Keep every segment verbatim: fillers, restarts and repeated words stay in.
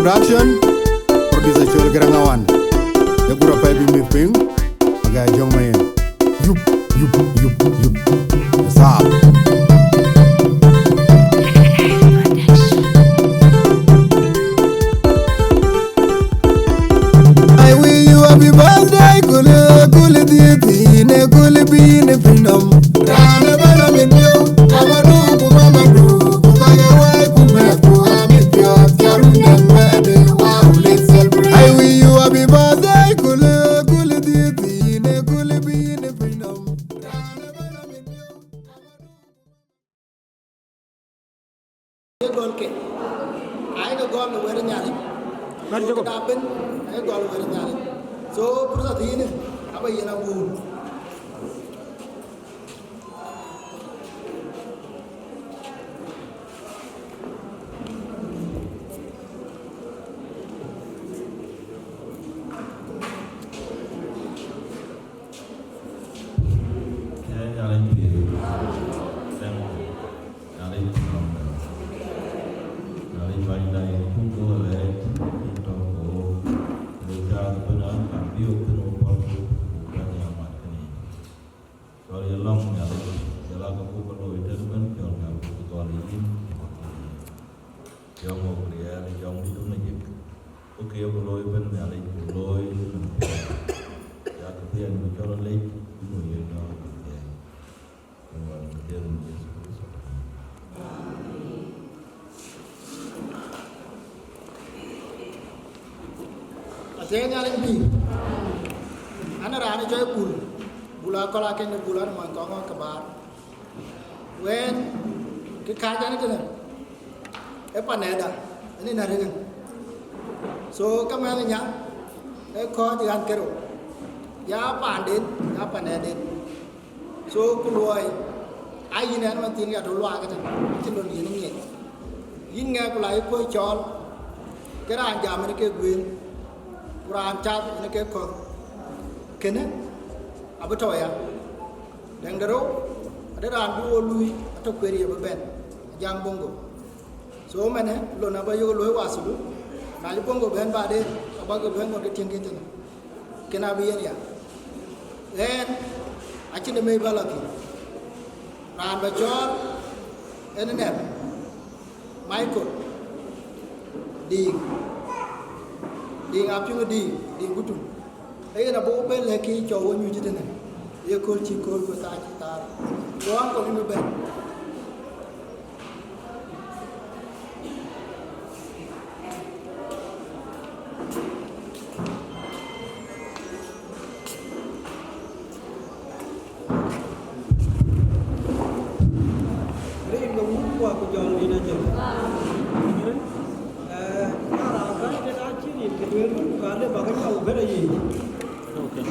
Production, producer Joel Garang Awan. The group I be me ping, a guy John Mayen. Yup, yup, yup, yup. What's up? I wish you happy birthday, kule, kule, dietine, kule, bine, pinam. Rana bana mitio, abadu, kumamadu, kukaya wai, kumeku, amitio, tiarunen, bade, wow, let's celebrate. I wish you happy birthday, kule, kule, dietine, kule, bine, pinam. Rana bana mitio. Ye gɔl ke, ayeke gɔl në wɛ̈t Nhialic. Mat jɔkɔ. Këda bën, ayeke gɔl në wɛ̈t Nhialic. So, pursa thiinë, aba yen aguum. Ee, Nhialic pïïr. Thank you. Nhialic pïïr. Nhialic bänyda yen cuk ke we lɛɛc, yen tɔ̈ ke wo. Wo caath ëbën an, kan bï yok thïn wo pɔ̈l ku, ku bɛ̈n ya mat kënë yic. Cɔl ye lɔ̈ŋ Nhialic, jɔl aa kë buk ke looi tënë bɛ̈n, cɔl Nhialic buk gɔl yïn. Jɔŋ wok riɛɛr, jɔŋ dït wën ë jik. Ku kë ye ku looi ëbën Nhialic, ku looi ëbën. Ya kë thiɛɛn ku cɔl lec, ku nu ye jɔŋ kë thiɛɛn. Ëmën kë thiɛɛn Yecu Kërtho. Athiɛɛi Nhialic pïïr. An, raan ë cɔl Bul, Bul Akɔl Akeny, Bul an, mɔny kɔŋ ke baar. Wɛ̈n, kë kääc an tënë, ë panɛda, ënë na rëŋën. So, ke mɛnh nya, ë kɔc ɣän kerou. Ya paanden, ya panɛden. So, ku luɔi, a yïn ɛn man thiin ya tɔ̈ luaak ëtën, acïn lon yïn ŋiɛc. Yïn ŋɛk ku la yï kuɔ̈c cɔɔl, ke raan jam ënë ke guëëŋ, ku raan cath ënë ke kɔ̈th. Kënë, abï tɔ̈ ya. Dɛ̈ŋ de rou, ade raan bï wo luui, atɔ̈ kueer ye bï bɛ̈n, ajam Bongo. So, mɛnë, lon aba yök luɔi wasulu, na cï Bongo bɛ̈n baden, aba ke bɛ̈n ŋot ke tiëŋ kë tënë. Kën abï yen ya. Ɣɛn, acïn ë mei bä lɔ thïn. Raan bä cɔɔl, en nɛm, Michael, Diŋ, Diŋ apiŋ Diŋ, Diŋ Gutum. Ee yen abï wo bɛ̈n lɛ̈k kï cɔk wo nyuc tënë. Ye kööl cï kööl ku thaar cï thaar. Ku ankol yïn bï bɛ̈n. Rin ke wun kuak ku jɔŋdït ajɔl. Eh, na raan bɛ̈ny ke na cïn rin ke duëër wun, ka le bak nyɔk bën ayic. Okay.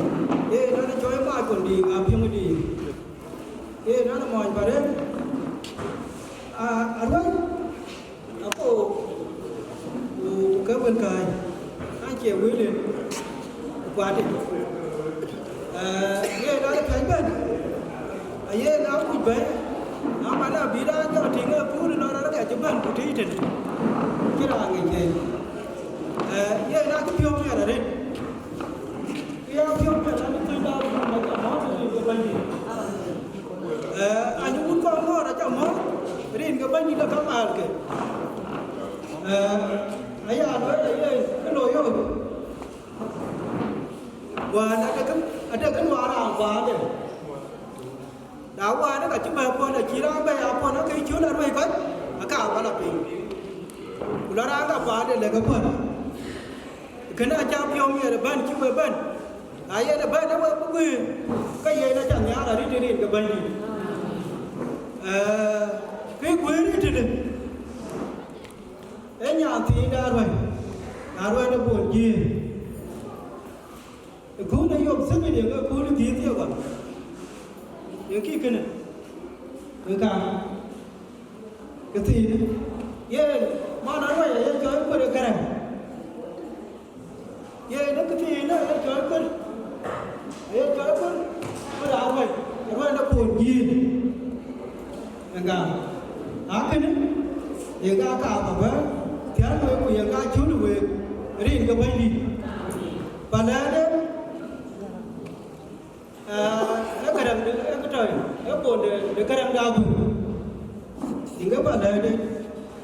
Eh, na de cɔɔc Michael Diŋ, apiŋ Diŋ. Eh, na de mɔny Barek. Ah, aruɛ̈ny. Ago, ku, ku ke wël kääc, an, cie wël en, ku kuat en. Eh, yen aa piac bɛ̈n, aye na kuc bɛ̈i, na man abï raan jɔ tïŋ ë puur ënɔɔn, raan ë ka cï bɛ̈n ku tïc tënë, cï raan ŋic en. Eh, yen aa cï piɔ̈u miɛt arëët. Kë ya piɔ̈u miɛt, an, cï piny da bï mɔc amɔ̈ɔ̈th rin ke Bɛ̈nydït. Eh, anyë wun kɔn ŋɔ̈ɔ̈r acä mɔ̈ɔ̈th, rin ke Bɛ̈nydït aka maalkë. Eh, aya lueel aye kë looi ɣööc. Wään ade kë, ade kë luaar raan kuaarde. Na wään ka cï bɛ̈i puɔ̈n, acï raan bɛ̈i a puɔ̈n, ake cöl aruëc kɔc, aka bä lɔ piny. Ku lɔ raan ka kuaarde lëk ë puɔ̈n. Kënë acä piɔ̈u miɛt ëbɛ̈n cï we bɛ̈n. Na yen ëbɛ̈n ë we bï guëër, ke yen acä nhiaar arït rin ke Bɛ̈nydït. Eh, kë guëër rin tëde, ee nyan thiin de aruɛ̈n, aruɛ̈n ë bol jiëër. Ë kööl ë yom thïn ë, ë kööl ë dhiëëth ye ɣɔn. Ye kï kënë, ke ka, ke thiinë. Yen, man aruɛ̈n aye cɔɔc kuër ë Gäräŋ. Yen ë këthiinë aye cɔɔc kuër, aye cɔɔc kuër, kuër aruɛ̈n, aruɛ̈n ë bol jiëër. Ë ka, akënë, ye ka ka bä bɛ̈n, Ɣɛn wek ku yen ka cöl wek rin ke Bɛ̈nydït. Palɛ̈ɛ̈den, ee, ee Gäräŋ de, ee kë tɔ̈, ee bol de, de Gäräŋ de Aguëër. Yïn ke palɛ̈ɛ̈den,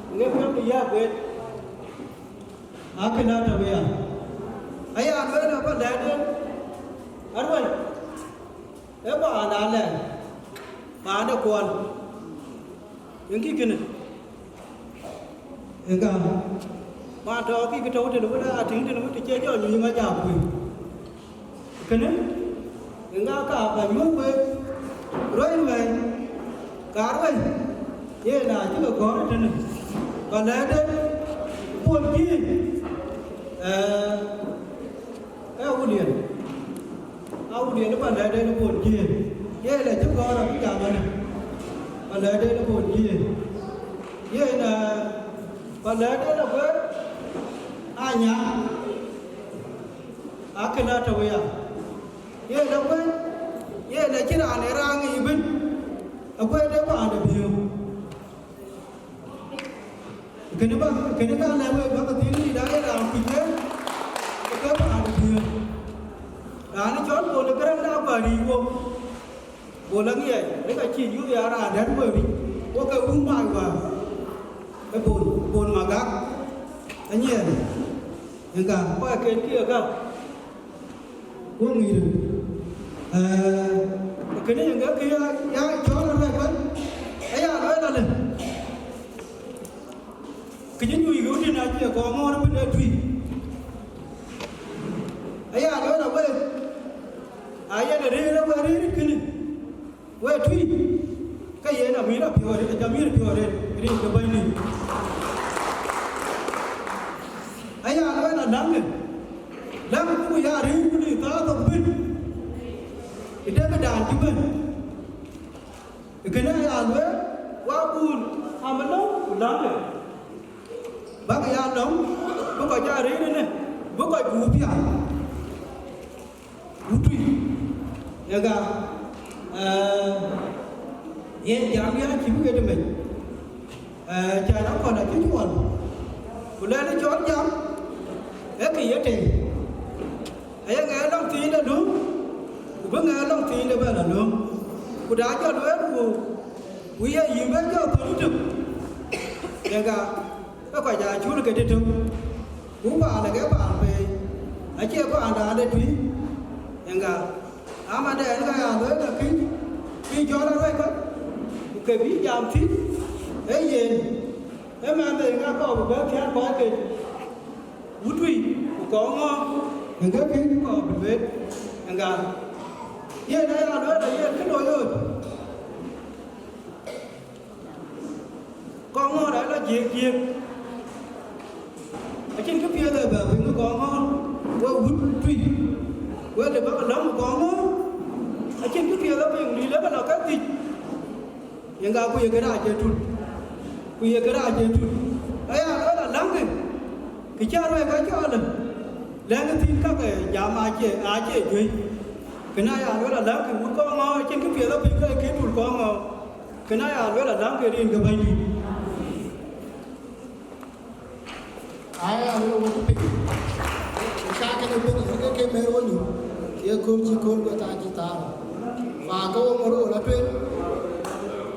yïn ke piɔ̈ndu ya guet, akën atɔ̈ ya. Aya lueel ë palɛ̈ɛ̈den, aruɔ̈c, ee paan alɛɛr, paan de kuɔl. Yen kï kënë. Ëŋa, man tɔ̈ kï kë tɔ̈u tënë wën aa tïŋ tënë wën të cie jɔ nyuc ŋa jak kuëë. Kënë, ëŋa ka bä nyuɔ̈th wek, ruɛ̈i ruɛ̈i, ka ruɛ̈i, yen aa cï ke gɔ̈ɔ̈r tënë, palɛ̈ɛ̈den, puɔl jiëëc, ee, ee Awuliɛl. Awuliɛl ë palɛ̈ɛ̈den ë bol jiëëc, yen acï gɔ̈ɔ̈r abï jam ënë, palɛ̈ɛ̈den ë bol jiëëc, yen, ee, palɛ̈ɛ̈den Aguëër Anyaŋ, akën atɔ̈ ya, yen Aguëër, yen acïn raan ë raan ŋic ëbën, Aguëër de paan de Biöör. Kënë bä, kënë ka lɛ̈k wek bä ke thiin dït aa ye raan kuc ke, ke paan ë Biöör. Raan ë cɔl Bol ë Gäräŋ de Aguëër ric wok. Bol aŋiɛc, ë ka cï yuth ya raan dɛ̈t wek ric, wo ke wun mac wäär. Ë Bol, Bol Magak, anyiɛɛn. Ëŋa, kɔc ken kï ë gäk. Wo ŋic röt. Ee, kënë yen ke kë ya, ya cɔl arɛc bɛ̈n, aya lueel alë. Kë cï nyuc ke wun tïn acie kɔŋ ŋɔ̈ɔ̈r ëbën ë tui. Aya lueel awek, ayen arëër awek arëër kënë. Wek tui, ke yen amïr apiɔ̈u arëët, acä mïr apiɔ̈u arëët, rin ke Bɛ̈nydït. Aya lueel aläŋkë, läŋkë ku ya rëër ku lik thaa thok bën, ë dek ë daan cï bën. Kënë aya lueel, wa buur amënɔm ku läŋkë. Bäk ya lɔ̈ŋ, bï kɔc aa rëër ënë, bï kɔc guur piath. Wut tui, ëka, ee, yen jam ya cï bï ɣet ëmec. Ee, cän akɔ̈l acï cuɔl, ku lɛ̈k ë cɔl jam, ee kë ye tei. Aye ŋɛɛr lɔŋ thiin de löŋ, ku bï ŋɛɛr lɔŋ thiin de bɛ̈n alöŋ. Ku da jɔl wëët, ku, ku ye yïn bɛ̈n jɔ thöl tök. Ëka, ke kɔc aa cul ke tëtök, ku paan ë ke paan pei, acie paanda de tui. Ëŋa, amandɛn ka ya lueel akï, bï jɔl arɛc kɔc, ku ke bï jam thïn, ee yen, ee mɛnhde ŋa kɔɔr bï bɛ̈n thiäär kɔc ke wut tui, ku kɔɔr ŋɔ̈ɔ̈r, ëŋa kï kɔɔr bï lueel, ëŋa, yen aya lueel aye kë looi ɣööt. Kɔŋɔ̈ɔ̈r aa lɔ jiëk jiëk. Acïn kë piɛth ë bɛ piŋ kɔŋɔ̈ɔ̈r, we wut tui, we lë bä ke lɔ̈ŋ kɔŋɔ̈ɔ̈r. Acïn kë piɛth ë piŋ, lïïl ë ke lɔ ke dhïc. Yen ka ku ye kë rac ë tut, ku ye kë rac ë tut. Aya lueel aläŋkë, kë cä ruɛ̈ɛ̈k ka cɔɔl ë, lɛ̈ŋ ë thïn kakë jam acie, acie juëc. Kënë aya lueel aläŋkë wut kɔŋɔ̈ɔ̈r, acïn kë piɛth ë piŋ ke kë tul kɔŋɔ̈ɔ̈r. Kënë aya lueel aläŋkë rin ke Bɛ̈nydït. Aya lueel wek piny. Ka ke bɛ̈n ke ke mer woni. Ye kor cï kor wek ta cï ta. Fa ke wo mor wo la tuel.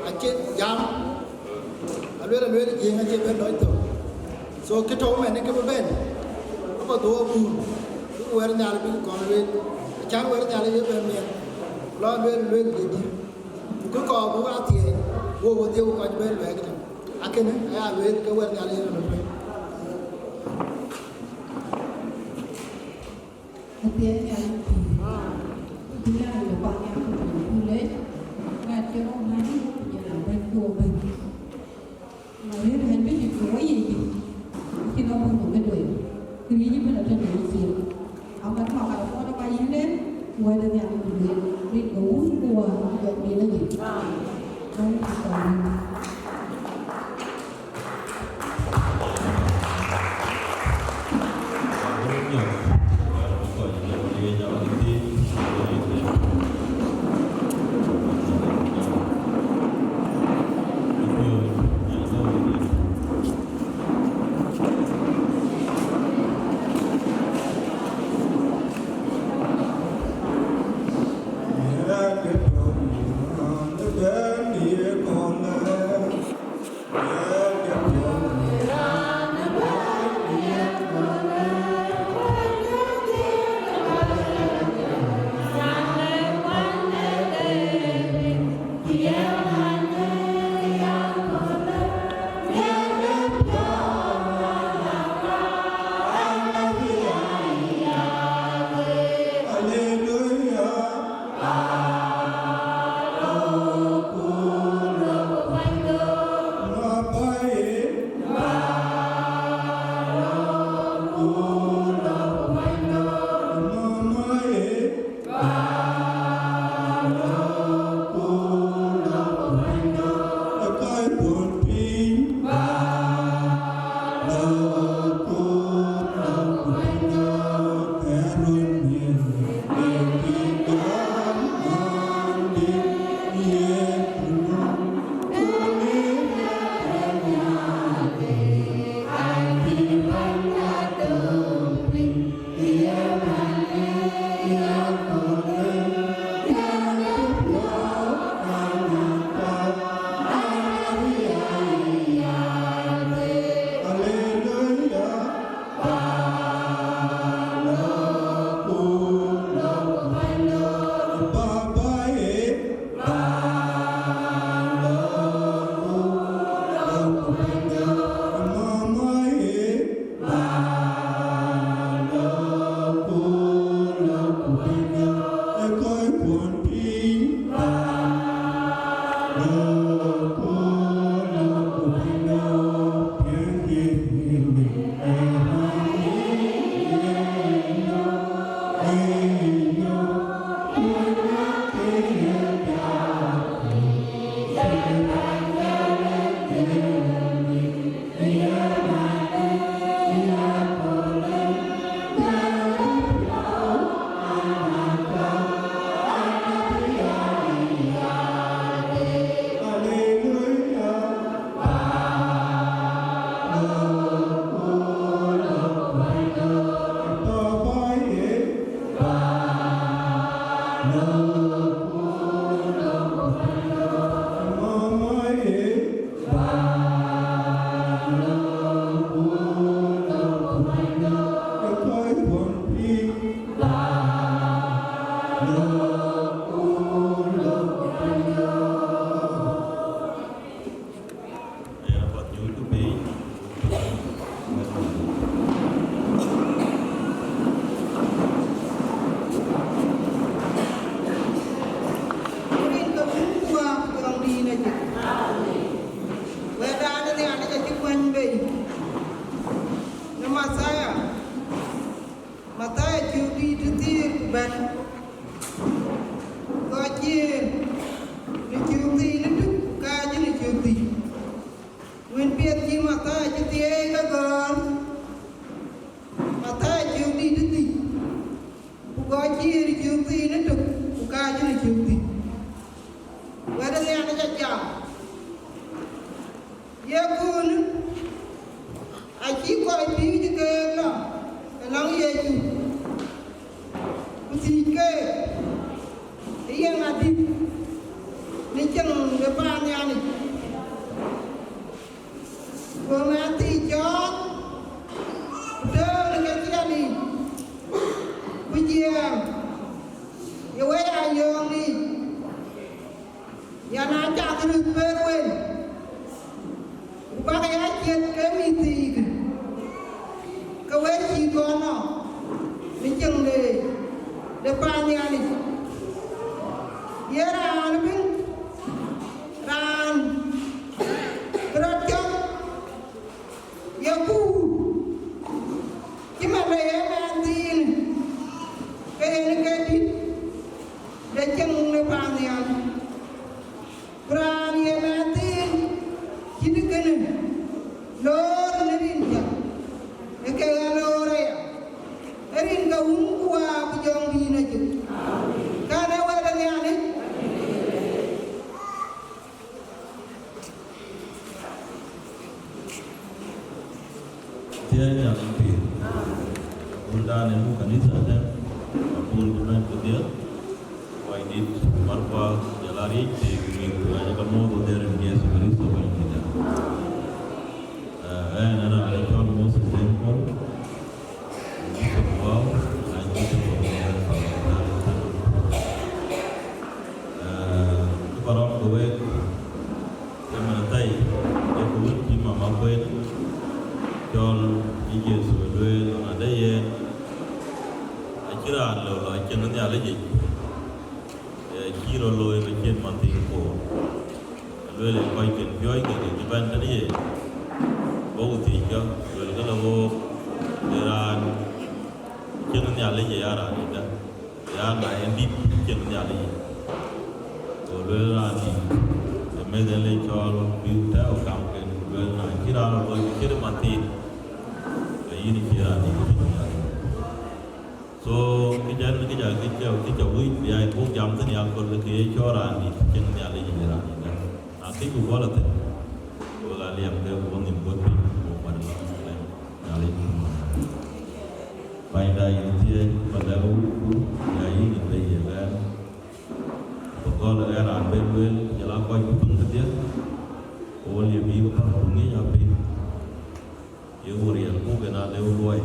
Acï jam. Alueel alueel jiëŋ acï ben lɔc thok. So kë tɔ̈u mɛn ke bï ben. Apath wo bur. Bï wɛ̈t Nhialic bï kɔn lueel. Acän wɛ̈t Nhialic ye ben miɛt. Lɔ lueel lueel de dït. Ku kɔɔr buk aa thiëëc, wo wo dhiëu kɔc bɛ̈n luɛɛk tënë. Akënë aya lueel ke wɛ̈t Nhialic yen ënɔntui. Athiɛɛn Nhialic pïïr, ku Nhialic de kuany nhial ku piny ku lec, ŋɛt cï rɔt ŋɛ̈ny, ku jël abɛ̈ny ku abɛ̈ny. Arëët ɣɛn bï dït ku wɔ yic dït, acïn abun ku bï lueel, kë riëëc ëbën atɔ̈ në yï cin. Amat mɔ̈k apuɔl ë ka yïn ënë, ku wɛ̈t ë Nhialic bï lueel, rin ke Wun ku Wät ku Jɔŋdït Lajik. Amen. Wɛ̈t raan ë Nhialic acï kuany bei në Mathayo, Mathayo cök dït ë thiëër ku bɛ̈t, gɔl ciëën në cök thiin ë tök, kääc në cök dhïc. Wën piɛth cï Mathayo cï thieei ke gɔ̈ɔ̈r, Mathayo cök dït ë dhïc, ku gɔl ciëën në cök thiin ë tök, ku kääc në cök dhïc. Wɛ̈t ë Nhialic acï jam. Ye köölë, acï kɔc piööcë keek lɔ ënɔŋ Yecu, ku thiëc keek, ee yen adït në cieŋ de paan Nhialic. Go mɛnhthiic cɔɔl, ku tëëk në ke ciɛɛŋ yiic, ku jiɛɛm, ye wɛ̈i aa yööŋ yiic. Yɛn aa cath röt bɛ̈ɛ̈r wël, ku bäk ya ciɛth ke mïth thiikë, ke wɛ̈t cï kɔn nɔm në cieŋ de, de paan Nhialic. Ye raan ëbën, raan bï rɔt cɔk, ye kuur, cï man le ye mɛnhthiinë, ke yen ke dït de cieŋ në paan Nhialic. Ku raan ye mɛnhthiin cït kënë, loor në rin cä, ee kek aloor aya, rin ke Wun ku Wät ku Jɔŋdït Ajëk. Kän ee wɛ̈t ë Nhialic. Thiëëc Nhialic pïïr. Abundan ë muk kanitha tɛ̈n, abun cï bɛ̈n kedhie, Kɔcdït, Markual, jɔl a riëëc thii ku mïth, ku ɣɛn ë ke muɔ̈th ë Nhialic Yecu Kërtho Bɛ̈nydïtda. Eh, ɣɛn ë raan ë cɔl Moses Deŋ Kuɔl, Bishop Wau, ɣɛn Bishop of the South Sudan. Eh, kë ba rɔm ke wek, ke mɛn thɛi, ee kë wën cï mama kueen, cɔl cï Yecu lueel, na de yen, acï raan lëu lɔ cieŋ Nhialic yic. Ee, cï rɔt looi bï cïn man thiin koor. Lueel ë kɔc kën piɔ̈ɔ̈c ke cï bɛ̈n tënë ye, bɔ̈ ku thiëckë, luelkë lë wook, ee raan cieŋ Nhialic ye ya raan ëda, ya na en dït cieŋ Nhialic yic. Go lueel raan dït, ë meth en le cɔɔl bï tɛ̈ɛ̈u kamken, ku lueel na cï raan rɔt looi bï cït man thiin, ke yïn cï raan dït cieŋ Nhialic. So, kë jɛn, kë jɛn, kë jɛn, kë jɛn wïc bï ya buk jam thïn ya köl, kë ye cɔɔl raan dït cieŋ Nhialic yic raan yic. Na kë ku gɔl athïn, wek aa liɛm ke ku bä nhïm guöt piny, ku kuat ë lɔ̈ŋ ë Nhialic. Bänyda yïn thiëëc. Malɛ̈k wukku, ya yïn ë bei ye ɣɛn. Ku gɔl ë ɣɛn raan ben lueel, jɔl aa kɔc ku piŋ kedhie, ku wo liep bï ke päl ku ŋic apiny. Ye wo riɛl buk en alëu luɔi,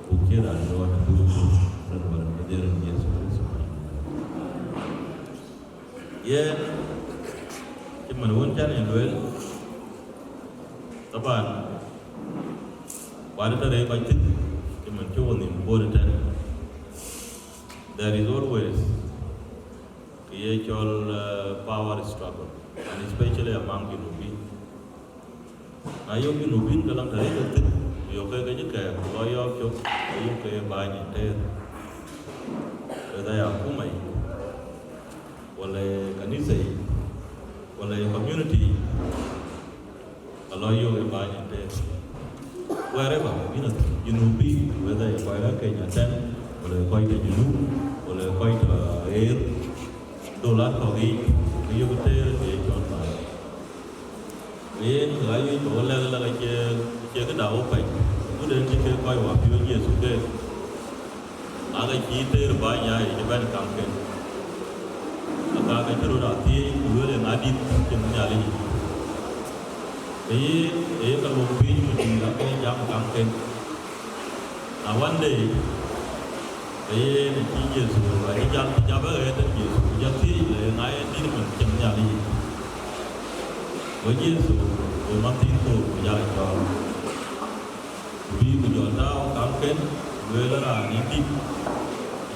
ku cïn raan luɔi abuk ku rin wär kedhie rin Yecu Kërtho. Yen, cï man wën can en lueel, taban, kuat tɛ̈ rëër kɔc thïn, cï man cï wo nhïm kuɔ̈t ëtɛ̈n. There is always kë ye cɔl, uh, power struggle, and especially among Junubin. Na yök Junubin ke lɔŋ tɛ̈ rëër ke thïn, ku yök ke ke cï kɛɛk, ku lɔ yɔ̈ɔ̈k cök, ke yök ke bäny ë tëër. Whether ya akuma yic, wala ye kanitha yic, wala ye community yic, ka lɔ yök ë bäny ë tëër. Wherever, you know, Junubin, whether ye kɔc rɛ̈k Kenya tɛ̈n, wala ye kɔc tɔ̈ Junub, wala ye kɔc tɔ̈ ɣer, dolat kɔ̈k yiic, ke yök tëër ke ye cɔl bäny. Yen, ka yuc bä wo lɛ̈k, lɛ̈k acie, acie këda wo pɛc. Agut en cï kek kɔc wäpiööc Yecu keek, aa ke cï tëër bäny ya yic ëbɛ̈n kamken. Aka ke cï röt a thiëëc, ku lueel, eeŋa dït cïn Nhialic yic? Ke ye, ke ye ke lok piny, ku tïŋ ake jam kamken. Na one day, ke yen acï Yecu, acï jal, cï jal bɛ ɣet tënë Yecu, ku jɔ thiëëc lë, eeŋa yen dït ëmën cïn Nhialic yic? Go Yecu, go mathiin koor, ku jal cɔɔl. Ku bï, ku jɔ tääu kamken, ku lueel, raan ë dït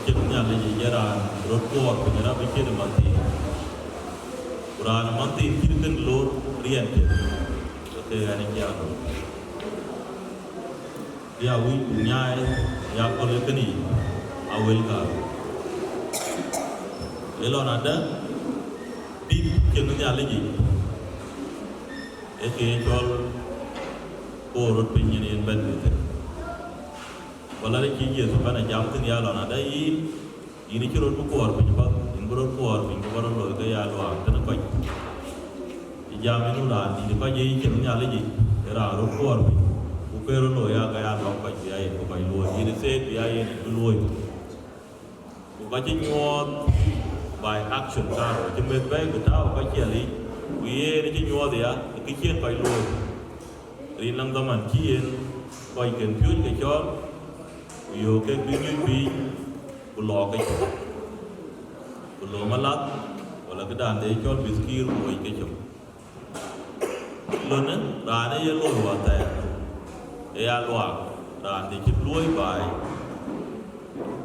cïn Nhialic yic, ee raan röt kuɔɔr piny rap ë ciët ë mathiin. Ku raan ë mathiin cït kën lor riɛnkiɛ̈, ke ke ɣɛn ë cï a lor. Bï a wïc ku nyaai, ya köl ë kënë yic, a wël kaar. Ë lɔn adë, dït cïn Nhialic yic, ee kë ye cɔl koor röt piny yen yen bɛ̈n bï thïn. Wala rɛ̈c cï Yecu bɛ̈n a jam thïn ya lɔn adë yïn, yïn acï röt bï kuɔɔr piny path, yïn bï röt kuɔɔr piny ku bä röt looi ke ya luaak tënë kɔc. Cï jam yen nu raan dït kɔc ye cïn Nhialic yic, ee raan röt kuɔɔr piny, ku ke röt looi ya ke ya luaak kɔc bï ya yen bï kɔc luööi, yïn ë theek bï ya yen bï luööi. Ku ka cï nyuɔɔth by action, kaarou acï meth bɛ̈ɛ̈i ku tääu ka ciɛl yic, ku yen acï nyuɔɔth ya, kë cïn kɔc luööi. Rin läŋ dhaman cï yen kɔcken piööc ke cɔɔl, ku yöök kek bï nyuc piny, ku lɔ ke cök, ku lom alath, wala këdan de cɔl bithkir ku wec ke cök. Lon ë raan ë ye looi wäthɛɛr, ë ya luaak, raan de cï luööi baai,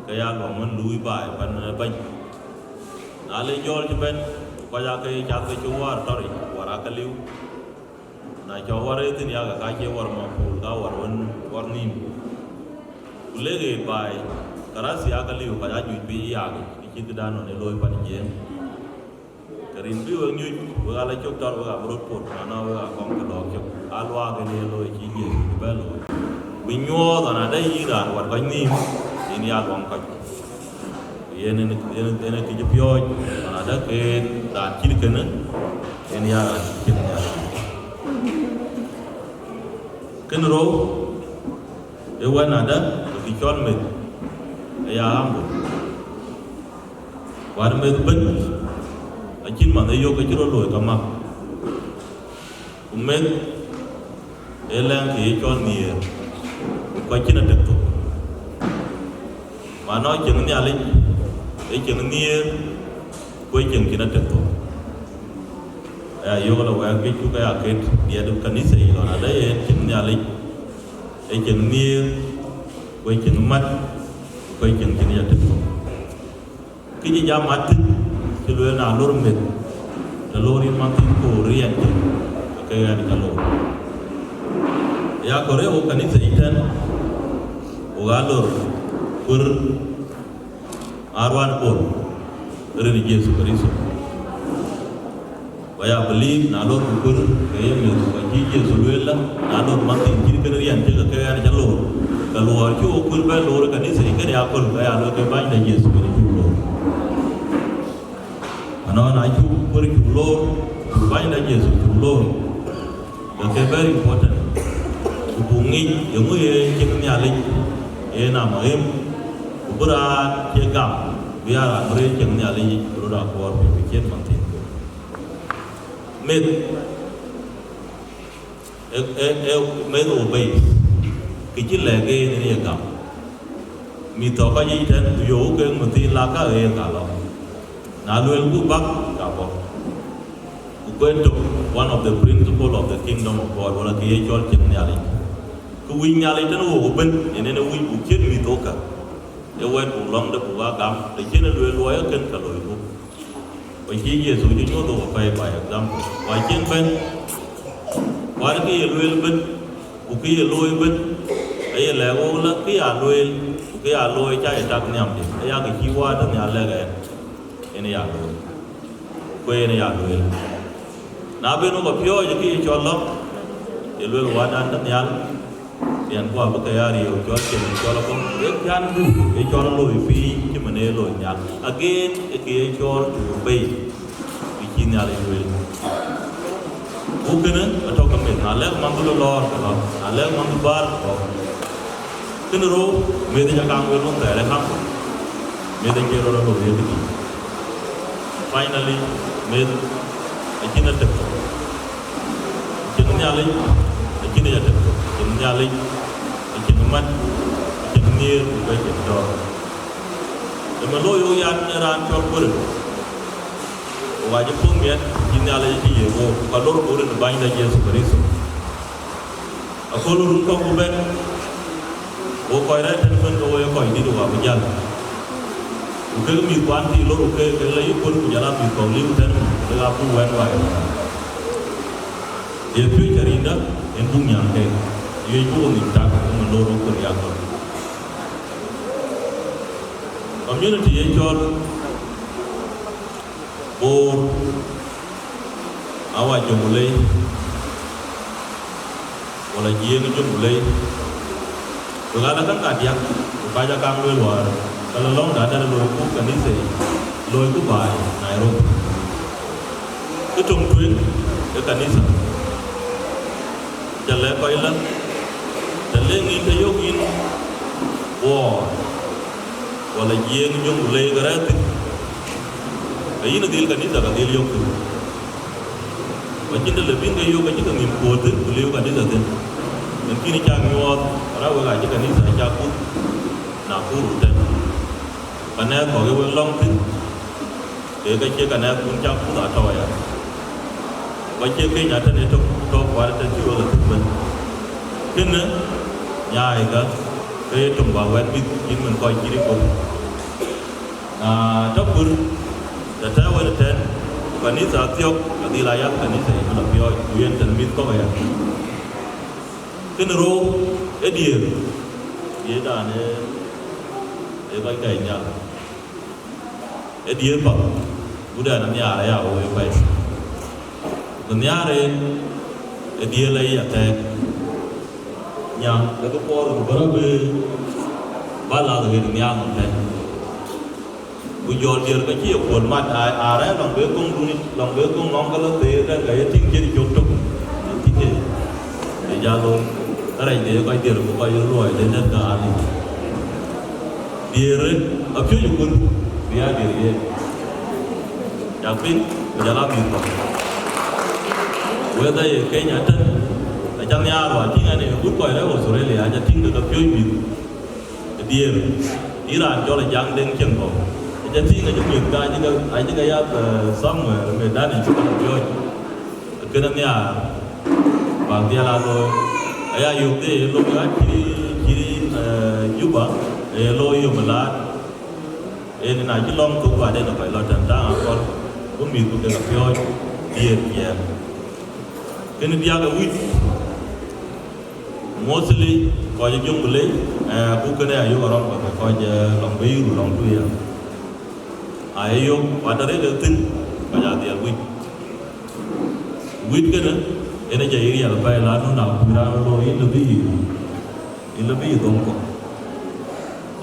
ke ya luaŋ wën luui baai pan ë bɛ̈ny. Na le jɔl cï bɛ̈n, ku kɔc aake cath ke cök wäär tɔ̈ ric, wäär aake liu. Na cɔk wär ë thïn, yakë ka cie wär mapul, ka wär wën wär nïïm. Ku lek ɣet baai, karasi yakë liu, kɔc ajuëc bï yaak yic, kë cït këdan nɔn ë looi pan Jiëëŋ. Ke rin bï wek nyuc, wek ala cök tɔ̈r, wek abï röt pot, mana wek akɔŋ ke lɔɔk cök. Aa luaak en ye looi cï Yecu bï bɛ looi. Bï nyuɔɔth ɣɔn adë yïn raan wär kɔc nïïm, yïn ya luaŋ kɔc. Yen, yen, yen, yen kë cï piɔ̈ɔ̈c, ɣɔn adë ke raan cït kënë, yen ya raan cït Nhialic. Kën rou, ë wën adë, kë cɔl meth, ë ya humble. Wär meth bën, acïn man ë yök ke cï röt looi ke mak. Ku meth, ee lɛ̈ŋ kë ye cɔl nhiëër, ku kɔc cïn atek thok. Mana cieŋ Nhialic, ee cieŋ nhiëër, ku ee cieŋ cïn atek thok. Aya yök la wɛ̈ɛ̈k juëc cuk aya ket diɛt kanitha yic lɔn adë yen cieŋ Nhialic, ee cieŋ nhiëër, ku ee cieŋ mat, ku ee cieŋ cïn atek thok. Kë cï jam mat thïn, cï lueel na lor meth, të lor yïn man thïn ku riɛnkiɛ̈, ke ɣɛn ca lor. Ya kɔɔr ë wo kanitha yic tɛ̈n, wo aa lor kuër aa ruan Bol, rin Yecu Kërtho. Ku ya believe na lor ku kuër, ke ye meth, ku ka cï Yecu lueel la, na lor man thïn cït kën riɛnkiɛ̈ ke ɣɛn ca lor, ke luɔɔr cï wo kuër bɛ lor ë kanitha yic kënë aköl, ke ya lueel ke bäny de Yecu kën cuk lor. Anɔn acuk kuër cuk lor, ku bäny de Yecu cuk lor, ke ke very important. Ku buk ŋic yeŋö ye cieŋ Nhialic, yen a muhim, Bï raan cie gam, bï aa raan bï rëër cieŋ Nhialic yic, bï rot akuɔɔr piny, bï ciët man thiin. Meth, e, e, e, meth obey, kë cï lɛ̈k en ë ye gam. Mïth tɔ̈ kɔc yic tɛ̈n, ku yöökë kek mïth thiin, lak ka ɣeer ka lɔ. Na luelku bäk, ka bɔ̈. Ku kuen tök, one of the principle of the kingdom of God, wala kë ye cɔl cieŋ Nhialic. Kë wïc Nhialic tënë wok ëbën, yen en ë wïc buk ciët mïth wok kä. Ee wɛ̈t buk lɔ̈ŋde buk aa gam, të cïn ë lueel luɔi akën ka loiku. Ku cï Yecu cï nyuɔ̈th wok apɛi by example. Ku acïn bɛ̈n, wär kë ye lueel ëbën, ku kë ye looi ëbën, aye lɛ̈k wok lä, kë ya lueel, ku kë ya looi, ca ye tak nhiamde, aya kë cï Wä tɔ̈ nhial lɛ̈k ɛn, en ya looi. Ku en ya lueel. Na ben wok apiɔ̈ɔ̈c ë kë ye cɔl lɔ̈ŋ, ye lueel Wädan tɔ̈ nhial, riɛnku abï ke ya riëëu cɔl cieŋ cɔl abɔ̈, ee piändu ë cɔl looi piny cï man ee looi nhial. Again, ë kë ye cɔl to obey, kë cï Nhialic lueel. Ku kënë atɔ̈ ke meth, na lɛ̈k manhdu lɔ lɔɔr ke lɔ, na lɛ̈k manhdu bäär ke bɔ̈. Kënë rou, meth ë ca kaŋ wël wun thɛɛr ë kaŋ, meth acie rɔt alou ye këdï. Finally, meth acïn atëk. Cieŋ Nhialic acïn atëk. Cieŋ Nhialic acïn mat, acïn nhiëër, ku acïn dɔ̈ɔ̈r. Ëmën looi wok yan ë raan cɔl kueer. Wok acï puɔ̈u miɛt cï Nhialic cï yiëk wok, ku ka lor ku rin ë Bänyda Yecu Kërtho. Aköl run kɔ̈k ku bɛ̈n, wo kɔc rɛ̈ɛ̈r tën ëbën ke wo ye kɔc dït, wo abï jäl. Ku kek mïthkuan thii lor ku ke, kek la yï kuöt ku jɔl a mïth kɔ̈k liu tën, kek aa buk wɛ̈n wai. Ye piööc cä rinda, en buk nyaŋ kek, yuec buk nïm tak, ke man lor wo kuöt yak kɔ̈k. Community ye cɔl Bor, awa Jonglei, wala Jiëëŋ Jonglei, wek ala käŋ kadiäk, ku ka ca kaŋ lueel wäär, ka la lɔ̈ŋda tëde loiku kanitha, loiku baai Nairobi. Kë töŋ tueŋ ë kanitha, ca lɛ̈k kɔc lä, të leŋ yïn, të yök yïn Bor, wala Jiëëŋ Jonglei ke rɛ̈ɛ̈r thïn, ke yïn dhil kanitha ka dhil yök thïn. Ku acïn të le bïn ke yök, acï ke nhïïm kuöör thïn, ku liu kanitha thïn. Yen kïn cak nyuɔɔth, rɛ̈ɛ̈r wek acï kanitha cak kuth Nakuru tën. Ka nɛ̈ɛ̈th kɔ̈k ë wek lɔ̈ŋ thïn, ke ka cie ka nɛ̈ɛ̈th kun cak kuth atɔ̈ aya. Ku acie Kenya tën ë tök, tɔ̈ kuat tën cï wek lɔ thïn ëbën. Kënë nyaai ka, ke ye töŋ bä wɛ̈t mïth yïn mën kɔc cït ë kɔ̈u. Na tɔ̈ kuur, të tɛ̈ɛ̈u wën ëtɛ̈n, ku kanitha thiɔ̈k, adhil aa yäth kanitha yic bï lɔ piɔ̈ɔ̈c, ku yen tën mïth kɔ̈k aya. Kënë rou ë diëër, diëërdan ë, ë kɔc kɛɛc nhial. Ë diëër path, gut ɛn anhiaar aya wok ë pɛ̈i. Ku nhiaar en, ë diëër la yic athɛɛk. Nyaŋ, ke ke puɔth ku bä rɔt bï bä lath ɣet nhial nɔm tɛ̈n. Ku jɔl diëër ke cï ye kuöl mat, aa, aa rɛ̈ɛ̈r lɔŋ bï koŋdun, lɔŋ bï koŋ nɔm ke lɔ theer tɛ̈n, ke ye tïŋ cït cök tök. Ye tïŋ ye, ye jal looi. Kärɛc de ye kɔc diëër ku kɔc ye luɔi de nɛ̈t ke aa liu. Diëër apiöc ë kun bï aa diëër yen. Cak piŋ, ku jɔl aa mïth kɔ̈k. Whether ye Kenya tën, aca nhiaar wäär tïŋ ɛn ë gut kɔc rɛ̈ɛ̈r Australia, aca tïŋ ke ke piööc mïth ë diëër. Yïn raan cɔl Ajaŋ Deŋ Cieŋkɔ̈u, aca tïŋ acï mïth ka acï ke, acï ke yath, eh, somewhere, mëdan ë cï ke piɔ̈ɔ̈c. Kënë nhiaar, bäk dhiɛl aa looi. Aya yök dhie ye looi acï, cï, eh, Juba, ye looi yom laat. Yen na cï lɔŋ thök baden ë kɔc lɔ tɛ̈n tääŋ akɔl, bï mïthku kek apiɔ̈ɔ̈c diëër ciɛɛŋ. Kënë diäk ë wïc, mostly kɔc ë Jonglei, eh, ku kënë ayök arɔm ke kɔc, eh, lɔŋ bï yï ru lɔŋ tui ya. Aye yök, ku atɔ̈ rëër thïn, kɔc adhiɛl wïc. Wïc kënë, en ë jɔ yï riɛl apɛi, la nu na kuc raan ë looi, yïn lɔ bï yï, yïn lɔ bï yï dhöŋ kɔ̈k.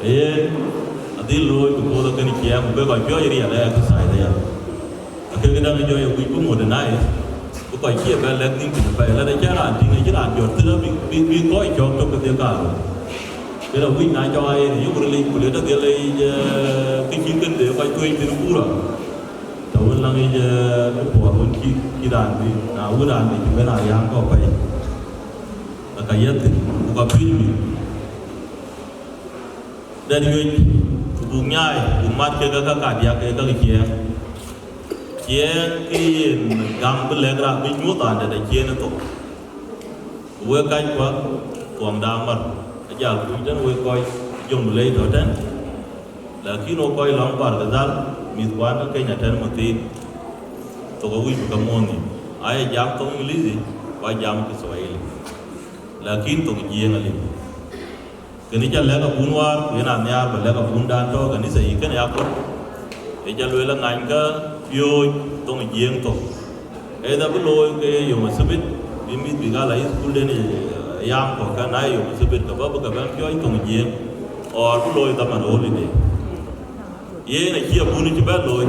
Ee, adhil looi, because akën ciɛɛŋ, ku bï kɔc piɔ̈ɔ̈c riɛl ë exercise aya. Akëk däŋ jɔ ye wïc bï modernize, bï kɔc cie bɛ lɛ̈k nhïïm piny apɛi, la de cä raan tïŋ, acï raan jɔt thïn, bï, bï, bï kɔc cɔ̈k tök kedhie kaarou. Kënë wïc na cɔk ayen ë yök rilic, ku le tɔ dhiël yic, eh, kë cït kënë de kɔc tueec thïn Kura. Tɔ wën läŋ yic, eh, kë puɔth wën cï, cï raan bï, na wën raan bï cï bɛ̈n ariääŋ kɔ̈k pɛ̈i. Ka ka yɛth thïn, ku ka piöc mïth. Dɛ̈t yuec, ku buk nyaai, buk mat kek ka kadiäk ke ka ciɛɛŋ. Ciɛɛŋ ke yen gam bï lɛ̈k raan bï nyuöth raan dɛ̈t aciëën ë thok. Ku wek kackua, thuɔŋda amär, ajal kuc tën wek kɔc Jonglei tɔ tën, lakin wok kɔc lɔŋ Bargazal, mïthkuan ke Kenya tën mathiin, thok awïc bï ke muɔ̈ɔ̈th nhïïm. Aye jam thoŋ English, ku ajam Kiswahili. Lakin thoŋ Jiëëŋ aliu. Kënë ca lɛ̈k abun wäär, ku yen anhiaar bä lɛ̈k abundan tɔ̈ kanitha yic kënë akɔ̈l. Ë ca lueel aŋany kä piööc thoŋ Jiëëŋ thok. Either bï looi ke ye yom ë thibit, bï mïth bïk aa la yï thukul den ë yam kɔ̈k, ka na ye yom ë thibit, ke bä bï ke bɛ̈n piɔ̈ɔ̈c thoŋ Jiëëŋ, or bï looi dhaman holiday. Yen acï abun cï bɛ̈n looi,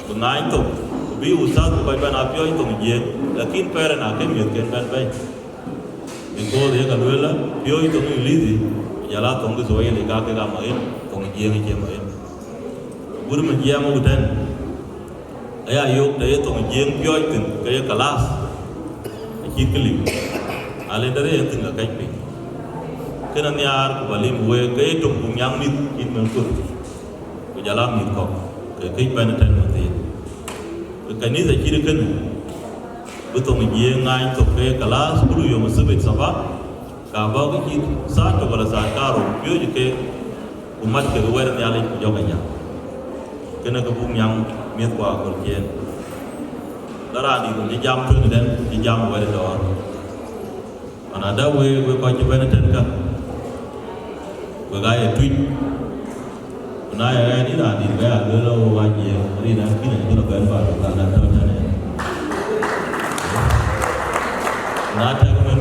bï ŋaany thok, ku bï uthath bï kɔc bɛ̈n aa piɔ̈ɔ̈c thoŋ Jiëëŋ, lakin parent aa ke mïthken bɛ̈n bɛ̈ny. Because ye ka lueel la, piööc thoŋ English, ku jɔl aa thoŋ Kiswahili ka kek aa muhim, thoŋ Jiëëŋ acie muhim. Gut min jiɛɛm wok tën, aya yök të ye thoŋ Jiëëŋ piɔ̈ɔ̈c thïn, ke ye class, acït kë liu. Na le dɛ̈t yen thïn ka kɛc piny. Kënë nhiaar ku bä lim week, ke ye töŋ buk nyaŋ mïth cït min kuöth. Ku jɔl aa mïth kɔ̈k, ke këc bɛ̈n ëtɛ̈n mathiin. Ke kanitha cït kënë, bï thoŋ Jiëëŋ ŋaany thok ke class, kulu yom ë thibit sabah, ka bä ke cït thaa tök wala thaa karou, piööcë keek, ku mat kek wɛ̈t Nhialic ku jɔkï nyaŋ. Kënë ke buk nyaŋ mïthkua aköl ciëën. La raan dït wën cï jam tueŋ ëtɛ̈n, cï jam wɛ̈t ë dɔ̈ɔ̈r. Mana dä wek, wek kɔc cï bɛ̈n ëtɛ̈n kä, wek aa ye tuc. Ku na ye ɣɛn yïn raan dït, bɛ ya lueel ɣok aa Jiëëŋ, rin ɛn kïn ɛn cï lɔ bɛ̈n bä röt raan ɛn tɔ̈ tënë. Na tɛ̈k mën,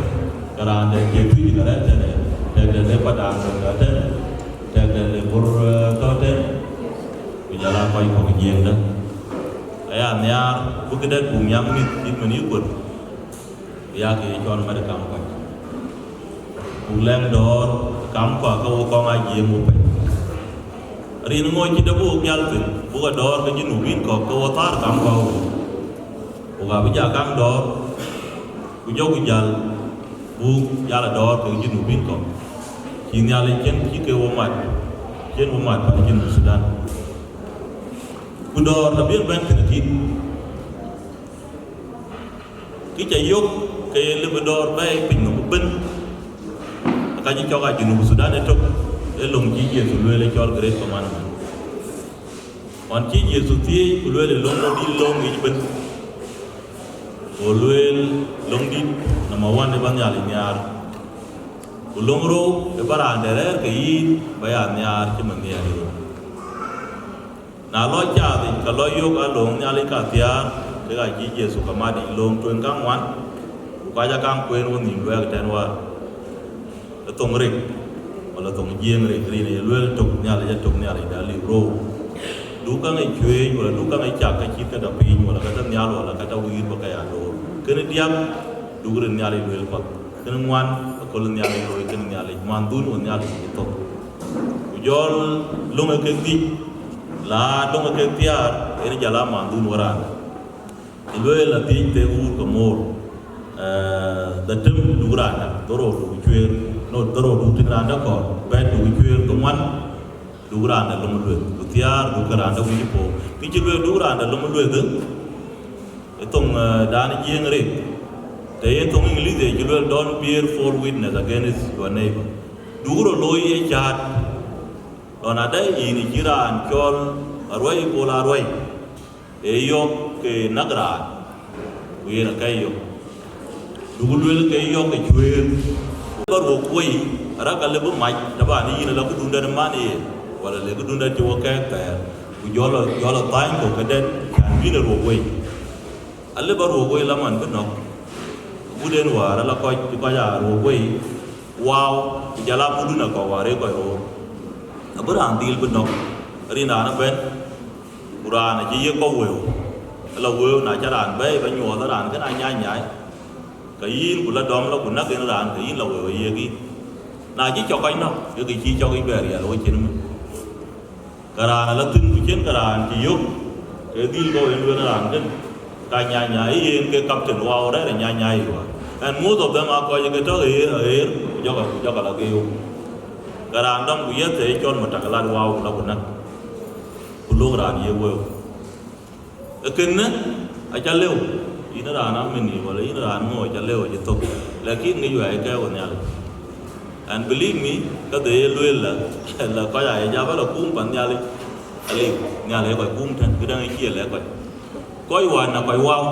ke raan dɛ̈ cie tuc ke rɛ̈ɛ̈r tënë, tɛ̈k dɛ̈ le Padaŋ tɔ̈ tënë, tɛ̈k dɛ̈ le Bor, eh, tɔ̈ tënë, ku jɔl aa kɔc kɔ̈k Jiëëŋdä. Aya nhiaar bï këdɛ̈t buk nyaŋ mïth cït mën yï kuöt. Yak ye cɔl mat kam kɔc. Buk lɛŋ dɔ̈ɔ̈r kam kɔc ke wo kɔŋ aa Jiëëŋ wo pɛ̈c. Rin ŋö cï dɛ buk jäl thïn, buk a dɔ̈ɔ̈r ke Junubin kɔ̈k ke wo thäär kam kɔc wo. Ku ka bï ja kaŋ dɔ̈ɔ̈r, ku jɔku jäl, buk jal a dɔ̈ɔ̈r ke Junubin kɔ̈k. Cï Nhialic cïn cï ke wo mat, cïn wo mat pan Junub Thudan. Ku dɔ̈ɔ̈r tɔ bï en bɛ̈n thïn akïn. Kë ca yök ke ye lëbï dɔ̈ɔ̈r bɛ̈ɛ̈i piny nɔm ëbën, ka cï cɔk aa Junub Thudan ëtök, ë löŋ cï Jethu lueel ë cɔl Great Commandment. Ɣɔn cï Jethu thiëëc, ku lueel ë löŋ rɔt dït löŋ yic ëbën, go lueel löŋ dït number one ë bä Nhialic nhiaar, ku löŋ rou ë bä raan dɛ̈ rɛ̈ɛ̈r ke yïn bä ya nhiaar cï man nhiaar yï rou. Na lɔ caath yic, ka lɔ yök aa lööŋ Nhialic kathiäär, kek aa cï Jethu ke mat yic lööŋ tueŋ kaŋuan, ku ka ca kaŋ kueen wo nïïm luɛɛk tɛ̈n wäär. Ë thoŋ Rek, wala thoŋ Jiëëŋ Rek, rin aye lueel tök Nhialic, atök Nhialic dä liu rou. Duk kaŋ ë cuëëc, wala duk kaŋ ë cak, ka cït ka tɔ piny, wala ka tɔ nhial, wala ka tɔ wiir, bä ka ya loor. Kënë diäk, duk rin Nhialic lueel path. Kënë ŋuan, aköl Nhialic looi kënë Nhialic, mandhun wo Nhialic ë thok. Ku jɔl löŋ ë kek dhïc, la löŋ ë kek thiäär, en jal a mandhun wo raan. Ë lueel la thiëc thek wuur ke moor, eh, dhetem duk raan dä, dhorou duk cuëër, no, dhorou duk tïŋ raan dä kɔ̈r, bɛ̈t duk cuëër ke ŋuan, duk raan dä lom lueth, ku thiäär duk ke raan dä wic puɔ̈u. Kë cï lueel duk raan dä lom lueth, ë thoŋ, eh, dan Jiëëŋ Rek. Të ye thoŋ English ye cï lueel, "Don't bear false witness against your neighbor." Duk rɔt looi ye cäät. Lɔn adë yïn cï raan cɔl Aruɛi Bol Aruɛi, ee yɔ̈k ke näk raan, ku yen ake yök. Duk lueel ke yɔ̈k ke cuëër. Ku bä ruɔ̈k wei, arak alë bï mac, taban yïn ala këdun dɛ̈t man ye, wala le këdun dɛ̈t cï wä kɛ̈ɛ̈k thɛɛr, ku jɔl, jɔl a thany kɔ̈k ke dɛ̈t, cän bïn ë ruɔ̈k wei. Alë bä ruɔ̈k wei la man bï nɔ̈k. Agut en wäär ala kɔc, cï kɔc aa ruɔ̈k wei, waau, ku jɔl a mudun akɔ̈k wäär ee kɔc roor. Abï raan dhil bï nɔ̈k, rin raan ëbɛ̈n, ku raan acï yiëk kɔ̈u wëëu. Ala wëëu, na cä raan bɛ̈ɛ̈i bä nyuɔɔth raan kën aa nyaai nyaai, ke yïn ku la dɔm la ku näk en raan, ke yïn la wëëu ayiëk yïn. Na cï cɔk kɔc nɔ̈k, ke kë cï cɔk yic bɛ riɛl, wo cïn mën. Ke raan ala thïn ku cïn ke raan cï yök, ke dhil kɔ̈u en lueel raan kën, ka nyanya ë yen ke captain wau rɛ̈ɛ̈r ë nyanya yic wä. And most of them aa kɔc ke tɔ̈ ɣeer, aɣeer, ku jɔkë, ku jɔkë la geeu. Ke raan dɔm ku yeth ë cɔl matak lat wau ku la ku näk, ku lok raan ye wëu. Ee kënë aca lëu, yïn raan amini wala yïn raan ŋö aca lëu acï thök, lakin ŋic wɛ̈ɛ̈c kɛ̈ɛ̈k ë Nhialic. And believe me, ka dhie ye lueel la, la kɔc aa ye jam ala kum pan Nhialic, aliu, Nhialic ë kɔc kum tën, këdäŋ ë cie lɛ̈k kɔc. Kɔc wään na kɔc wau,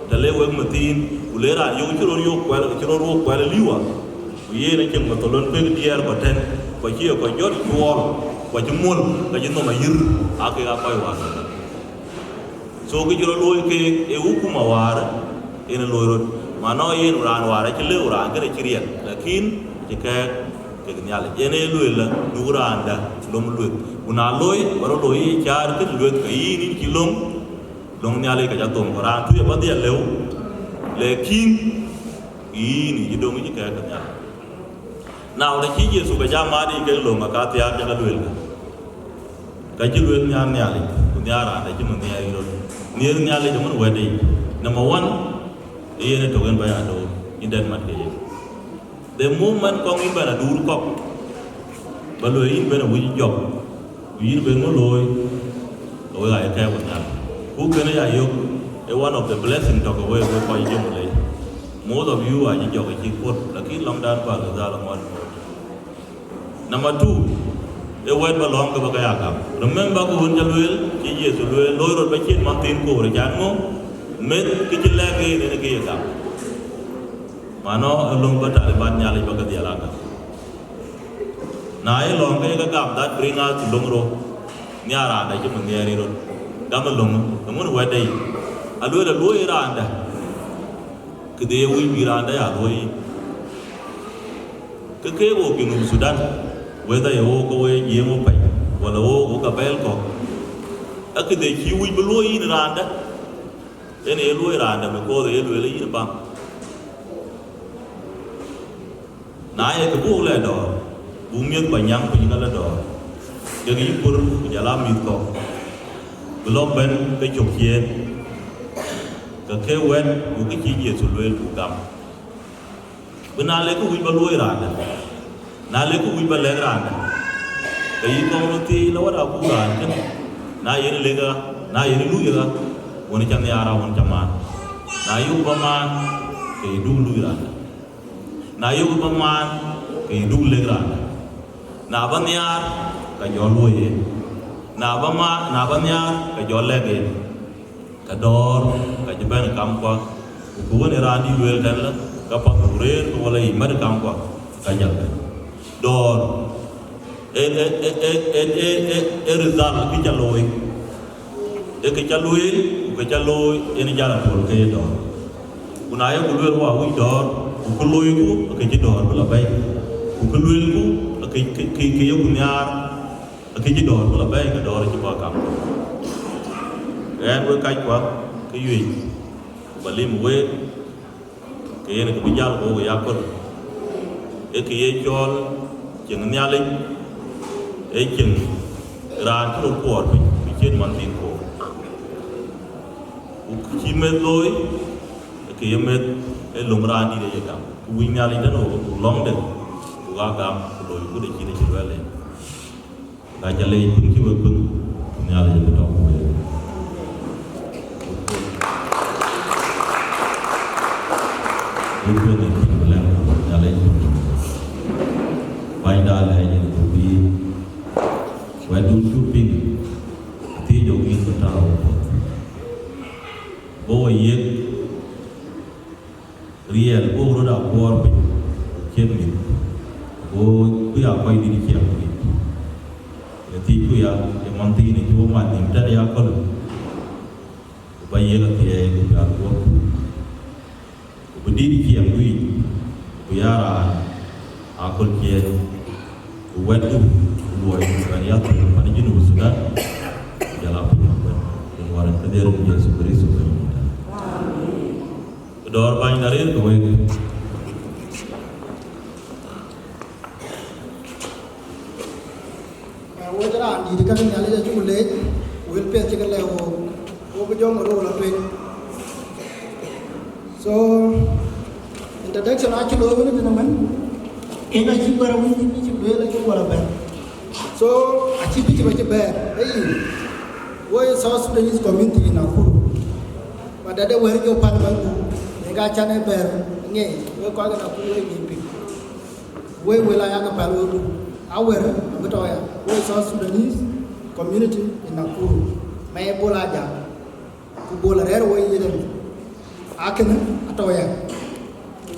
të le wek mathiin, ku le raan yök cï rɔt yök kuɛl, cï rɔt ruɔ̈k kuɛl ë liu a, ku yen acïn mathalon pek diɛɛr kɔc tën, ku acï ye kɔc jɔt cuɔɔl, ku acï muɔl, ka cï nhom ayïr, aa kek aa kɔc wään. So kë cï rɔt looi keek ë hukuma wäär, yen ë looi rɔt. Manɔ yen raan wäär acï lëu, raan kënë cï riɛl, lakin cï kɛ̈ɛ̈k kek Nhialic. Yen ee lueel la, duk raanda lom lueth. Ku na looi, ba rɔt looi ye caar kën lueth, ke yïn yïn cï lom, lom Nhialic ka ca thom. Ku raan tuc aba dhiɛl lëu, lakin yïn yïn cï döŋ cï kɛ̈ɛ̈k ke Nhialic. Na wën, acï Yecu ke jam mat yic kek löŋ, aka thiaak cä ke lueel kë. Ka cï lueel nhiaar Nhialic, ku nhiaar raan dɛ̈ cï mën nhiɛɛr yï rɔt. Nhiɛɛr Nhialic ëmën wɛ̈tde yic. Number one, ë yen ë tök en bä ya door, yïn dɛ̈t mat ke yen. The moment kɔŋ yïn bɛ̈n aduur kɔ̈k, ba lueel yïn bɛ̈n awïc jɔk, ku yïn ben ŋö looi, ke wek aa ye kɛ̈ɛ̈k ku nhial. Ku kënë ya yök, ee one of the blessing tɔ̈ ke wek, wek kɔc jɔŋ lei. Most of you aa cï jɔk acïk puɔ̈t, lakin lɔ̈ŋdan bä ke dhal aŋuɔt. Number two, ee wɛ̈t bä lɔ̈ŋ ke bä ke ya gam. Remember, ke wën cä lueel, cï Yecu lueel, looi rɔt bä cïn man thiin koor, can ŋö? Meth kë cï lɛ̈k en, en ke ye gam. Manɔ ë löŋ bä Taliban Nhialic bä ke dhiɛl a gam. Na ye lɔ̈ŋ ke ye ke gam, that bring us to löŋ rou. Nhiaar raan dɛ̈ cï mën nhiɛɛr yï rɔt. Gam ë löŋ, ëmën wɛ̈tde yic. Alueel aluɔi raan dɛ̈. Këdhie ye wïc bï raan dɛ̈ ya luɔi yic. Ke keek wok Junub Thudan, whether ye wok ke wek Jiëëŋ wok pɛ̈c, wala wok wok gabɛ̈ɛ̈l kɔ̈k, ee këdhie cï wïc bï luɔi yïn raan dɛ̈. Yen ye luɔi raan dɛ̈, because ye lueel yïn baŋ. Na ye kë buk lɛ dɔ̈ɔ̈r, buk miëth kɔc nyam piny ke lɛ dɔ̈ɔ̈r, kek yï kur ku jɔl aa mïth kɔ̈k, bï lɔ bɛ̈n ke cök ciëën, ke ke wɛ̈t, ku kë cï Yecu lueel buk gam. Bï na le kë wïc bä luɔi raan dɛ̈, na le kë wïc bä lɛ̈k raan dɛ̈, ke yï kɔŋ röt thiëëc la wɛ̈t abuk raan kënë, na yen lëk ɣa, na yen luui ɣa, wën cä nhiaar a wën cä maan. Na yök bä maan, ke yï duk luui raan dɛ̈. Na yök bä maan, ke yï duk lëk raan dɛ̈. Na bä nhiaar, ka jɔ luɔi yen. Na bä ma-, na bä nhiaar, ka jɔ lɛ̈k yen. Ka dɔ̈ɔ̈r, ka cï bɛ̈n ë kamkua, ku kë wën ë raan dït lueel tɛ̈n lë, ka path ku rëër, ke wala yic mät ë kamkua, ka jɔl bɛ̈n. Dɔ̈ɔ̈r, ë, ë, ë result kë ca looi. Ee kë ca lueel, ku kë ca looi, yen jal apuɔl ke ye dɔ̈ɔ̈r. Ku na ye ku lueel wa wïc dɔ̈ɔ̈r, ku kë loiku, ke cï dɔ̈ɔ̈r bï lɔ bɛ̈i. Ku kë luelku, ke, ke, ke, ke yeku nhiaar, ke cï dɔ̈ɔ̈r bï lɔ bɛ̈i, ke dɔ̈ɔ̈r acï bɔ̈ kam. Ɣɛn wek kackua, ke yuec, ku bä lim week, ke yen kë bï jäl ku wok ë yaköl. Ee kë ye cɔɔl cieŋ Nhialic, ee cieŋ raan cï röt kuɔɔr piny, bï ciët man thiin koor. Ku kë cï meth looi, ee kë ye meth, ee löŋ raan dït ë ye gam. Ku wïc Nhialic tënë wok, ku lɔ̈ŋde, ku aa gam, ku loiku de cït acï luɛɛl en. Ka ca leec piŋ cï wek piŋ, Nhialic abï tɔ̈ ku wek. Bï piŋ ë piŋ bï lɛ̈k Nhialic. Bänyda lɛɛc en ku bï wɛ̈tdun cuk piŋ, athiëc jɔ wïc bï tääu puɔ̈th. Bï wɔ yiëk riɛl, buk röt a kuɔɔr piny, ciët mïth, go ku ya kɔc dït ciɛɛŋ ku yic. Ë thiëcku ya, ë man thiin ë cï wo mat nïm tëde yaköl, ku ba yiëk athiɛɛi ku pial guɔ̈p. Ku bï dït ciɛɛŋ ku yic, ku ya raan aköl ciëën, ku wɛ̈tdu, ku luɔidu bɛ̈n yath pan Junub Thudan, ku jɔl a piny ëbɛ̈n. Yen wäär ë Bɛ̈nydït Yecu Kërtho Bɛ̈nydït. Ku dɔ̈ɔ̈r bäny na rëër ke wek. Ku leec, wël piɛth cï ke lɛ̈k wok, wok bï jɔŋ röör la tueŋ. So, introduction acï looi wën tënë mën, kek acï bɛ̈r wën cï lueel acï wala bɛ̈r. So, acï bï cï bä cï bɛ̈ɛ̈r, ee yï, wo ye South Sudanese community in Nakuru. But dade wɛ̈r jɔ parliament du, ne ka can e bɛ̈ɛ̈r ŋeec, we kɔc ke Nakuru we ŋic piny. Wek wël aya ke päl wek du, awär abï tɔ̈ ya, wek South Sudanese community in Nakuru, mɛi Bol Ajak, ku Bol arɛ̈ɛ̈r wei yith ɛn, akënë atɔ̈ ya.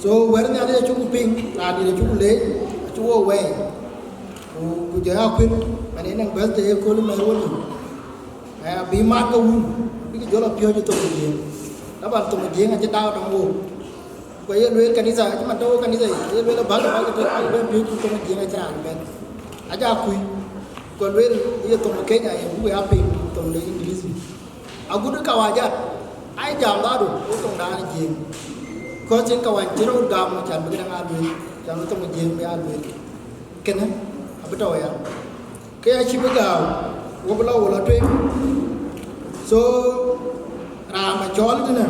So wɛ̈t Nhialic acuk piŋ, raan dït acuk leec, acuk wo wɛɛi, ku, ku jɔ ya kuïn, man en ɛŋ birthday ëkööl mɛ̈r wo nïm. Aya, bï mat ke wun, bïk jɔl a piɔ̈ɔ̈c ë thoŋ ë Jiëëŋ. Taban thoŋ ë Jiëëŋ acï daau dɔm wook. Ku ye lueel kanitha, acï man tɔ̈u kanitha yic, ye lueel abäk, abäk, abäk, abäk bɛ̈n piööc thoŋ ë Jiëëŋ acï raan bɛ̈n. Aja kuc, ku lueel ye thoŋ ë Kenya ye buk ya piŋ thoŋ de English. Agut ë kawajat, ai jam dhadu, wo thoŋdan ë Jiëëŋ. Kɔc cïn kawany cï röt gam, can bï këdäŋ aa lueel, can wo thoŋ ë Jiëëŋ bï aa lueel. Kënë, abï tɔ̈u ya. Ke acï bï gääu, wo bï lɔ wo lɔ tueŋ. So, raan bä cɔɔl tënë,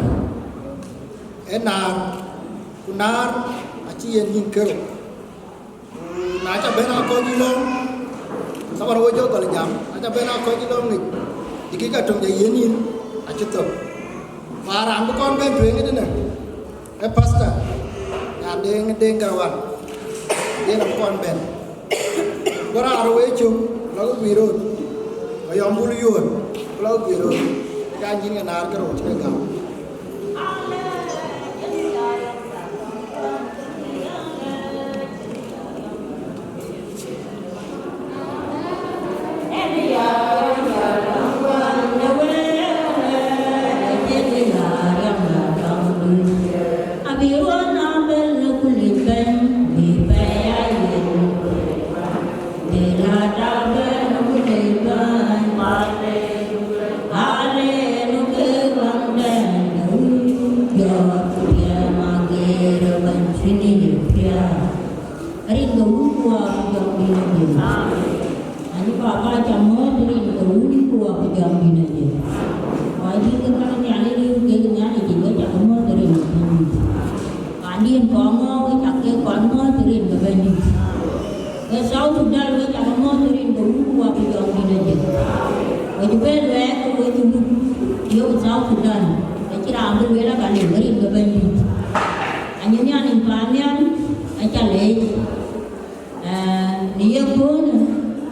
ee naar, ku naar acï yen nyin kerou. Ku na ca bɛ̈n akɔc yï lɔ̈ɔ̈m, thabar wo jɔ gɔl jam, na ca bɛ̈n akɔc yï lɔ̈ɔ̈m ŋic, dikika töŋ jɔ yen yïn, acï thök. Ku a raan bï kɔn bɛ̈n tueŋ tënë, ee pastor, nyan Deŋ, Deŋ Garwan, yen abï kɔn bɛ̈n. Ku raan rou ë cök, lɔ ke guiir röt, ayɔm bul yuöör, ku lɔ ke guiir röt, ka nyïn ke naar ke rou cï ke gam. Rin ke wun ku wa ku jɔŋ dït adï. Ani baba ca mɔ̈ɔ̈th rin ke wun ku wa ku jɔŋ dït adï. Kɔc dït ke käŋ Nhialic riëëu kek Nhialic yic, we cak mɔ̈ɔ̈th rin ke Bɛ̈nydït. Pandiën kɔn ŋɔ̈ɔ̈k, we cak ke kɔn mɔ̈ɔ̈th rin ke Bɛ̈nydït. Ke South Sudan, we cak mɔ̈ɔ̈th rin ke wun ku wa ku jɔŋ dït adï. We cï ben luɛɛk ke we cï wut, yök South Sudan, acï raan bï lueel aka liu rin ke Bɛ̈nydït. Anyin Nhialic paannhial, aca leec. Ee, në ye köölë,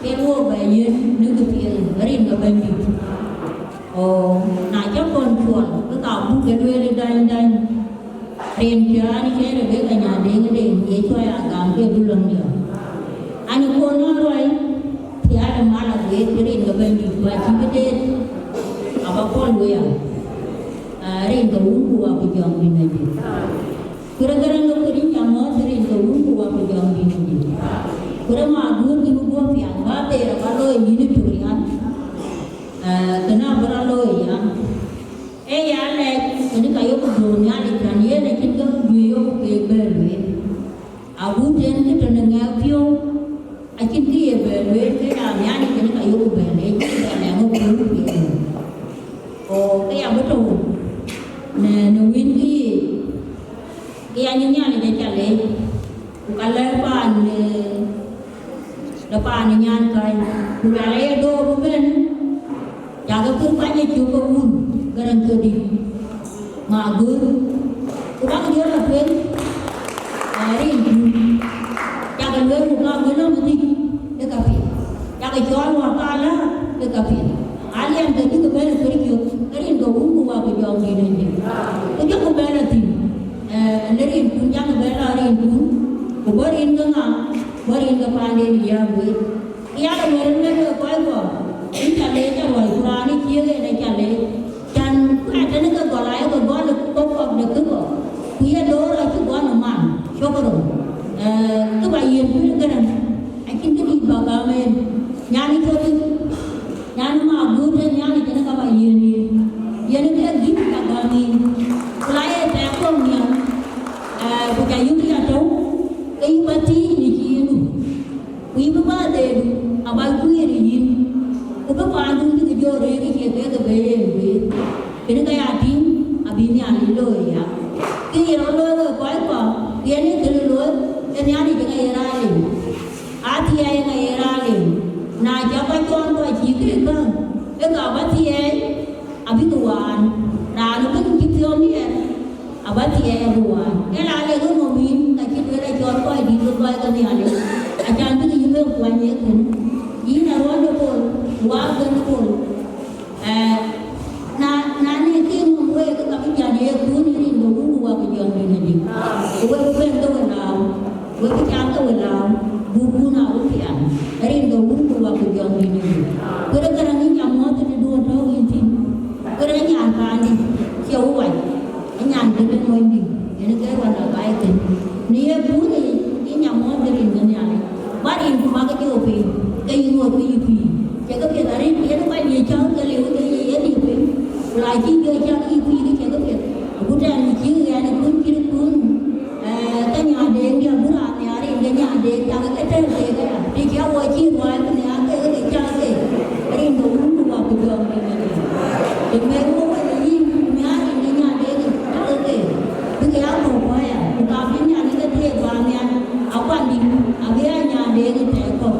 ke wo bɛ yiën në këpiɛth, rin ke Bɛ̈nydït. O, na ca kɔn cuɔl, ke ka buk ke lueel dany dany. Rin piɔ̈n cï Rebeka nyan Deŋ Deŋ, ye cuai agam ke du lɔ̈ŋ diɔ. Ani kɔn nɔn ruai, thiaar ë mal agueeth rin ke Bɛ̈nydït, ku acï bï deet, aba pɔl wëya. Aa, rin ke wun ku wa ku jɔŋ dït adï. Ku rɛ̈k Garaŋ ke kuc yïn ca mɔ̈ɔ̈th rin ke wun ku wa ku jɔŋ dït adï. Ku rɛ̈k Maguur yïn guɔ piath, ba thɛɛr aba looi yïn ë tök rial. Aa, kënë abï rɔt looi ya. Ee ya lɛc, kënë ka yok dhuöör Nhialic, tɛ̈n yen acïn kë bï yok keek bɛ̈ɛ̈r lueel. Agut en kë tɔ̈ në ŋɛk piɔ̈u, acïn kë ye bɛ̈ɛ̈r lueel, ke raan Nhialic kënë ka yok bɛ̈ɛ̈r leec, bɛ̈ɛ̈r lɛ̈ŋ ë kuur piɛth. O, ke ya bï tɔ̈u në, në wïn kë yiic, ke ya nyin Nhialic aca leec, ku ka lɛ̈k paan, ee, de paan ë nyankäi, ku luɛl aye door bï bɛ̈n, cakë pïr kuany ë cök ke wun, Garaŋ ke dït, Maguur. Ku bäk jɔl la tueŋ, ee, rin kun. Cakë lueel ku ka wël nɔm dhïc ë ka piŋ. Cakë cɔɔl wä ka lä ë ka piŋ. Aliɛm ke dï ke bɛ̈n ë kër cök, ke rin ke wun ku wa ku jɔŋ dït adï. Ku jɔku bɛ̈n la thïn, ee, në rin kun, cakë bɛ̈n la rin kun. Ku bɔ̈ rin ke ŋa, bɔ̈ rin ke paanden ë yäär wëët. Yak ë wɛ̈t ëmën ë kɔc guɔ, yïn ca leec aluɔi, ku raan ë ciëëk en aca leec. Can ku atënë ke gɔl ayek gɔl ë kɔ̈k kɔ̈k de kë kɔ̈k, ku ye door acï gɔl ë man, cök rou. Ee, kë ba yiën bï Garaŋ, acïn kë dït ba gam en. Nyan ë cöt, nyan ë Maguur tën Nhialic tënë ka ba yiën yïn. Yen ë ke gït ba gam yïn. Ku la ye thɛɛr kɔ̈k nhial, ee, ku ca yök ya tɔ̈u, ke yïn ba thiëëc në cï yïn nu. Ku yïn bï bä dheedu, aba guiir ë yïn, ku bï paandu rëër ke cie kek ke bɛ̈i en guiir. Kënë ka ya tïŋ, abï Nhialic looi ya. Kë ye rɔt looi wek kɔc kɔ̈k, yen ë kënë looi, ee Nhialic ë ka ye raan liu. Athiɛɛi ë ka ye raan liu. Na cä kɔc cɔɔl kɔc cï kek käŋ, ke ka bä thiɛɛi, abïkï waan. Raan ëbën cï thiɔ̈k miɛt, abä thiɛɛi abï waan. Ke raan le ɣön nɔm yïn, ka cï lueel acɔl kɔc dït ke kɔc ke Nhialic, acan bïkï yï bɛ̈n kuany ye kënë. Yïn aruɔ̈nde Bol, waak bɛ̈n Bol. Eh, na, na ne kï nɔm week, ke ka bï jat ye kun rin ke wun ku wak jɔŋdït adï. Ku wek bï bɛ̈n ke we lääu, wek bï cam ke we lääu, buk kun a wek pian, rin ke wun ku wak jɔŋdït adï. Ku rëër këraŋ yïn jam mɔ̈ɔ̈th tëduön tɔ̈u yïn thïn. Ku rëër nyan paandï, cie wek wac, nyan kënë mɔ̈nydï, yen ke ruɔn a baai thïn. Në ye kun yic, yïn jam mɔ̈ɔ̈th rin ke Nhialic. Ba rin ku bäk jɔ piny, ke yï ŋoot ku yï kuïï. Cï ke piɛth arëët, yen kɔc ye cäŋ ke liu ke ye ye dït piny. Ku la cï jɔ cäŋ yï kuïï ke cï ke piɛth. Ku tɛ̈n cï ɣɛn kun cït kun, eh, ke nyadeŋ diɛ̈ bï raan nhiaar rin ke nyadeŋ cak ke tɛ̈r keek aya. Të cï awɔ cï ruääi ku nhiaar ke ke cäŋ ke. Rin ke wun ku wak ku jɔŋ rin ke. Të mɛt wok wën ë yïn, nhiaar rin ke nyadeŋ cak ke. Bïk ya kɔ̈u kɔ̈u aya, ku ka bï Nhialic ke thiëëk ba nhial, akuandït abï aa nyadeŋ ë thɛɛr kɔ̈u.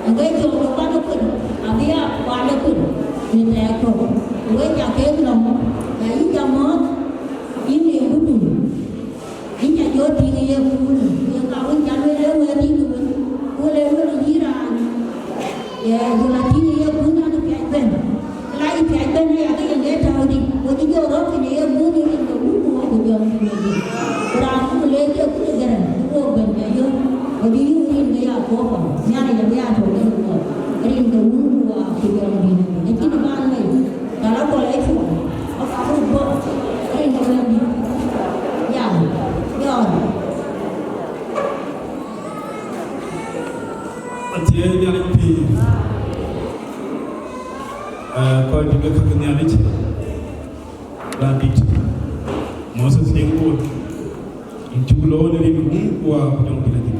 Ë ke cök ë kuan ë kuën, abï aa kuan ë kuën në thɛɛr kɔ̈u. Ku wek ca keek nɔm, na yïn ca mɔ̈ɔ̈th, yïn lim ku dum. Yïn ca jɔ tïŋ ë ye kuun, ku ye ka wën ca lueel ë wëëtdït wën, ku le lueel yïn raan. Ye, ku la tïŋ ë ye kuun an, piac bɛ̈n. Ku la yï piac bɛ̈n aya, ke yen de tääu dït. Ku cï jɔ rɔt piny ë ye kuun ë rin ke wun ku wak ku jɔŋdït adï. Ku raan ku le ke kuun ë gɛrɛn, ku wok bɛ̈n bɛ yök. Ku cï yök rin ke ya kuɔɔr kɔ̈u. Nhialic abï ya tɔ̈u ke wok. Rin ke wun ku wak ku jɔŋdït adï. Acïn baan mei. Ka la kɔl ë cuɔl. Aka röt bɔ̈. Rin ke wëndït. Ya. Jɔn. Athiɛɛi Nhialic pïïr. Eh, kɔc dït ke käk Nhialic, raan dït, Moses Deŋ Bol, yïn cuk loor në rin ke wun ku wak ku jɔŋdït adï.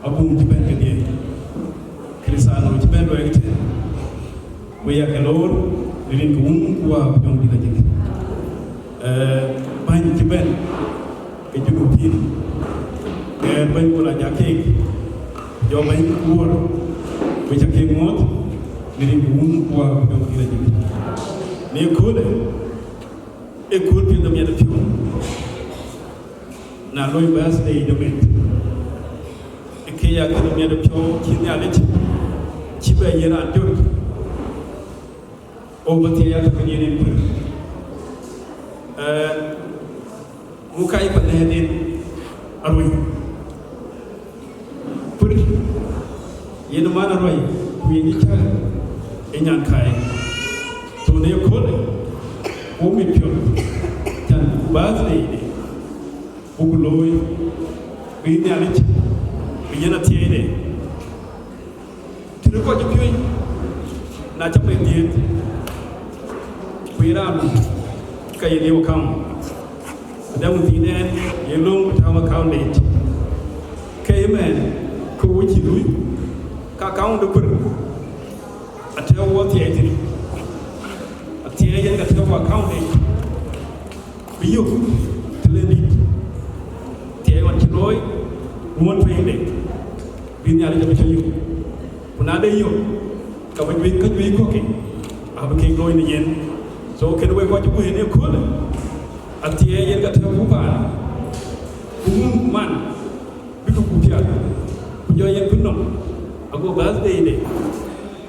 Abun cï bɛ̈n kedhie, Krïthano cï bɛ̈n luɔi tënë, we ya ke loor në rin ke wun ku wak ku jɔŋdït adï. Eh, bäny cï bɛ̈n ke Junubin, ke bɛ̈ny Bol Ajak keek, jɔ bɛ̈ny Kuɔɔr, we ca keek muɔ̈ɔ̈th në rin ke wun ku wak ku jɔŋdït adï. Në ëköölë, ëkööl piɛth ë miɛt ë piɔ̈u, na loi birthday de meth, ë ke ya kënë miɛt ë piɔ̈u cï Nhialic cï bɛ yiëk raan jɔt, o bä thiëëc ya tök yen en kuën. Eh, Ŋu ka ye pa nɛ̈ɛ̈t en aruɔ̈i? Pïr yen man aruɔ̈i, ku yen cï cäk ë nyankäi. Thon ë köölë, ku mit piɔ̈ɔ̈th, can ku birthday de, buk looi, bï Nhialic, bï yen athiɛɛi de. Tënë kɔc ë piööc, na cä pɛ̈i dhiëëth, ku ye raan, ka ye liep account. Adɛ̈ wën thiin ɛn, ye löŋ ku tääu account deet. Ke ëmɛn, ke wo cï luui, ka account de kuër, atɛ̈ɛ̈u wo thiɛɛi thïn. Athiɛɛi yen ka tɛ̈ɛ̈u account deet. Bï yök të le dït, thiɛɛi ɣɔn cï looi, ruɔ̈n tueŋde, bï Nhialic abï cä yök. Ku na de yök, ka bï juëc, ka juëc kɔ̈k ke, abï kek looi në yen. So, kënë wek kɔc cï kueen ëköölë, athiɛɛi yen ka tɛ̈ɛ̈u paan, ku mum man, bï ke kuc piath, ku jɔ yen bï nɔm, ago birthday de,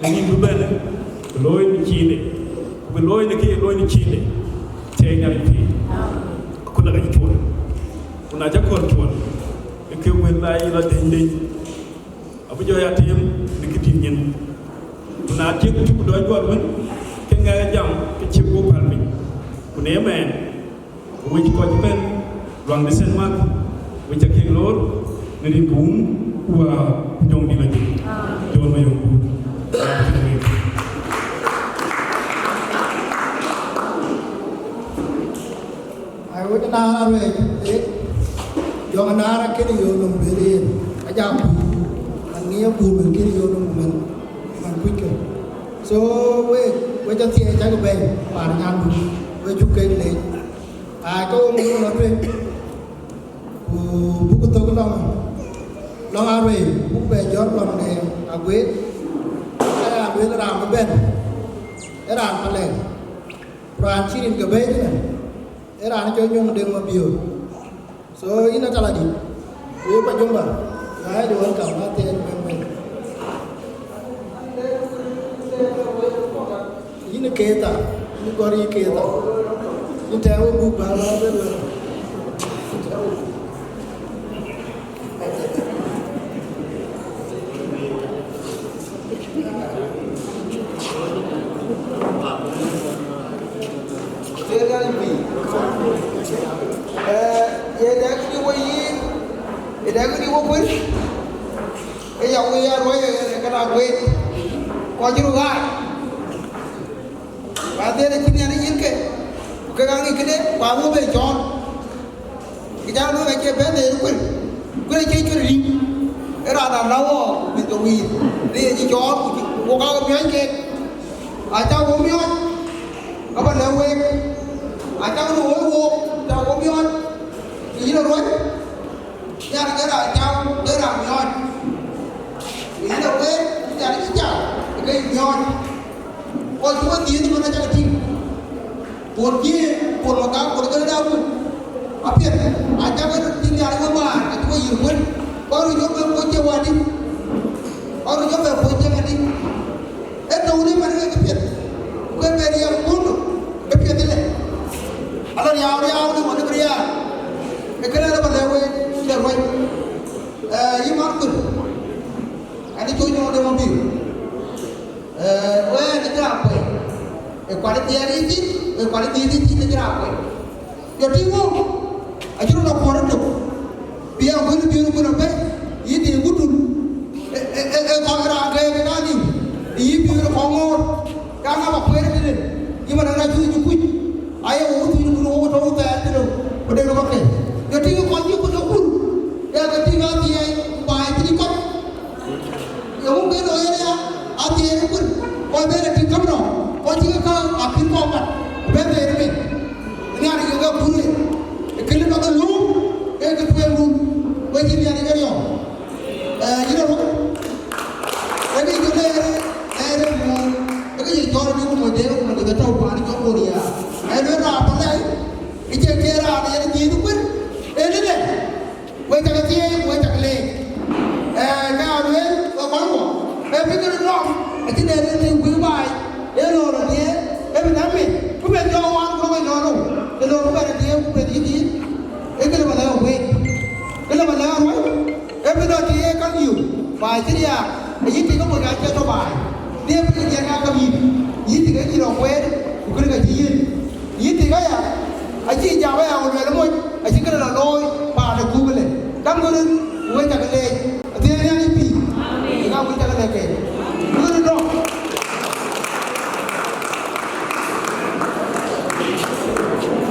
në yïn bï bɛ̈n, bï looi në ciinde, ku bï looi në kë ye looi në ciinde, thiɛɛi Nhialic pïïr, ku lak yï cuɔl. Ku na cä kɔl cuɔl, ke ke wël la yï la deny deny, abï jɔ ya teem në kë tïŋ nyin. Ku na tiek cuk dɔc juɔl wën, ke ŋɛk jam, ke cï gup päl piny. Ku në ëmɛn, wec kɔc bɛ̈n luaŋ de Saint Mark, wec akek loor në rin ke wun, ku, ah, ku jɔŋdït lɔ jik. Jɔn Mayom Kuur. Ai, wec naar aruɛɛc, eh, jɔŋ naar akënë yöök nɔm bɛ̈n yen. Ajam, an ŋiɛc abun bɛ̈n kënë yöök nɔm bɛ̈n, man kuc kë. So, Wek, wek ca thiëëc cak bɛ̈ny, paan nyandu, wek cuk kek leec. Aa, ke wo muk lɔ tueŋ, ku buk thök lɔŋ, lɔŋ aruei, buk bɛ jɔt lɔŋ de agueet. Aya lueel raan bï bɛ̈n, ee raan Palek, ku raan cï rin ke bɛ̈ɛ̈i tënë, ee raan cɔl Nyɔŋ Deŋ Mabiöör. So, yïn Ataladi, wek pa Jumba, na ya jɔ welcome, na thiëëc bɛ̈n bɛ̈n. Yïn Keita, yïn gɔ̈r yï Keita. Yïn tɛ̈ɛ̈u buk bä bä bë luel. Eh, ye dɛk di wo yïn, ye dɛk di wo kuën, ke ya wo ya ruɔi, eh, ke la guet, kɔc röt ɣaac. Ba dhël acïn Nhialic yen ke, ku kek aŋic këde, ku awo be cɔɔl. Kë jam looi acie bɛ̈n de kuën, kuën acie cuɛt riŋ. Ee raan a lɔ wɔ mïth ke wïïr, de ye cï cɔɔl, ku cï wok aa ke miɔɔc keek. Acä wo miɔɔc, ka bä lɛ̈k week. Acä wo wok, acä wo miɔɔc, ke yïn ë ruɔc. Nhialic ke raan cam, ke raan miɔɔc. Yïn ë wëët, Nhialic cï cam, ke yï miɔɔc. Kɔc cï we dhiëëth ëmën acäk tïŋ. Bol jiëë, bol wä gam, bol kënë daa wun. Apiɛth, acäk tïŋ Nhialic we määr, acï we yïr wën. Kɔc röt yök bɛ puɔ̈c cï wädï. Kɔc röt yök bɛ puɔ̈c cï wädï. Ee tɔ̈u në man ke piɛth, ku ke bɛ riɛl kuöndë ke piɛth ëlë. Ala riau riau në ɣɔn bï riaar. Ee kënë rɔt bä lɛ̈k wek cï ruɔc. Eh, yï Marthin, ɛn ë cɔl Nyɔŋ Deŋ Mabiöör. Eh, wɛ̈ɛ̈r ë cï raan kuɛny. Ee kuat ë dhiɛɛr yï thïn, ee kuat ë dhiëëth yï thïn ë cï raan kuɛny. Jɔ tïŋ wok, acï rɔt lɔ kuɔ̈r ëtök, bï ya wël biöör ku lɔ bɛ̈i, yï dee gutul, ë, ë, ë, ë kɔc raan gɛɛk ë raan liu, yï biöör ë kɔŋ ŋoot, ka ŋa bä kueer tëde, yï man ë rac thuc ë kuc, aye wo thuc ë kun wo tɔ̈u thɛɛr tëde, ku dek bä ke. Jɔ tïŋ kɔc cï ku lɔ kun, ya ke tïŋ athiɛɛi, ku baai cï kɔc. Yeŋö ke looi ëya, athiɛɛi ëbën, kɔc bɛ̈n ë tïŋ käm nɔm, kɔc cï ke käŋ akïn kɔn mat, ku bɛ̈n bɛ̈ɛ̈r ëmën. Nhialic ke ke pur ë, ë kënë bä ke luuŋ, ke ke tueŋ run, wek cï Nhialic ke riɔ̈ɔ̈k. Eh, yïn ë rɔt, ee ke jɔ lɛɛr, lɛɛr ë muɔɔr, ee ke jɔ cɔɔr ë bï ku mɔc dee, ku mɔc dee ke tɔ̈u paan cɔl Boria. Ee lueel raan Palek, ë cie ke raan ë yen jiëëth kuën, ee lëdë. Wek cä ke thiëëc, wek cä ke leec. Ee, ka lueel, we kɔc kuɔ, ee bï kë röt nɔm, acïn dɛ rëër thïn kuï baai, ee lɔ rɔt diëër, ee bï däm mec, ku bɛn jɔ wan ku rɔt nɔn rou, ee lɔ ku bɛn diëër, ku bɛn yï diëër, ee kënë bä lɛ̈k wek, kënë bä lɛ̈k ruɔ̈c, ee bï lɔ të ye käŋ yök, baai cï riaak, ayï tik ë moc acï tɔ baai, diëër bï ke jiɛɛn ŋa käŋ yïn, yï tik ë cï rɔt kueer, ku kënë ka cï yiëën. Yïn tik aya, acï jam aya ku luɛl moc, acï këde lɔ looi paan ë kuuk ëlë. Däŋ ŋöt rin, wek cä ke leec, athiɛɛn riɛl yï pïïr, ë ka wek cä ke lɛ̈k keek. Ŋöt rin dɔ̈k.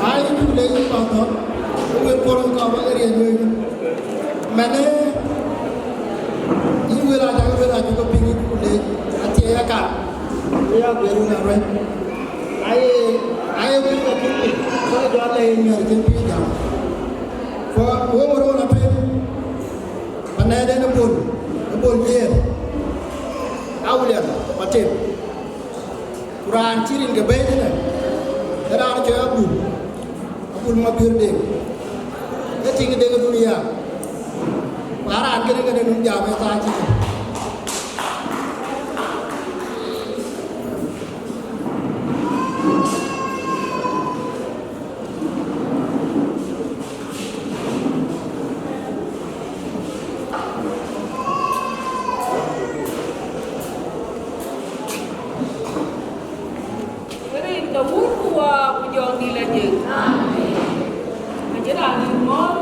Ai, yïn cuk leec yïn Pastor, ë wek puɔ̈l ë kɔɔr bä ke riɛl wek. Mɛnë, yïn wël aa cak wël aa cuk ke piŋ yïn cuk leec, athiɛɛi akan, ë ya guëër wun aruɛ̈ny. Aye, aye kuc ka cïn piny, ka jɔ lɛ̈k ë nyuɛ̈r cïn piny jam. Ku wo ŋot ɣɔn atueŋ, panɛɛden ë Bol, ë Bol Jiëër, Awulian Matep. Ku raan cï rin ke bɛ̈ɛ̈i tënë, ë raan cɔl Abul, Abul Mabiöör Deŋ. Ë tiŋ Deŋ ë dunia. Ku aa raan kënë kënë nɔm jam ë thaar cï tïŋ. Rin ke Wun ku Wät ku Jɔŋdït Lajik. Amen. Acïn raan yï mɔ̈ɔ̈th,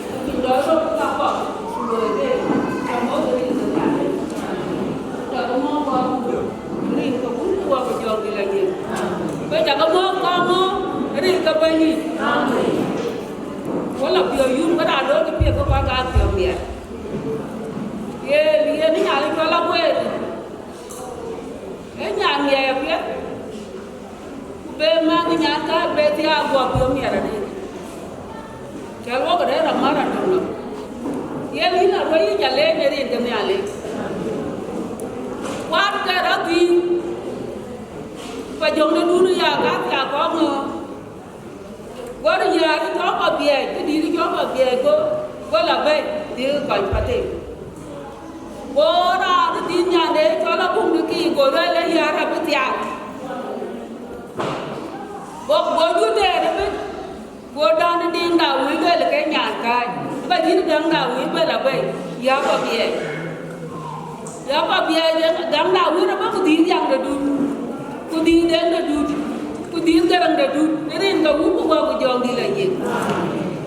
ku cïn dɔ̈ɔ̈r rɔt ka kɔ̈k, ku luɔi de, ca mɔ̈ɔ̈th rin ke Nhialic. Ca ke mɔ̈ɔ̈th kɔ̈k, rin ke Wun ku Wät ku Jɔŋdït Lajik. Ku ca ke mɔ̈ɔ̈th kɔ̈k mɔ̈ɔ̈th, rin ke Bɛ̈nydït. Amen. Wala piɔ̈u yum, ke raan looi ke piɛth ke kɔc ka piɔ̈u miɛt. Ye, ye Nhialic cɔl Aguer. Ee nyan miɛɛi apiɛth, Nyan ka be thiaak guɔ piɔ̈u miɛt adï. Cä luɔk rɛ̈ɛ̈r amär atök nɔm. Yen yïn aruɔ̈c yï ca leec në rin ke Nhialic. Kuat ke rɔt thïn. Ku jɔŋdït dun ya ka thiaak kɔ̈k ŋö. Go riäär cɔk Abiɛɛc, këdït cɔk Abiɛɛc, go, go la bɛ̈i, dhil kɔc pathek. Go raan ë dhil nyande cɔl Abuŋ de Kiic, go lueel ë yäär abï thiaak. Go, go jur tëër ëbën, go dɔn ë Deŋ Dawï lueel ke nyan kääc, ba yïn Deŋ Dawï bɛ la bɛ̈i, yäär Abiɛɛc. Ya Abiɛɛc, Deŋ Dawï abä ku dhil Yaŋ de Dut, ku dhil Deŋ de Dut, ku dhil Garaŋ de Dut, në rin ke Wun ku Wä ku Jɔŋdït la yiëk.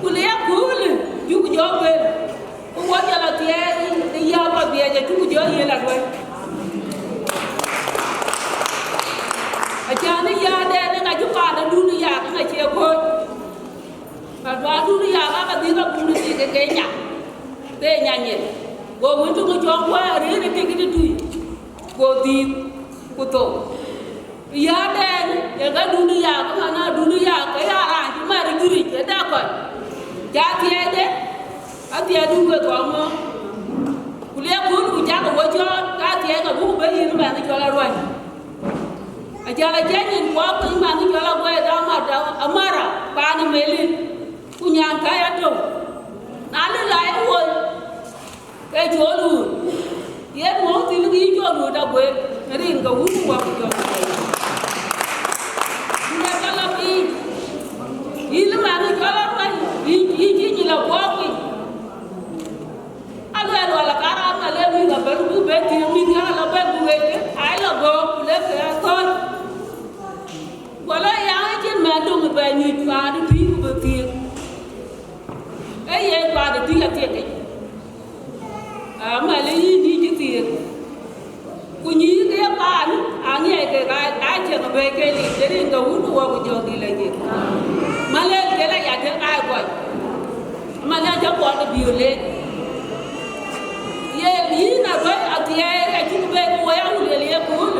Ku le ya köölë, cuk jɔ bɛ̈n, ku wä jɔ la thiɛɛi, në ya Abiɛɛc acuk jɔ yiël aruɛ̈c. Acän ë yäädɛn ë ŋa cï paan de dun ë yak ŋa cie kɔ̈ɔ̈c. Ka duaadun ya ka ka dhil ka kun ti ke ke nya. Ke nya nyen. Go wun tu ku cɔŋ wa rin ke ke tui. Go dhil ku thou. Ya den e ka dun ya ka mana dun ya ka ya ran ti mar juri ke da ko. Ja ti de. A ti dun ke ko mo. Ku le kun ku ja ko wo cɔɔl ka ti ka bu be yin ba ni cɔɔl a ruan. Ajal a jɛny nyin kuɔ piny man cɔl Aguɛɛr Amara, Amara, paan ë Melin, ku nyan ka ya tök. Na lë la ye woi, ke cɔl wut. Yen wou thïn kï cɔl wut Aguɛɛr, në rin ke wun ku wä ku jɔl. Ku le ka la piny, yïn man cɔl Aruany, yïn, yïn cï nyin la kuɔ piny. Aluel wala ka raan ka le mïth abɛ̈n bï bɛ thiëëk mïth yak ala bɛ̈n bï wek ke, ai la gɔ̈ɔ̈k ku le ke athɔ̈l. Wala ya acïn mɛn döŋ bɛ nyuc paandë tui ku bï thiëëk. Ee yen paandë tui athiëkic. Amɛlë yïn dï cï thiëëk. Ku nyïïk ke paan, aŋiɛc kek aa, aa cieŋ abëi ke lik, ke rin ke wun ku wä ku jɔŋdït la yiëk. Malɛl ke la ya tëk aa kɔc. Malɛl cä kuɔt ë biöl leec. Ye yïn a bɛ̈i athiɛɛi acuk bɛ̈i ku wä ya wun luel ye kuul.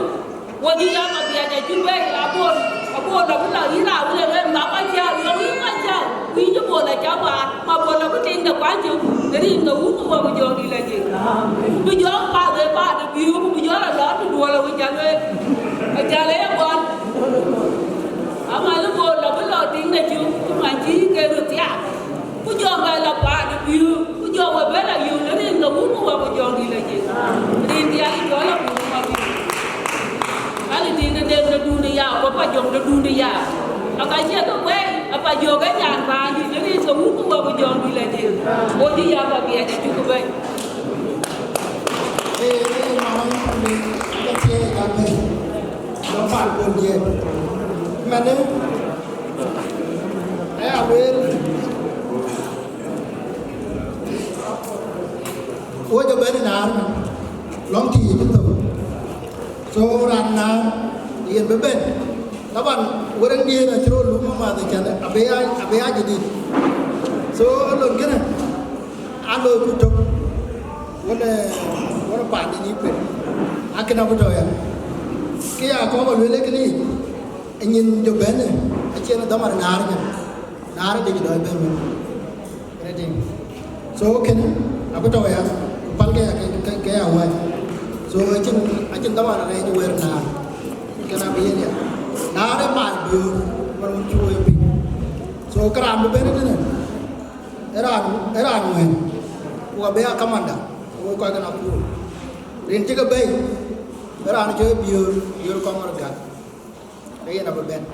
Wo cï ya Abiɛɛc acuk bɛ̈i abol, abol abï la yïn a wun luel ma kɔc cä, yɔŋ yïn kɔc cä. Ku yïn cï bol acä waar, ma bol abï tiŋ de kuany cök, rin ke wun ku wä ku jɔŋdït la yiëk. Ku bï jɔ path ë paat ë biöök, ku bï jɔ la lɔ të duɔl awïc ca lueel. Acä le ye gɔl. Amal bol abï lɔ tiŋ de cök, cï man cï ke röt thiaak. Ku jɔ bɛ la paat ë biöök, ku jɔ wä bɛ la yöök në rin ke wun ku wä ku jɔŋdït la yiëk. Rin diaal cɔl abun ma biöök. Bäk tiiŋ de dem de dun de ya, ku pa jɔŋ de dun de ya. Aka cie ke wei, apa jɔ ke nyan paandït, de rin ke wun ku wä ku jɔŋdït la jël. Wo cï ya Abiɛɛc acuk bɛ̈i. Ee, ee, mama, ka cie ka bɛ̈i. Jɔ pan kun je. Mane, ee, a wel. Wo jɔ bɛ̈n naar, lɔŋ ti ye cï thou. So raan na yen bï ben. Taban, wërëŋdiën acï rɔt lum amath ëcän, abï ya, abï ya jadid. So lon kënë, a loi ku tök. Wën, wën paan de nyï kuet. Akën abï tɔ̈ ya. Kë ya kɔ̈k aluel ë kënë yic, ë nyin jɔ bɛ̈n, acïn dhaman naar nyën. Naar de jɔ dɔ̈ɔ̈i bɛ̈n wën. Kërë tïŋ. So kënë abï tɔ̈ ya, ku pälkë ya ke, ke, ke ya wääc. So acïn, acïn dhaman rɛɛc wër naar. Kënë abï yen ya. Naar ë mal biöör, man wun cï woi piny. So kë raan bï bɛ̈n tënë, ë raan, ë raan wën. Ku abï ya kamanda, ku woi kɔc kën akuur. Rin cï ke bɛ̈i, ë raan cï biöör, biöör kɔmor gak. Ke yen abï bɛ̈n.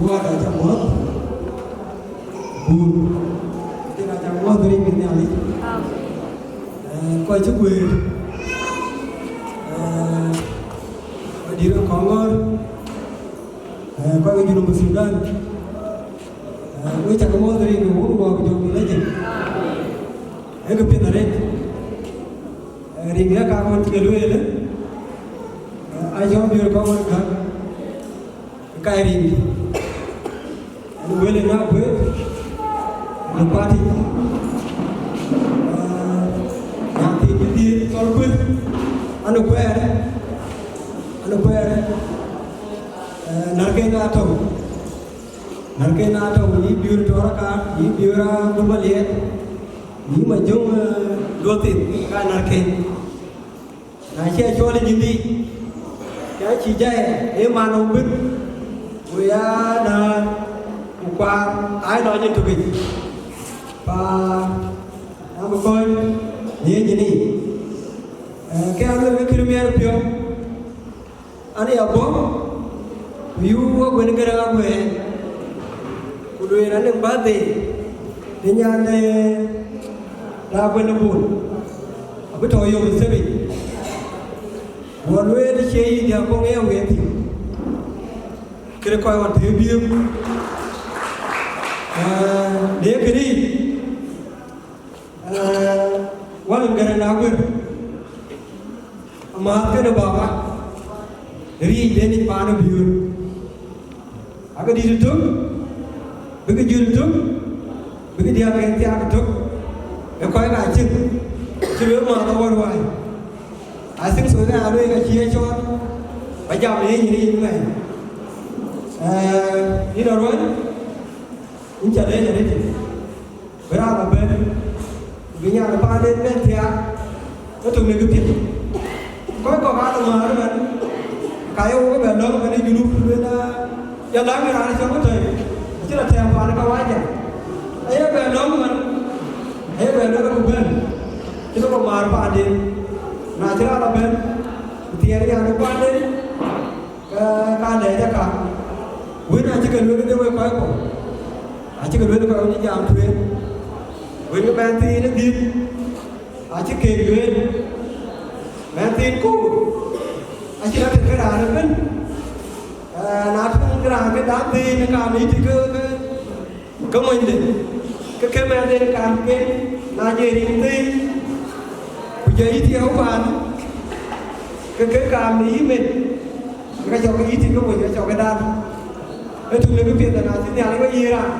Wak aca muɔ̈th. Bur. Kek aca muɔ̈th rin ke Nhialic. Eh, kɔc cï guëër. Eh, kɔc dït ke Kɔŋɔ̈ɔ̈r. Eh, kɔc ke Junub Thudan. Eh, wek cak muɔ̈th rin ke Wun, Wät ku Jɔŋdït Lajik. Ee kë piɛth arëët. Eh, rin ke ka kɔn cï ke lueel, eh, acɔl biöör kɔn ŋɔ̈t gäk. Kairin, an wël ë na kuëër në party, ah, na thiin bï dhiëëth cɔl kuëër, an kuɛɛr, an kuɛɛr, eh, närken atɔ̈u, närken atɔ̈u, yï biöör tɔɔr akaar, yï biöör agut maliɛɛt, yï ma jöŋ, eh, luɔthith, ka närken. Na cï a cɔl ë nyïndï, ke acï jai ë man ë bït, ku ya na ku kuaar aa lɔ nyin tök yic. Pa na bï kɔc ë nyïndï, eh, ke aluel ke kërë miɛt piɔ̈u, an ya bɔ̈, ku yuu wok wën Gërëŋ Aguëër, ku lueel an, birthday de nyan, eh, Raguel Bol, abï tɔ̈ yom ë thëpic. Guɔ lueel cie yï diäk kɔŋ ë ya wëëth thïn, këde kɔc ɣɔn tëë biëm. Eh, në këdï, eh, wal Gërëŋ Aguëër, amääth kënë baba, riic den yic paan ë biöör. Akë dït ë tök, bï kë jut ë tök, bï kë diäk en thiaak ë tök, ë kɔc ka cïn, cï lueel määth awär wai. I think so, na lueel ka cï ye cɔɔl, ba jam ë yiny ë yiny mɛn. Eh, yïn Aruɔ̈n, yïn ca leec arëët. Bï raan abɛ̈n, ku bï nyan ë paanden bɛ̈n thiaak, ke tök në këpiɛth. Kɔc kɔ̈k aa lɔ määr ëmɛn, ka ye wok bɛ lɔ̈ŋ ëmɛn ë Junub, ku lueel, aa, ya läŋ ë raan cɔk ëtɔ̈i, acïn atɛ̈ɛ̈m paan ë kawaja. Aye bɛ lɔ̈ŋ ëmɛn, aye bɛ lɔ̈ŋ ku bɛ̈n, cïn ë kɔc määr paanden. Na cï raan abɛ̈n, ku thiɛɛr nyan ë paanden, Ka, ka lɛc aka. Wën acï ke lueel de wek kɔc kɔ̈k. Acï ke lueel kɔc wën jam tueŋ. Wën ke bɛ̈n thiin ë dhil. Acï keek lueel. Bɛ̈n thiin ku. Acï rɔt tëk ke raan ëbën. Eh, na tïŋ raan ke dap thiin ë kam yic ke, ke, ke monyde, ke ke mɛnhden kam ken, na je rin thëi, ku jɔ yï thiëëu paan, ke ke kam në yï met, ke cɔk yï tik ke mony, ke cɔk ke dal. Ee tök në këpiɛth, na cï Nhialic we yiëë raan,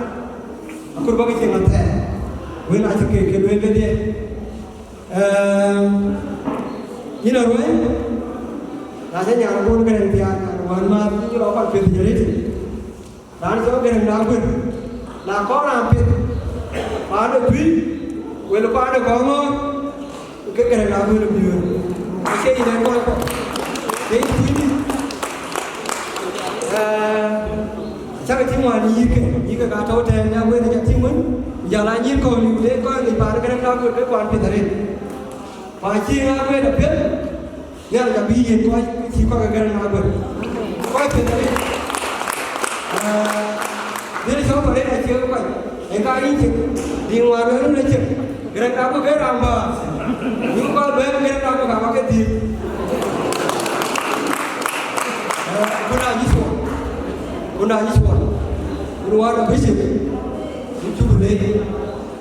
akur bä ke cieŋ athɛɛr, wën acï ke, ke lueel kedhie. Ehm, yïn Aruɔ̈n, na cï nyan bun Gërëŋ thiaan, nyan wään mäth, yïn rɔ kɔn piɛth jël ëtï. Raan cɔl Gërëŋ na guër, na kɔn raan piɛth, paan ë kuïn, wël paan ë kɔŋ ŋɔ̈ɔ̈r, ke Gërëŋ na guër ë biöör. Acie yïn ë kɔc kɔ̈k, ke yïn kuïn dït. Eh, cak tïŋ wään yïk ke, yïk ke ka tɔ̈u tɛ̈ɛ̈n, ya guër ca tïŋ wën, jal a nyïïr kɔ̈u liu, le kɔc ŋic paan ë Gërëŋ na guër, ke kuan piɛth arëët. Ku acï ŋa guëër apiɛth, Nhialic abï yiën kɔc, cï kɔc ke Gërëŋ na guër. Kɔc piɛth arëët. Ah, dhil cɔk Parek acie kɔc, ee ka yïn cïk, dï ŋuan wën run acïk, Gërëŋ na guër ke raan bäär. Yïn kɔc bɛ̈n Gërëŋ na guër ka bä ke dhil. Ah, ku na yï cuɔl, ku na yï cuɔl. Ku wään abï cïk, yïn cuk leec.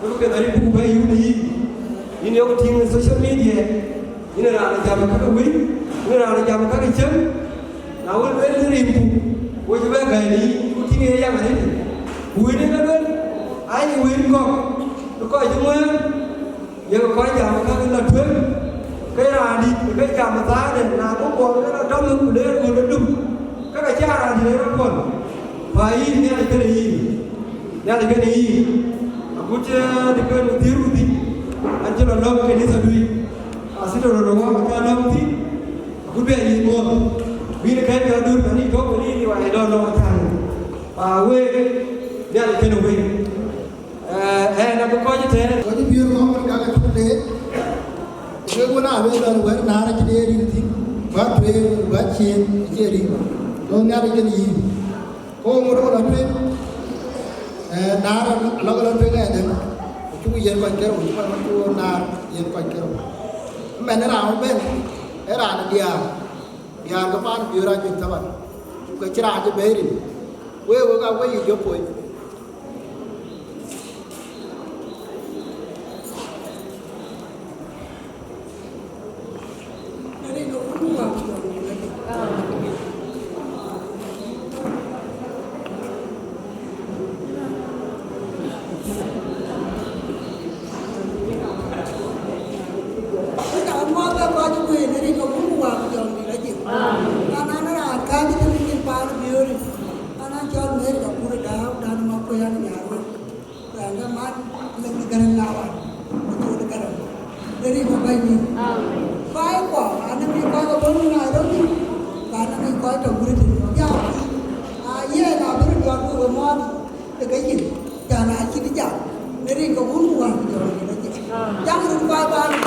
Ku ke dhil buk bɛ yïn yï. Yïn yok tïŋ në social media. Yïn ë raan ë jam ë kakë wëi, yïn ë raan ë jam ë kakë cäŋ, na wën lueel në rimku, wo cï bɛ gäi në yïn, ku tïŋ ye yam arëët. Ku wëi ë ka lueel, aa ye wëi kɔ̈k, ë kɔc cï ŋuëër, yek kɔc jam ë kakë la tueŋ, ke raan dït, ke jam ë thaarde, na bï kuɔɔr ke rɔt dɔm, ku leer ɣöt ë dum, ke ka cï raan dït ë rɔt puɔ̈l. Pa yïn, Nhialic kënë yïn. Nhialic kënë yïn, agut cï dï kën dhil ku dhïc, an, cï lɔ lɔ̈ŋ kanitha dui, acï tɔ̈ röt ë wak acä lɔ̈ŋ thïn, agut bï a yïth muɔ̈th, ku yïn ë kɛ̈n ke adur, ani tɔ̈u kënë yïn liu, I don't know what time. Pa week, Nhialic kënë week. Eh, ɛn abï kɔc ëtɛ̈ɛ̈n. Kɔc ë biöör kɔ̈k wën ka ke tök leec, wek wën aa lueel lɔn wɛ̈t naar acï de rin thïn, bä tueŋ, bä ciëën, acie rin. Go Nhialic kënë yïn. Ku ŋot ë lɔ tueŋ, eh, naar alɔk lɔ tueŋ ëdë, ku cuk yen kɔc kerou, cï kɔc ŋot cuk naar yen kɔc kerou. Ëmɛn ë raan bɛ̈n, ë raan ë diaar, diaar ke paan biöör ajuëc thaban, ku ke cï raan cï bɛ̈ɛ̈i rin. Wek, wek aa wek yic jɔ poi. Anɔŋ Gäräŋ Lawan, Majöl Gäräŋ. Deri ba bɛ̈ny ni. Kɔc kuɔ, anɔŋ kɔc ke bɔ̈ Nairobi, ku anɔŋ kɔc tɔ̈ Britain. Ya, a yen abï röt jɔt ku we mɔ̈ɔ̈th, ke ke cin, can acït jam. Në rin ke Wun ku Wät ku Jɔŋdït Lajik. Jam röt kɔc bä röt.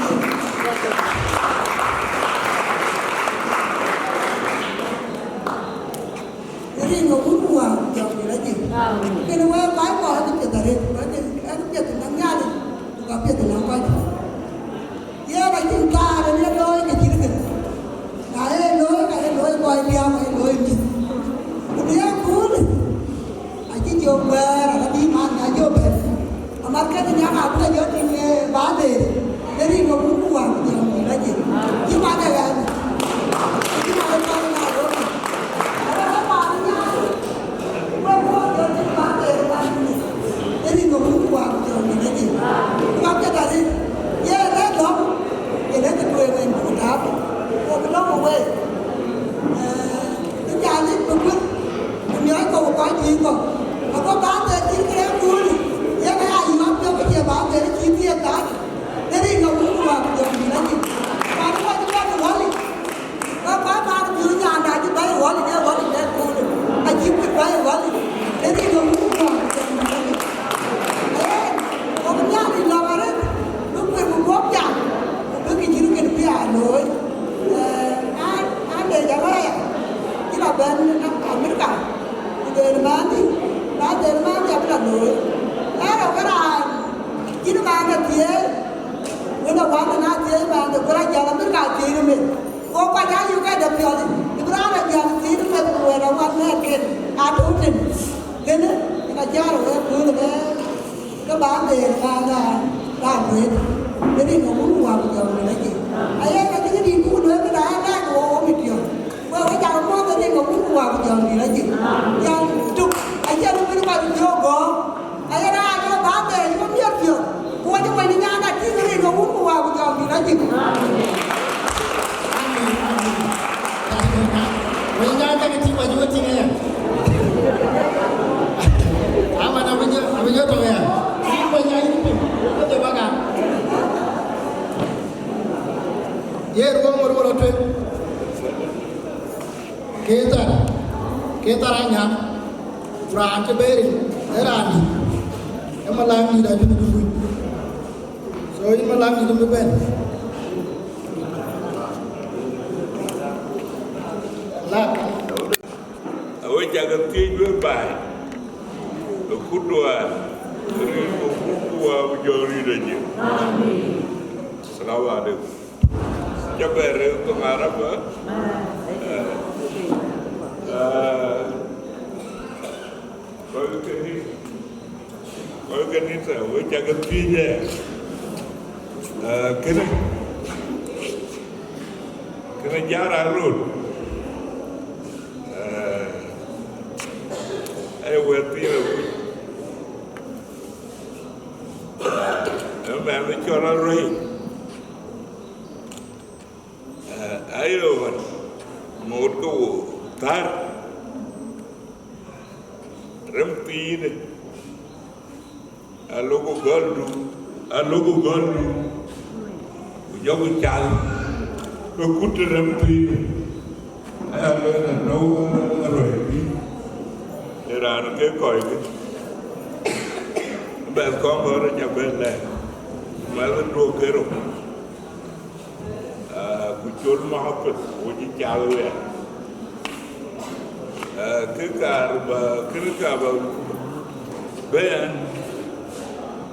Rin ke Wun ku Wät ku Jɔŋdït Lajik. Amen. Kën wek kɔc kɔ̈k ë piɛth arëët, wek ë piɛth në Nhialic, ku ka piɛth në kɔc. Yen acïn thaar en ye looi ke cït kën. Na ye looi, ka ye looi kɔc liääp, ka ye looi mïth. Ku në ye köölë, acï jɔ wɛ̈ɛ̈r, arëbï man na jɔ bɛ̈n. Amat ke Nhialic abï ke jɔ tïŋ, eh, bä dheer, në rin ke Wun ku Wät ku Jɔŋdït Lajik. Cï man de ɣɛn, cï man de ɣɛn na röt. Awek ë paan ë Nhialic, wek wɔ jɔ tïŋ bä dheer bä tïŋ, në rin ke Wun ku Wät ku Jɔŋdït Lajik. Ku ka piɛth arëët, ye rɛ̈t lɔ̈ŋ, ye rɛ̈t tueŋ en ku tääu, ku bï lɔ̈ŋ ë wei. Eh, Bï Nhialic bï kuël, ku miɔɔc kɔ̈k ku kɔc juëc kɔ̈k. Ago bä thɛɛr cït kërɛɛc köölë, yen aya yï ɣɔn piɔ̈u ke cie bä thɛɛr cït thiëëk dhaat, në rin ke Wun ku Wät ku Jɔŋdït Lajik. Pan ë kɔc bɛ̈n ë wälic, ke kɔc bä piööc nyaanda cï bɛ̈i ë wälic, ë wälic dɛ̈t köölë, acï kuël bɛ̈i ë wälic, në rin ke Wun ku Wät ku Jɔŋdït Lajik. Ee, ku bï Nhialic lɔ̈ŋ arëët, bï kuël ku guɔ̈p jam, ku bï kë cït kën bï aa looi. Eh, an, an de jam aya, cï la bɛ̈n Amerika, ku de mɛnhdi, na de mɛnhdi abï la looi. Ɣɛn rɔt ke raan cïn mɛnh de thiëëi, wën ë wän de na thiëëi mɛnh de, ku rɔt jäl Amerika thiëëi në meth. Go kɔc aa yök ke de piɔl, bï raan ë jäl thiëëi në meth, ku wën ë wän mɛ̈ɛ̈r ken, aa tɔ̈u tën. Kënë, yen acä rɔt wek köölë bɛ̈ɛ̈r. Ke bä dheer bä raan, raan duëët, në rin ke Wun ku Wät ku Jɔŋdït Lajik. Aye ka cïn dït buk duëër këda ë lɛ̈k wo wo mit piɔ̈u. Wek we cak muɔ̈th në rin ke Wun ku Wät ku Jɔŋdït Lajik. Jɔŋ tök, acie bï bï kɔc jɔ gɔ̈ɔ̈r. Aye raan jɔ bä dheer yï miɛt piɔ̈u. Ku wɔ cï Wënde Nyan atïŋ në rin ke Wun ku Wät ku Jɔŋdït Lajik. Amen, amen. Wënde Nyan ka ke tïŋ, wä cï we tïŋ aya. Aman abï jɔ, abï jɔ tɔ̈u ya. Tïŋ Wënde Nyan yïn piny, ke jɔ bä gam. Ye ruɔŋ ŋot wä rɔt tueŋ. Ke thar, ke thar anyaŋ. Ku raan cï bɛ̈ɛ̈r rin, ee raan dït. Ee Malak dït acï bï duk wïc. So yïn Malak dït bï bɛ̈n. Lak. Awe cak thiëc we baai, ë kut duaar, rin ku kut ku Wät ku Jɔŋdït Lajik. Amen. Salamu alaikum. Ca bɛ̈ɛ̈r ë thoŋ Arab, eh? Eh, eh, kɔc ke nït, kɔc ke nït, eh, we cak ke thiëc, eh, eh, kënë, kënë jara rot, eh, eh, we thiëëc, eh, eh, mɛnh cɔl Aruɛi. Eh, ayo wan, ŋoot ke wo thar, rem thiinë, aloku gɔldu, aloku gɔldu, ku jɔku cal, ke kut rem thiinë, aya lueel anɔu Aruɛi bï, ë raan ke kɔckë, bɛ̈th kɔn bɔ̈ rɔt ca bɛ̈n lɛ̈k, mɛnh duɔ̈k ke rou. Ah, ku col mahafidh, wo cï cal wɛ̈ɛ̈r. Ah, kë kaar ba, kë kaar ba bɛ̈n,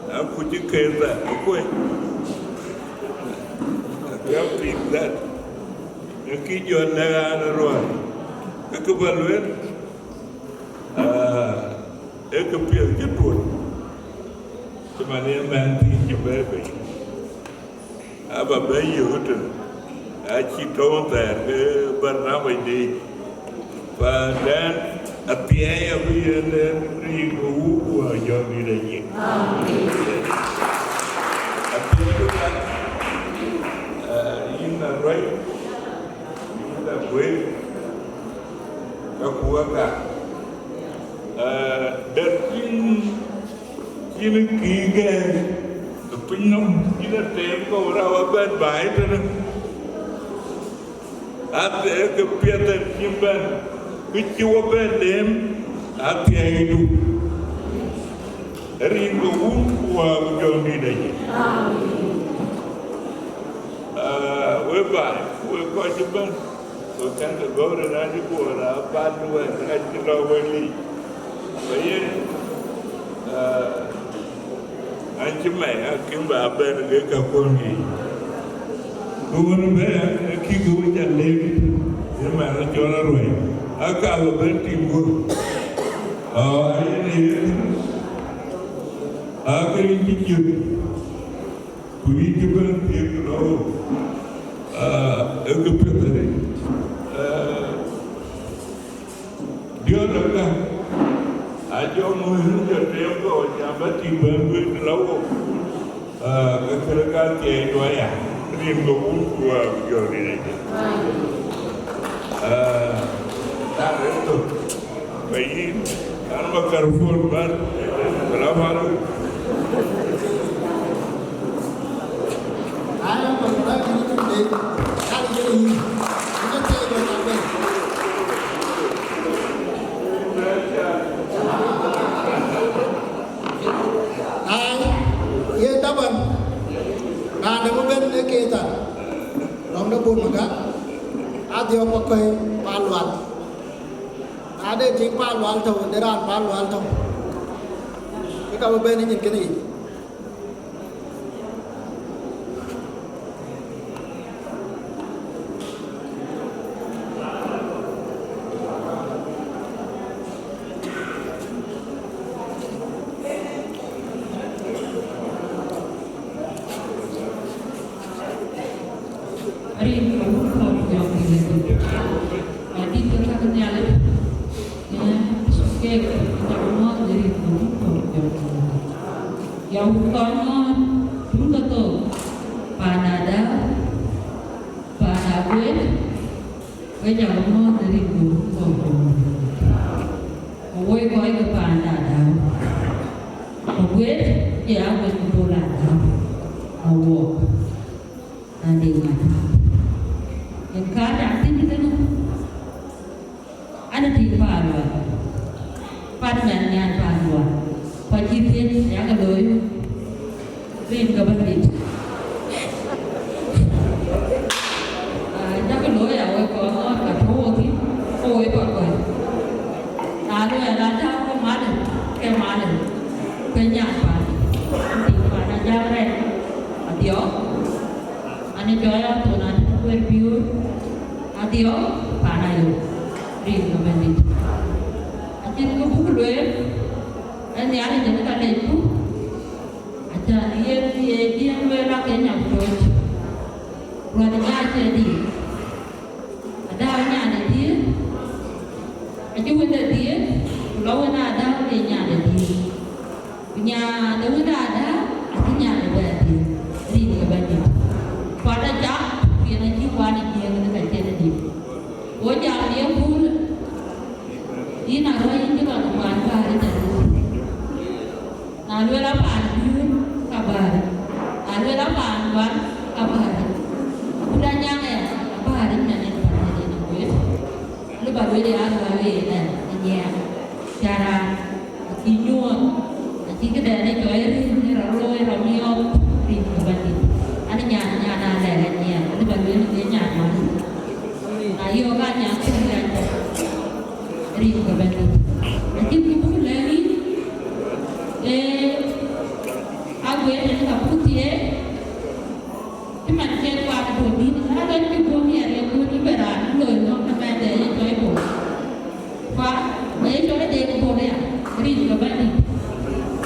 ah, ku cï kën bɛ, akuc. Apiɛth piŋ that, ë kï jɔ nɛ̈k raan ë ruääi, ke kë ba lueel, ah, ë kë piɛth cï tuɔ̈c, cï man ë mɛnh thiin cï bɛ̈ɛ̈i bei. Aba bɛ yök tën, acï tɔ̈u thɛɛr ke barnamij de yic. Pan dɛn athiɛɛi abï yen rin ke Wun ku Wät Jɔŋdït Lajik. Athiɛɛi ku kan, eh, yïn Aruɛi, yïn Aguëër, ka ku aka. Eh, dɛ̈t yïn Yïn kï gɛɛr ë piny nɔm, yïn atem kɔ̈u rau abɛ̈n baai tënë. Athɛɛr ke piɛth en cï bɛ̈n, kë cï wɔ bɛ̈n leem, athiɛɛidu. Rin ke Wun ku Wät ku Jɔŋdït Acï. Ah, we baai, we kɔc cï bɛ̈n, we kɛn ke gɔ̈ɔ̈r ë raan cï guɔ raan pan wɛ̈t, raan cï lɔ wël yic. Ke yen, ah, an cï mɛc, akïm bä bɛ̈n ke ka kuɔn yiic. Duön bɛ̈n, akï ke we ca lek, ë man acɔl aruɛ̈i, aka bä bɛ̈n tim guöp. Ah, yen ee, akë rin cï ciëk. Ku yïn cï bɛ̈n thiëëk lɔ, ah, ë kë piɛth arëët. Ah, diɔt aka, ajɔ ŋuëën jɔ teem kɔ̈u, jam bä tik bɛ̈n guëër lɔ wok. Ah, ke kërë ka thiɛɛi duɔ̈ɔ̈r aya, rin ke Wun ku Wät ku Jɔŋdït Acï. Ah, na rëër thök. Ba yïn, an, makarpon bär, salam alaikum. Ai, ba kula kini tun de, kali kini yïn. Ina te ba ta be. Ai, ye taban. Raan de mo ben ne ke ta. Long de bun maga. Adiɔ̈k ba kɔc ba lual. Na de tïŋ paan lual tɔ̈u, de raan paan lual tɔ̈u, ke ka bï bɛ̈n ë nyin kënë yic. Rin ke Wun ku Wät ku Jɔŋdït Acï. Adït ke ka ke Nhialic, yen ke cak mɔ̈ɔ̈th në rin ke Wun ku Wät ku Jɔŋdït Acï. Ya wun kɔn ŋɔ̈ɔ̈th, tun ke thok, paan Adau, paan Aguet, we cak mɔ̈ɔ̈th në rin ke Wun ku Wät ku Jɔŋdït Acï. Ku woi kɔc ke paan Adau, Aguet, ye Aguet ku Bol Adau, awuɔk. Ande ŋa? Yen ka dak tïŋ tënë. An, tïŋ paan lual. Paan mɛn nyan paan lual. Ku acï thiëc, yakë looi. Rin ke Bɛ̈nydït. Ah, jakë looi, awek kɔn ŋɔ̈ɔ̈th ka tɔ̈u wok thïn, ku wek kɔc kɔc. Na luɛɛl ata ke malë, ke malë. Ke nyan paan. An, tïŋ paan ajak rɛɛc. Adhiɔ̈k. An, ë jɔɔc athon an, kueer piöör, adhiɔ̈k paan ayök, rin ke Bɛ̈nydït. Acïn kë buk lueel, ë Nhialic yen ka lecku, acan yen ye Jiëëŋ lueel ake nyak tooc, ruäth ë nyaai cie diit. Adau nyan ë diëër, acï wënde diëër, ku lɔ wën Adau le nyan ë diëër. Ku nyan ë wën Adau, acï nyan ë bɛ̈ɛ̈r diëër, rin ke Bɛ̈nydït. Kuat acak, ku yen acï kuan ë Jiëëŋ në ka cïn ë diëër. Wo jam ye buul, yïn aruɔ̈c yïn cï lɔ në kuan bäär ë tɛ̈n. Na lueel a paan Biöör, ka bäär. Na lueel a paan Lual, ka bäär. Ku da nyaŋ aya, a bäär ëmɛn ë paan ë rin ë kueer. Alë ba lueel ya lual wei ënɛn, ë nyiɛɛk. Cä raan, acï nyuɔɔth, acï këdɛn ë cɔɔc rin, ë rɔt looi, rɔt miɔɔk, rin ke Bɛ̈nydït. An, nyan, nyan aa lɛ̈k ë nyiɛɛk, alë ba lueel ë nyan man. Na yɔ̈ɔ̈k a nyan thïn ë rɛ̈c. Rin ke Bɛ̈nydït. Acïn kë buk lɛ̈k yïn, ee, aguëër yen ka buk thiëëc, cï man cï kuat Bol dït, na lɔ cï guöm yɛn ye guöm cï ben raan loi ŋɔ̈k në mɛnhde ye cɔɔc Bol. Ku ë cɔɔc Deŋ Bol aya, rin ke Bɛ̈nydït.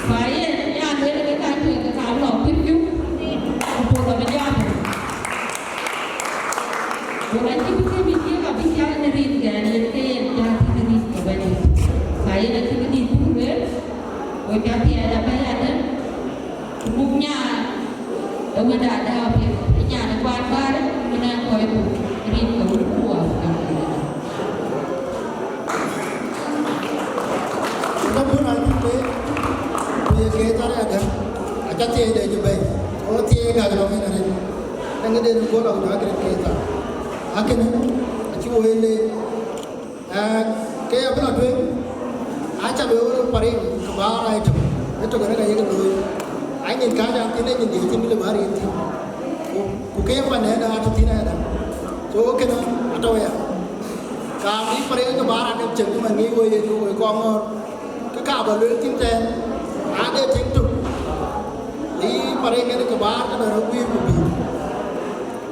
Ku yen ya lueel ke ka cuɛt ke ka lɔ kuc cuk, ku Bol abï jam. Bol acï bï ke bï thiëëk abï cak në rin kɛn yen ke yen cak në rin ke Bɛ̈nydït. Ka yen acï bï dït buk lueel, ku cak thiɛɛt abɛ̈i adë, ku buk nyaar ë wënda Adau piɛth, ë nyan ë kuat bäär, ku nɛn kɔc ku rin ke Wun ku Wät ku Jɔŋdït Acï. Ënɔɔnë acï pei, ku ye keec arë Aca thiëëc de cï bɛ̈i, ku thiëëc gäk lɔ ŋic arëët, na ŋic de rin guɔ lɔ ku jɔ akërɛt ke thaar. Akënë acï wo ye leec. Ee, ke ya bï lɔ tueŋ, aca lueel wek Parik ke bä rai tök, ë tök ënë ka yek looi. Anyin kääc an thïn, anyin diëëc thïn bï lë bä riit thïn. Ku, ku ke ye pan nɛn atɔ̈ thïn ayadäŋ. So kënë atɔ̈ ya. Kaam bï Parik ke bä rai tök cieŋ cï man ŋic wo ye, wo ye kɔŋ ŋɔ̈ɔ̈r. Kë ka bä lueel thïn tɛ̈ɛ̈n, ade tiŋ tök, ayï Parik ënë ke bäär kënë rɔt guiir ku bï.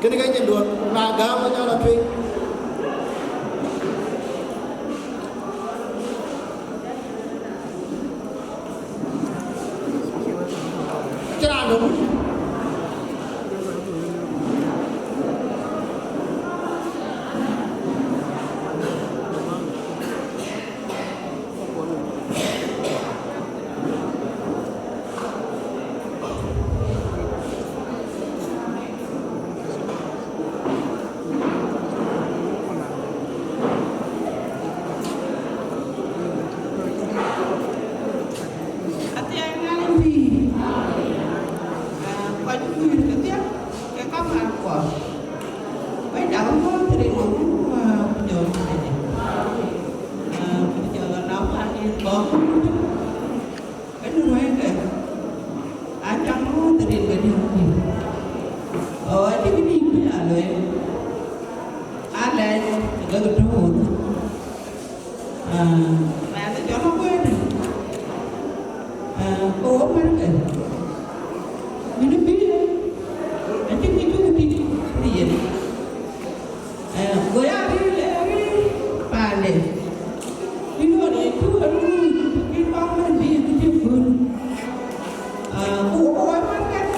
Kënë ke nyin duɔ̈n, ku na gääu ke jɔl a tueŋ. Cï raan döŋ. Athiɛɛi Nhialic pïïr, aa, kɔc kuïïr kedhie, ke ka mat kuɔth. Wek dak ë mɔ̈ɔ̈th rin ë wun, aa, ku jɔ Nhialic. Aa, ku jɔ nɔm an yen bɔ̈. Ënë ruɛ̈ɛ̈ikë, aa cam ŋɔ̈ɔ̈th rin ke diäk kuïn. Ɣɔn acï këdï bï a lueel, aa lɛc ë ke ke tɔ̈ ɣööt. Aa, mɛnh ë cɔl Aguëër, aa, ke wo märkë, bï në bï, acïn kë cuk tïŋ ë yen. Ee, go ya rëër, ee, rëër paande. Bï luɔt ye cuk ë röt, bï kɔn bɛ̈n bï ye kë cï göl. Ee, ku wok ë man kën,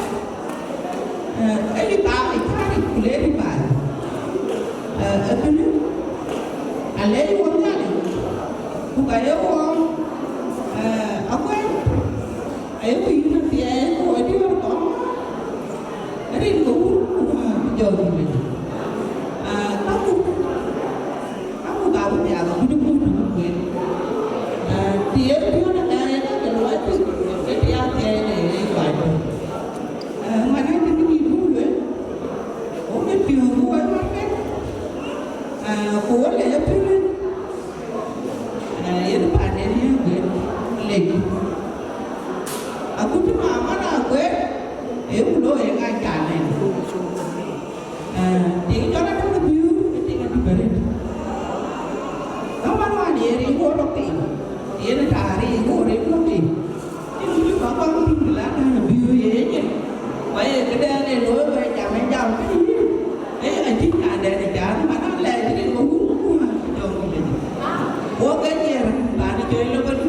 ee, ee, ë thaar ë cäär yic ku leer ë baai. Ee, ee kënë, alɛc wok Nhialic, ku ka ye wok, ee, akuɛny. Ayeku yïn athiɛɛi ku wɔ diäär kɔ̈k, rin ke wun ku wäär bï jɔ yïn lec. Aa, kaku, kaku ka wun ya ka kuc buk tök kueen. Aa, të ye piɔ̈n ënɛn ë ka ke luɔi thïn, ke të ya thiɛɛi de ye luɔi thïn. Aa, man acï këdït buk lueel, wo mit piɔ̈ɔ̈th ku wɔ mat kën. Aa, ku wo lec apiɔ̈u. Ee, yen paanden ye guëër lec. Akut cï mama na guëër, ee ku looi ë ŋa can en. Ee, tiŋ cɔl Adäŋ Biöör, ee tiŋ adï bɛ̈ rëët. Ka man wään ye riŋ ɣöö rɔt piny, yen ë taar riŋ ɣöö riŋ rɔt piny. Cïn kë cï bä kɔn tïŋ, bï la tɛ̈n abï ɣöö ye nyin. Ku aye këdɛn ee looi, ku ee jam, ee jam kënë yïn. Ee, acïn nyandɛn ë jam, man alɛɛc rin ke wun ku wäär cï dɔm kë lec. Wok ke nyiɛɛr, bän ë cuɛ̈ɛ̈c lɔ kedï.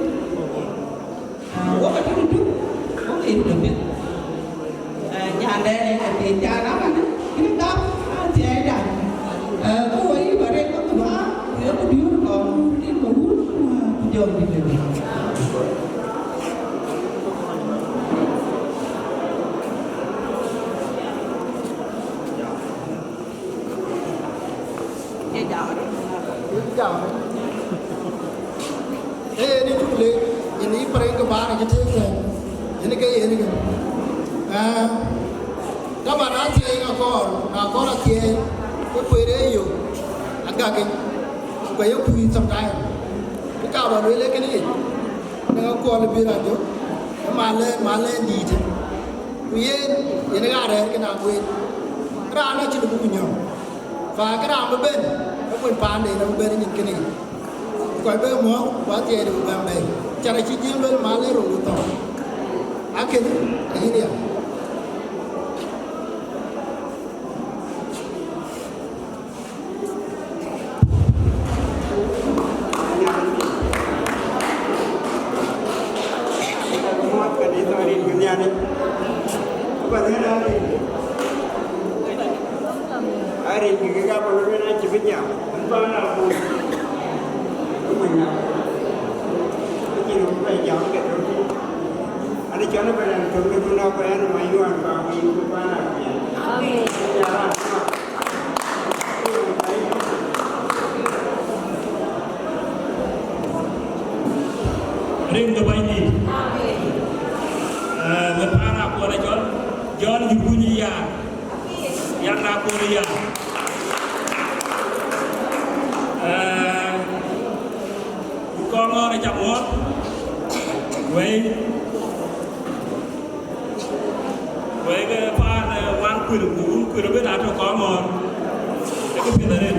Aa, wok ke tïŋ tök, wok ke yïn ke piɛth. Ee, nyandɛn ee ke thiëëc jam amanë, cïn gam, aa, thiɛɛcda. Ee, ku wɔ yï bä rek ke bä, ku ye ku diöör kɔɔr, rin ke wun ku wäär cï dɔm kë lec. Ye jam. Ye jam. Ee, yen ë cuk lec, yen ë Ibrahim ke bäär acï tëëk tɛ̈n, yen ke yen ke. Aa, taban athiɛɛi akɔɔr, na kɔɔr athiɛɛi, ke kueer ee yök, agäk yic, ku ka ye kuc sometime. Kë ka bä lueel ee kënë yic, në akuɔl bï raan jök, ë malë, malë dïïtë. Ku yen, yen ë ɣa rɛ̈ɛ̈r kën akueet. Raan acïn buk nyɔ̈ŋ. Fa kë raan bï ben, ë kuën paanden abï ben nyin kënë yic. Kɔc bï mɔ̈ɔ̈k, ku athiɛɛi de ku bɛ̈n bɛ̈ɛ̈i. Can acï Jiëëŋ lueel malë rou ë thɔ̈k. Akënë, ayïn ya. Arin kï kë ka bä lueel acï bï jam. Bä na ku. Bä na ku. Bä jam ke tök. Ani cɔn bä na tök ke dun na bä na ma yuan ba wi ku bä na ku. Amen. Ya. Rin ke Bɛ̈nydït. Yak na kɔɔr ya. Eh, ku kɔŋɔɔr aca muɔɔr. Wei. Wei ke paan, eh, wan kuir, ku wun kuir ben atɔ kɔŋɔɔr. Eke piɛth arëët.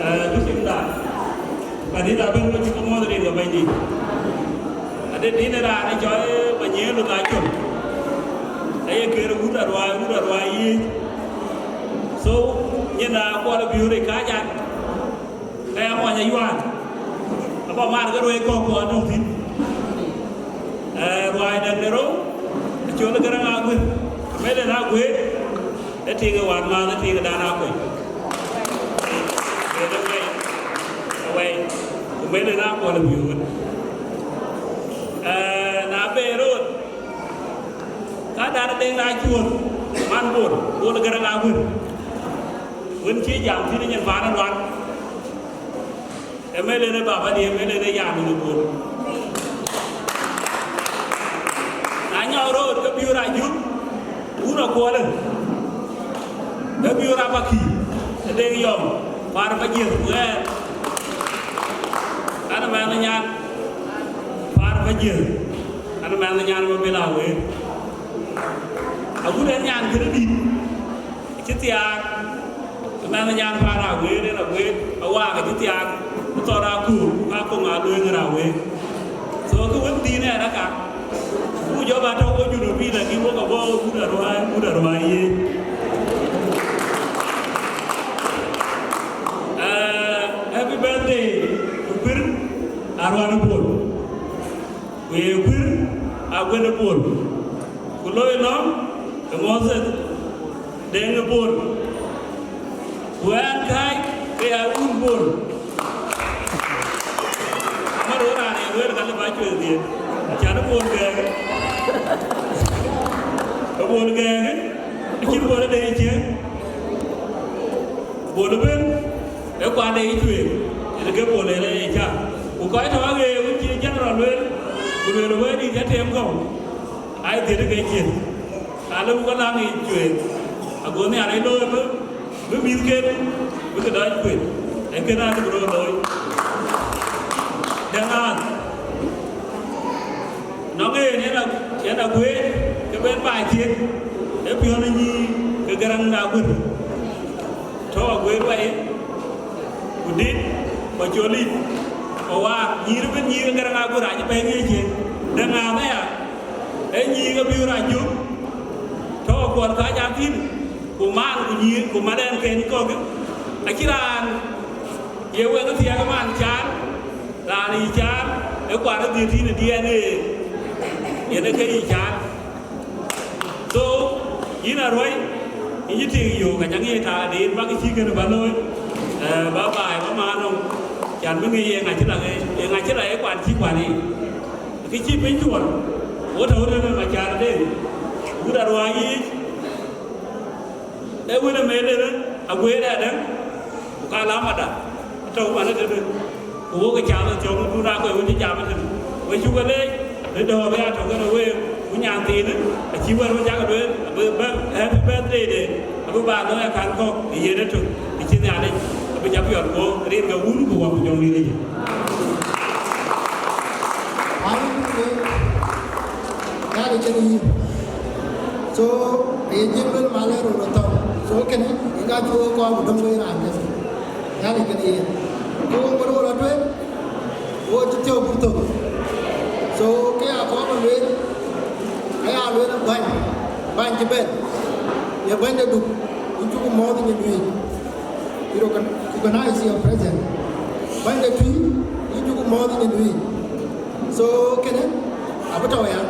Eh, bï tim da. Ka dït abën ke cï ke muɔɔth rin ke Bɛ̈nydït. Ade dïn ë raan ë cɔl, eh, Manyelu na col. Aye kër wut aruai, wut aruai yiic. So, nyin na kuɔl ë biöör ë kaac an, ka ya muɔny ayuaan. Aba maar ke ruɛi kɔ̈k ku atɔ̈ thïn. Eh, ruai dɛ̈t de rou, acol ë Garaŋ Aguër. Mɛlë na guëër, ë tik ë wään määth, ë tik ë dan akuec. Mɛlë wɛi, wɛi, ku mɛlë na kuɔl ë biöör. Eh, na be rot, ka dan ë deŋ na cuöth, man Bol, Bol ë Garaŋ Aguër. Wën cï jam thïn nyin paan ë luan. Ë mɛlë në baba di, ë mɛlë në yan në Bol. Na nyɔk rot ke biöör ajuk, wun akuɔlë. Ke biöör abaki, ë deŋ yɔm, par ba jiëth, ku ɣɛɛr. An ë mɛnh nyan, par ba jiëth. An ë mɛnh nyan ma bil a wëër. Agut en nyan kënë dït. Cï thiaak, mɛnh nyan paan Aguër, en Aguër, awaak acï thiaak, ë thɔn akuur, ku ka koŋ aa lueel ë Aguër. So, kë wën dhïn ɛn aka, ku jɔ ba tɔ̈u wo Junubin, lakin wok abɔ̈ wut aruai, wut aruai yen. Eh, happy birthday, ku kuir aruan Bol. Ku ye kuir Aguër Bol. Ku loi lɔ̈ŋ ë Moses Deŋ ë Bol. Ku ɛn kääc ke ya wun Bol. Ama röör raan ë lueel ka lë ba cuëëth dhiëëth. Can ë Bol gɛɛk. Ë Bol gɛɛk, acïn Bol ë de cieŋ. Bol ëbën, ë kuande yï cuëëk, yen ke Bol ënë ye cak. Ku kɔc tɔ̈ aɣeer wën cï general lueel, ku lueel wɛ̈ɛ̈t dït atem kɔ̈u, aa dhiëëth ke cieŋ. Ka lëu ke läŋ yic cuëëk, ago Nhialic looi bï, bï mïthken bï ke dɔc kuet, ee kën aa lëu röt looi. Dɛ̈ŋ ɣaath. Nɔŋ en yen a, yen Aguër ke ben ba ciëk, ë piɔ̈n ë nyïïr ke Garaŋ Aguër. Tɔ̈ Aguër wɛi, ku dit, ku col yic, ku waak, nyïïr ëbën nyïïr ke Garaŋ Aguër acï bɛ̈n ŋiëc ciëk. Dɛ̈ŋ ɣaath aya, ee nyïïr ke biöör ajök, tɔ̈ kuɔl kääc a thïn, ku man, ku nyïïr, ku man ɛn keny kɔ̈k, acïn raan ye wek thiɛk man caar, raan yï caar, ë kuar ë dhiëëth yïn ë D N A, yen ë ke yï caar. So, yïn aruɔi, yïn cï tik yök, ka ca ŋic taŋ de yïn bäk cï kënë bä looi, eh, bye bye, bä maan nɔm, can bï ŋic ye ŋa cï la, ye ŋa cï la ye kuan cï kuan yic. Kë cï piny tuɔl, wo tɔ̈u tënë Macar Deŋ, wut aruai yiic, ee wën ë meel ënë Aguër Adɛ̈ŋ, ku ka lamada, tɔ̈u man ëtënë, ku wok ë cath ë thiɔ̈ŋ dun aa kɔc wën cï jam ëtënë. We cuk we leec, në dɔ̈ɔ̈r ë atɔ̈ kënë week, ku nyan thiinë, acï wɛ̈t wën cak lueel, abï bɛ̈n, happy birthday de, abï ba looi akan kɔ̈k ë yen ëtök, ë cï Nhialic, abï ca piɔl guɔ̈p, rin ke wun ku wä ku jɔŋdït ëcë. Ai, Nhialic cïn yïn. So, aye jël bën mal ë röt ë thɔ̈u. So, kënë, yen ka cuk kɔɔr ku döŋ wei raan kën. Nhialic kënë yen. Ku wok bï röt atueŋ, wo cï thiɔ̈k bï thök. So, kë ya kɔɔr bï lueel, aya lueel ë bäny, bäny cï bɛ̈n. Ye bäny de Duk, yïn cuk mɔ̈ɔ̈th nyin wïïk. You recogn-, recognize your presence. Bäny de Tui, yïn cuk mɔ̈ɔ̈th nyin wïïk. So, kënë, abï tɔ̈u ya,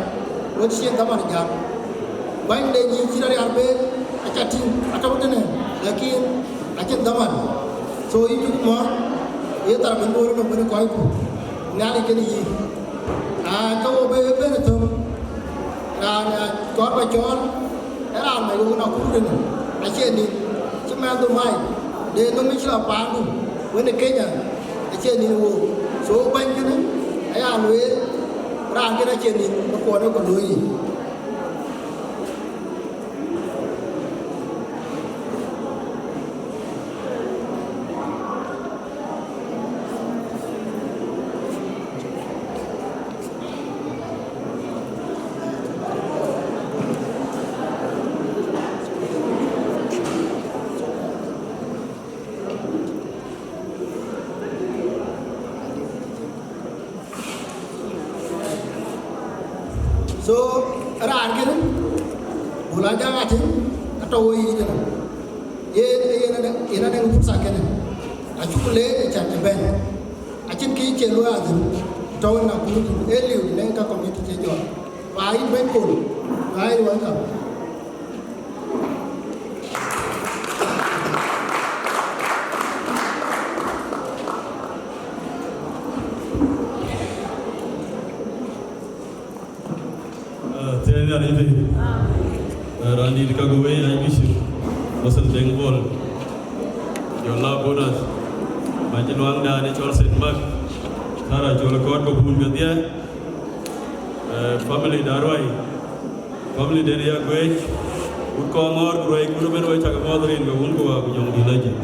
wën cïn dhaman jam. Bäny de nyïïn cïn arial bek, aca tïŋ, atɔ̈u tënë, lakin acïn dhaman. So, yïn cuk mɔ̈ɔ̈th, ye thar bï ŋoor ënɔm bï kɔcku. Nhialic kënë yïn. Aa, ke wo bï bɛ̈n ë thöŋ. Raan, aa, cɔɔr ba cɔɔl, ee raan mac wok Nakuru tënë, acie nin, cï mɛnhdu mac, de nɔm ë cï la paandu, wën ë Kenya, acie nin wook. So, bäny kënë, aya lueel, raan kënë acie nin, ë kuɔn ë ku looi yic. So, raan kënë, Bol Ajak Atem, atɔ̈ wɔ yic ënë. Yen, yen, yen, yen anɔŋ pursa kënë. Acuk leec ë cak të bɛ̈n. Acïn kë cï luɔi adhil, tɔ̈u ë Nakuru thïn, ee liu, nɔŋ ka committee cï jɔt. Pa yïn bɛ̈ny Bol, you are welcome. Thɛɛr Nhialic piny. Raan dït ka gup wei, Archbishop Moses Deng Bol, jɔl a Bonus, man cï luaŋdan ë cɔl Saint Mark, Thara cɔl kɔɔt ke bun kedhie, family da Ruai, family den ya Guec, wut kɔŋ ŋɔɔr ku Ruai kun ëbɛ̈n, we cak muɔ̈th rin ke wun ku wa ku jɔŋdït lajik.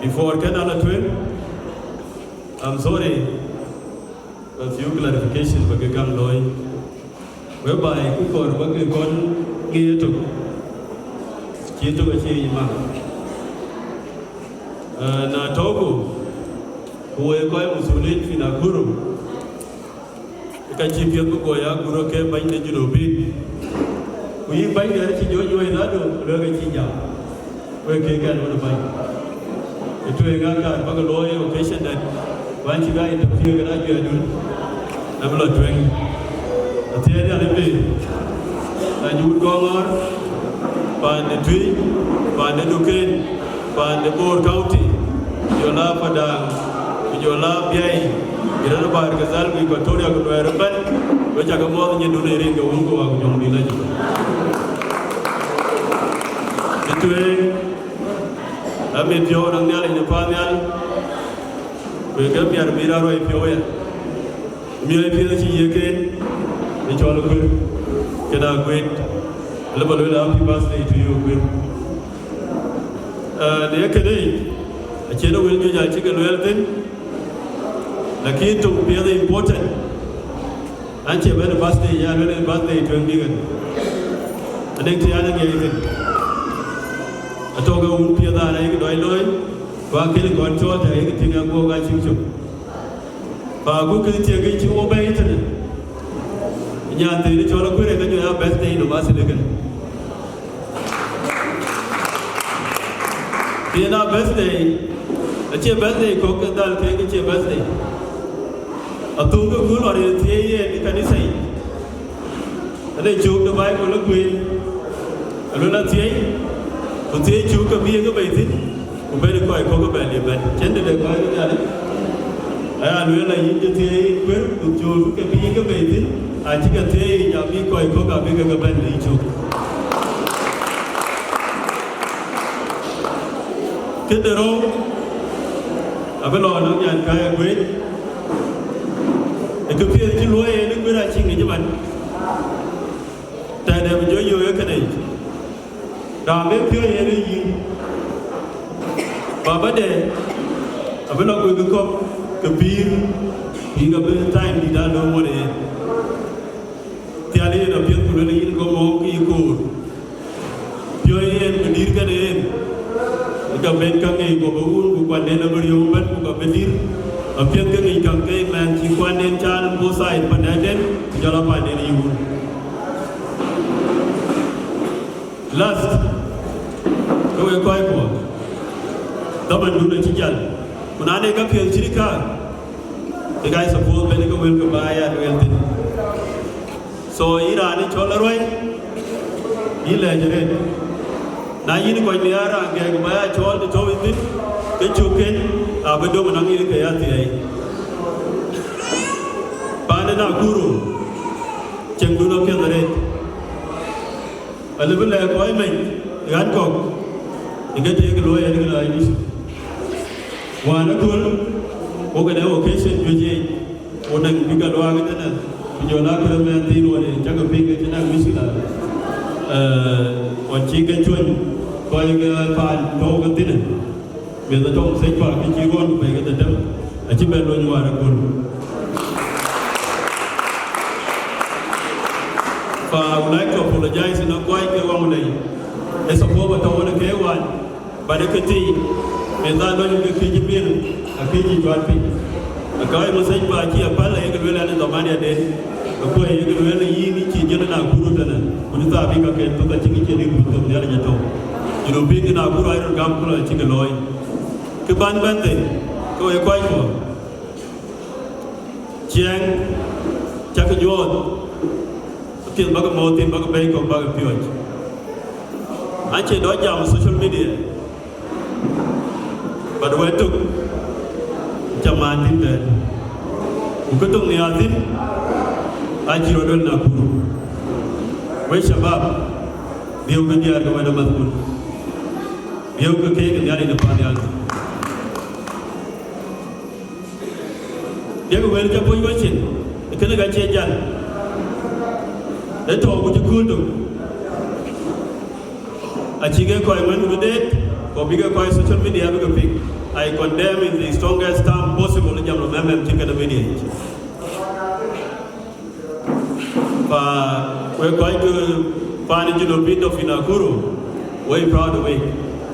Before kën ala tueŋ, I'm sorry, a few clarification ba ke gam looi, whereby ku kɔɔr ba ke kɔn ŋiɛc ëtök, cï tök acï yic mak. Na tɔ̈ ku, ku we kɔc musulin fi Nakuru, ka cï piɛth bï gɔɔi Agur ke bäny de Junubin. Ku yï bäny de cï jɔ juɔ̈i dhadu, lueel ke cï jam. Wek kek kɛn wën bäny. Ë tueŋ ŋa kaar bäk looi occasion dɛ̈t, wään cï bä interview kën ajuɛɛrdun, na bï lɔ tueŋ. Athiɛɛn Nhialic bï, na nyuut kɔŋ ŋɔ̈ɔ̈r, paan de Tuic, paan de Duken, paan de Bor County, ku jɔl a Padang, ku jɔl a Biai, ku rɔt Bahr el Ghazal, ku Equatoria, ku Nuɛɛr ëbɛ̈n, we cak muɔ̈th nyindun ë rin ke wun ku wa ku jɔŋdït lajik. Ë tueŋ, amit piɔ̈u nɔŋ Nhialic në paannhial, ku ë ke miɛt bï rɔt ruɔi piɔ̈u aya. Miɔɔc piɛth acï yiëk en ë cɔl Aguer, kën Aguet, alë ba lueel happy birthday to you, Aguer. Në kënë yic, acïn wël juëc acï ke lueel thïn, lakin töŋ piɛth ë important. An cie bɛ̈n birthday, ya lueel birthday tueŋ bï kën. Adek të an ŋiɛc thïn. Atɔ̈ ke wun piɛth an ayïk dɔc looi, ku akënë kɔn cɔɔl të ayïk tïŋ aguɔ̈k acïk cök. Ba ku kë thiëk cï wo bɛ̈ɛ̈i tënë. Nyan thëënë cɔl Aguer ë ka jɔ ya birthday nɔm asili kënë. Yen a birthday, acie birthday kɔ̈k ke dhal kek cie birthday. Athöŋ ke kun lɔ rin thiëëc yen ë kanitha yic. Ade cök de Bible ë kueen, aluel athiɛɛi, ku thiëëi cök ke bï ye ke bei thïn, ku bɛ̈n kɔc kɔ̈k ke bɛ̈n ye bɛ̈n. Cïn de de kɔc ke Nhialic. Aya lueel ayï ke thiëëi kuer, ku cök ke bï ye ke bei thïn, acï ke thiëëi yic abï kɔc kɔ̈k abï ke ke bɛ̈n bï cök. Këde rou, abï lɔ nɔŋ nyan kääc Aguec, ë këpiɛth cï luɔi en ë kuer acï ŋic ëman. Tɛ̈dɛ̈ bï jɔ yök ë këde yic, raan bï piɔ̈ɔ̈c yen ë yïn, babade abï lɔ kuek ë kɔ̈k ke pïïr, pïïr abï time dït aa lööm ɣɔn ë yen. Thial yen apiɛth ku luel yïn gɔm ɣɔ̈k ke yï koor. Piɔ̈ɔ̈c yen bï dïr kënë yen, ka ben ka ŋic guɔ bï wun ku kuanden abï riëëu ëbɛ̈n ku ka bï dïr. Apiɛth ke ŋic käŋ ke mɛnh cï kuanden caal both side, pandɛnden ku jɔl a panden yï wun. Last, ke wek kɔc kuɔ, dhamandun acï jäl, ku na de ka piɛth cït kaar, ke ka suppose bɛ̈n ke wël ke bä ya lueel thïn. So yïn raan ë cɔl Aruai, yïn lɛc arëët. Na yïn kɔc nhiaar raan gɛ̈k bä ya cɔɔl të tɔ̈u yïn thïn, ke cökken abï döŋ ënɔŋ yïn ke ya thiɛɛi. Paan ë Nakuru, cieŋdun apiɛth arëët. Alë bï lɛ̈k kɔc mec ɣän kɔ̈k, ë ke tëëk luɔi en ke lɔ yïn. Wään aköl, wo kënë occasion juëc yic, wo däŋ bï ka luaak ëtënë, ku jɔl a kërë mɛnh thiin ɣɔn ë cäkë piŋ ke cï däŋ mïcïla, ɣɔn cï ke cuɔny kɔc ke paan tɔ̈u ke thïnë. Meth atɔŋ thec pa kë cï ɣɔn ku bɛ̈i ke dhetem, acï bɛ lony wään aköl. Fa I would like to apologize ënɔŋ kɔc ke Waŋ Lɛi. Ë support ba tɔ̈u ënë ke wään, but ë kë thii, meth aa lony ke kë cï bil, akë cï cuat piny. Akë ɣɔc message ba cï apäl ayek lueel an ë dhamaniaden. Akuɔi ye ke lueel yïn ë cï jël Nakuru tënë, ku cï thaar bï ka ke thök acï ke cïn ë ku thök Nhialic atɔ̈u. Junubiin ke Nakuru ayï röt gam ku lɔ cï ke looi. Kë bän bɛ̈n thïn, ke we kɔc kuɔ. Ciɛɛŋ, cak nyuɔɔth, apiɛth bäk mɔ̈ɔ̈th thïn, bäk bɛ̈i kɔ̈k bäk piɔ̈ɔ̈c. Acie dɔc jam social media, but wɛ̈t tök ca maan thïn tɛ̈n. Ku kë tök nhiaar thïn, acï rɔt duel Nakuru. Wek shabab, dhiëëu ke diäär ke wɛ̈t amathkun. Dhiëëu ke keek Nhialic de pan nhial. Diɛk wël ca puɔ̈c wecin, kënë ka cie jal. Ë tɔ̈u ku cï kööl tök. Acï ke kɔc wën ku deet, ku bï ke kɔc social media bï ke piŋ. I condemn in the strongest term possible jam röt mɛmɛm cï kënë media yic. Pa wek kɔc ke pan Junubiin tɔ̈ fi Nakuru, we proud of it.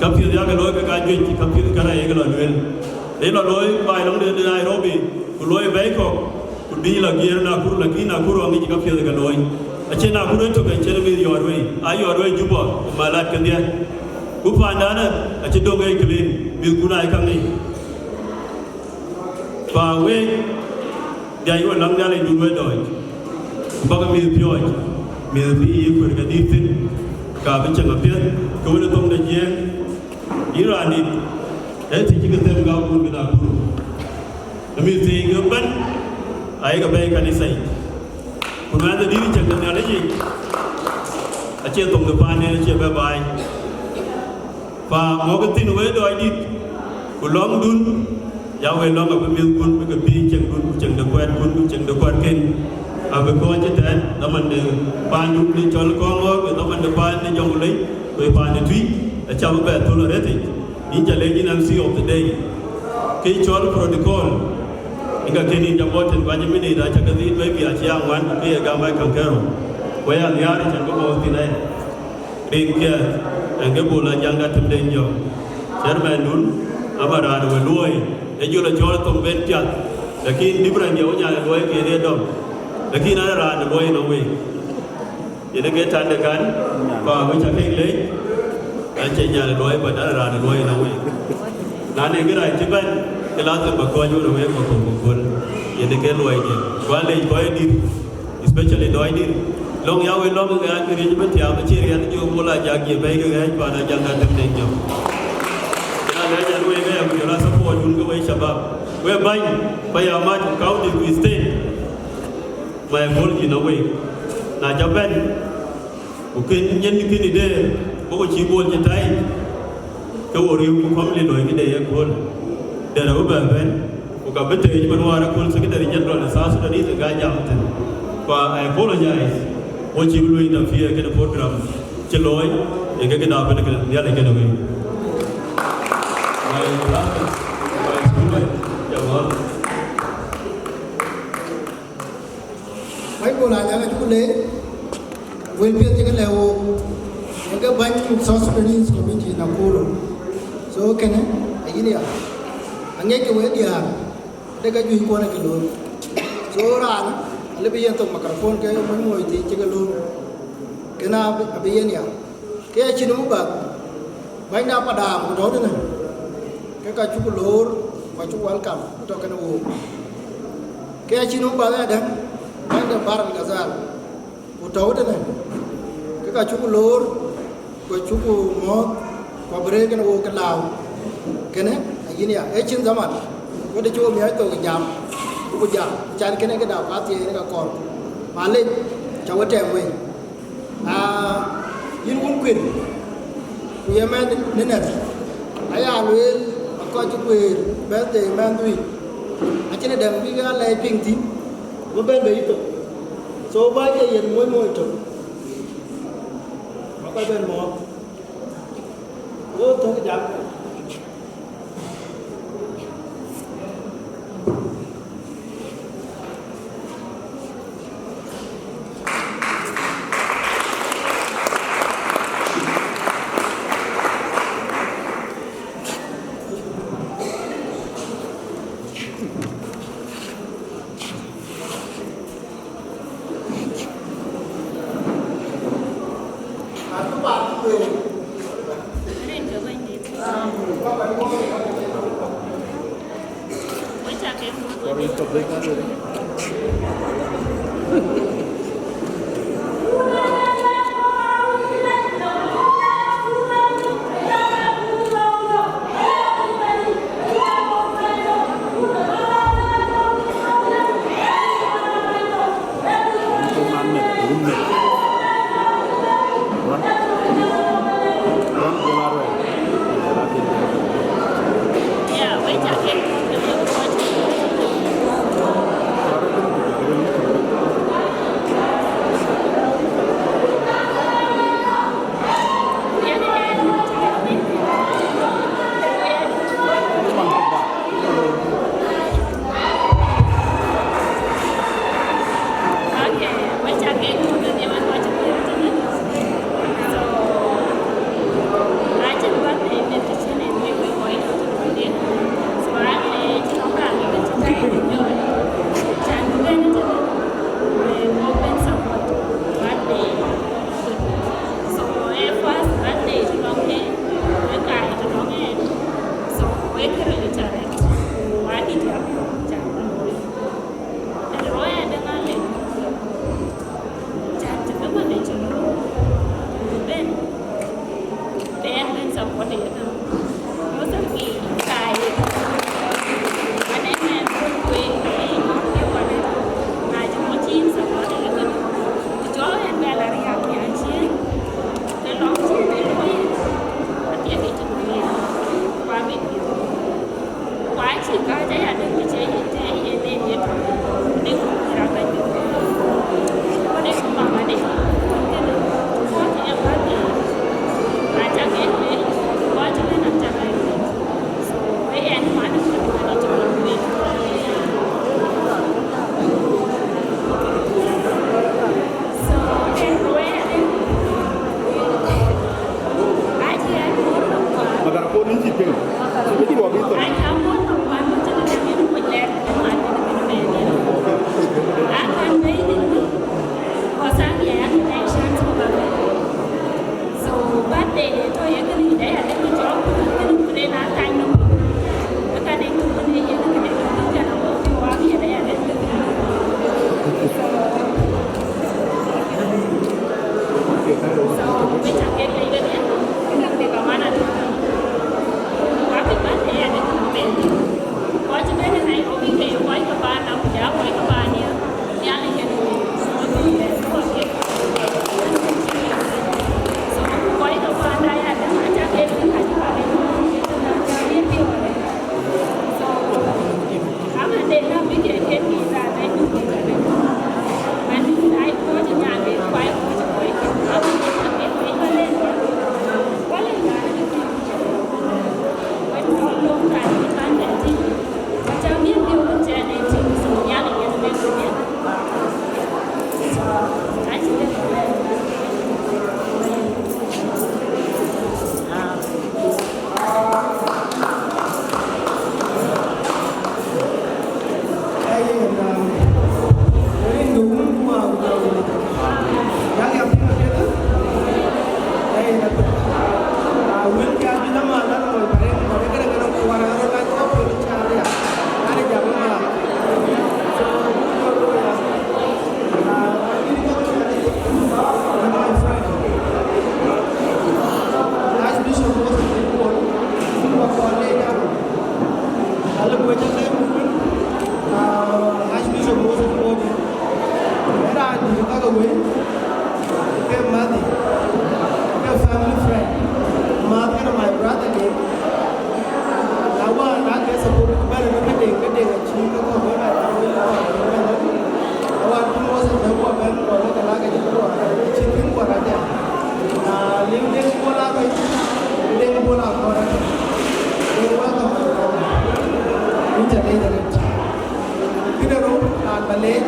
Ka piɛth yak looi ke ka juëc, ka piɛth ka rɛɛc ke lɔ lueel. Rëër lɔ looi baai lɔŋ de Nairobi, ku looi bɛ̈i kɔ̈k, ku dï lɔ giëër Nakuru, lakin Nakuru aŋic ka piɛth ke looi. Acie Nakuru ë tök, acïn mïth yɔɔt wei, a yɔɔt wei Juba, ku malat kedhie. Ku pandan acï döŋ ë clean, mïthkun aa ye ka ŋic. Pa wek, diɛc we läŋ Nhialic dun we dɔɔc, ku bäk mïth piɔ̈ɔ̈c, mïth bï yï kuër ke dït thïn, ka bï ceŋ apiɛth, ke wën ë thoŋ de Jiëëŋ, yïn raan dït, ee thiëc cï ke them gam kun bï Nakuru. Ë mïth thiëc ke bɛ̈n, ayek bɛ̈ɛ̈i kanitha yic. Ku mɛnh de dït ceŋ de Nhialic yic, acie thoŋ de paanden acie bɛ baai. Pa mɔ̈k thïn we dɔɔc dït, ku lɔ̈ŋdun, ya we lɔ̈ŋ abï mïthkun bï ke pïïr ceŋdun, ku ceŋ de kuɛɛtkun, ku ceŋ de kuɛɛtken, abï kɔc ëtɛ̈ɛ̈n, dhaman de paandun de cɔl Kɔŋɔ̈ɔ̈r, ku dhaman de paan de Jɔŋlei, ku paan de Tuïc, acä bï bɛ thöl arëëtic. Yïn ca leec yïn M C of the day. Kë cɔl protocol, ë ka kën yïn ca bɔ̈ tën guac ë minit, acä ke dhiit bɛ̈i bï acï a ŋuan, ke ye gam bac käŋ kërou. Ku aya nhiaar ë cän bï mɔ̈u thïn aya. Rin kiɛth, ɛn ke Bol Ajaŋ Gatëm Deŋ Jɔk. Chairman dun, ama raan we luɔi, ë jɔl a cɔl thoŋ ben piath. Lakin different ye wo nyan luɔi ke ye dɔm. Lakin ana raan luɔi nɔm wei. Yen ke tande kan, pa we ca kek leec, an cï nyan luɔi, but ana raan luɔi nɔm wei. Na ne ke raan cï bɛ̈n, ke lazim ba kɔc wën wek ba kɔ̈k ba köl. Yen ke luɔi diɛ̈. Ku a leec kɔc dït, especially dɔɔc dït. Lɔ̈ŋ ya we lɔ̈ŋ ke an ke riëc bï tiaam acï riɛl jɔ Bol Ajaŋ ye bɛ̈i ke ɣɛɛc pan Ajaŋ Gatëm Deŋ Jɔk. Ya lɛc an wek aya ku jɔl a support dun ke wek shabab. Wek bäny, ba ya mat county ku state. My apology nɔm wek. Na ca bɛ̈n, ku kën nyin kën ë deer, bɔ̈ ku cï Bol cï tai, ke wo riëëu ku family loi këde ye kööl. Dɛ̈t abï bɛ bɛ̈n, ku ka bï tëëc man wäär aköl Secretary General ë South Sudanese ë ka jam thïn. Ku I apologize, wo cï bï luɔi interfere këde program cï looi, ë ke këda bï këde Nhialic këde wei. My brother, my student, ya wal. Bäny Bol Ajaŋ acuk leec, wël piɛth cï ke lɛ̈k wook, yen ke bäny South Sudanese community Nakuru. So kënë, ayïn ya, aŋiɛckë wek diäär, de ka juëc kuɔn ë ke looi. So raan, alë bï yen thok microphone ke mony moc thïn cï ke looi. Kënë abï, abï yen ya. Ke acïn ë muk bäk, bäny de Apadaŋ ku tɔ̈u tënë, ke ka cuk loor, ku acuk welcome, ku tɔ̈ kënë wook. Ke acïn ë muk bäk ëdäŋ, bäny de Bahr el Ghazal, ku tɔ̈u tënë, ke ka cuk loor, ku acuk mɔ̈ɔ̈th, ku abï rëër kënë wook ke lääu. Kënë, ayïn ya, ee cïn dhaman, ku de cuk miɔɔc thok jam, ku jam, can kënë këda ku athiɛɛi në ka kɔɔr. Malec, ca we tɛɛm wei. Aa, yïn wun kuën, ku ye mɛnh në nɛ̈th, aya lueel, akɔc cï guëër birthday mɛnhdu yic, acïn ë dɛ̈m bïk aa lɛc piŋ thïn, bï bɛ̈n bei yï thok. So bä ye yen moc moc tök, bä kɔc bɛ̈n mɔ̈ɔ̈th, wo thök jam. Sorry, stop this. So, eh, first birthday, okay, we kai to long eh. So, we kere literate. Wadi jam, jam. And roya de ngale. Jam to kama de chulo. Ben, ben, ben support it. Mostly kai. Ane men kwe, eh, no, ke wane. Na jamo team support it. Jɔ en bela riak ya chien. Ke lɔŋ cï en luɔi, athiek yic tënɔŋ yen, ku abï piɔ̈u. Ku acï kääc aya, dëŋ kë cï ye tɛ̈ɛ̈i yen en ye tɔ̈, dëŋ ku pïïr abɛ̈n. Ku dëŋ ku mama dëŋ, ku kënë, ku kɔc ë ye bäth ë, acak en lueel, ku kɔc ëbɛ̈n acak en lueel. So, ee yen man ë kɔc ëbɛ̈n acak en lueel. So, ee lueel adï, Makarapon in cï piŋ. Cï bï cuɔp bï thok. So, birthday de tɔ̈ ye kënë yïn aya, dëkï cɔk, kënë kërɛn a kany nɔm. Ë ka dëŋ tök kënë ye kënë dëkï jana wok cï wak ye aya, dëkï. So, so, we cak kek lec wedhie, kek dek aman atɔ̈. Wak kek birthday ya dëkï nɔm en. Kɔc bɛ̈n ë Nairobi ke ye kɔc ke paan na, ku ja kɔc ke paan ya. Archbishop Moses Modi, era dït ka ke wei, ke madhi, ke family friend, madhi, and my brother de. Na wään na ke support ku bɛ̈n ke deng, ke deng acï ke kɔ̈k bɛ̈n bɛ̈n bɛ̈n bɛ̈n. Na wään ku Moses bɛ̈n ku bɛ̈n ku bɛ̈n ke la ke cï ku cï kïn ku rɔt ya. Na liu deng bol a rɔt, deng bol a kɔn rɔt. You're welcome, my brother. Winter day the rest. Këde rou raan ba leec,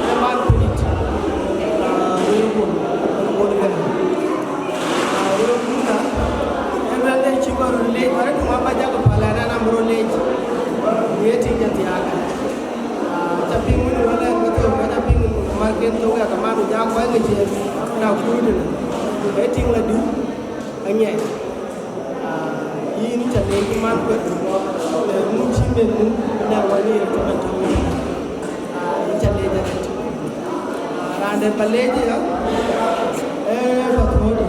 ee man Pidit, ah, wël bol, wël bol ëbɛ̈n. Ah, wël bol na, ee luel de cï kɔn röt leec, wärë töŋ aba jak päl ɛn, ɛn abï röt leec. Ye tïŋ jɔ thiaak. Ah, ca piŋ wën wël ɛn ke thou, ka ca piŋ marken thou ya ke man, ku ja kɔc ke ciëën, na kuut ënë. Ee tïŋ la dï, aŋiɛc. Ah, yïn ca leec man kuet, eh, nu cï men nu, Wani ye cï bɛ̈n tɔ̈u. Ah, yïn ca leec arëët. Ah, raan dɛ̈t ba leec ya, ee Pathöödï,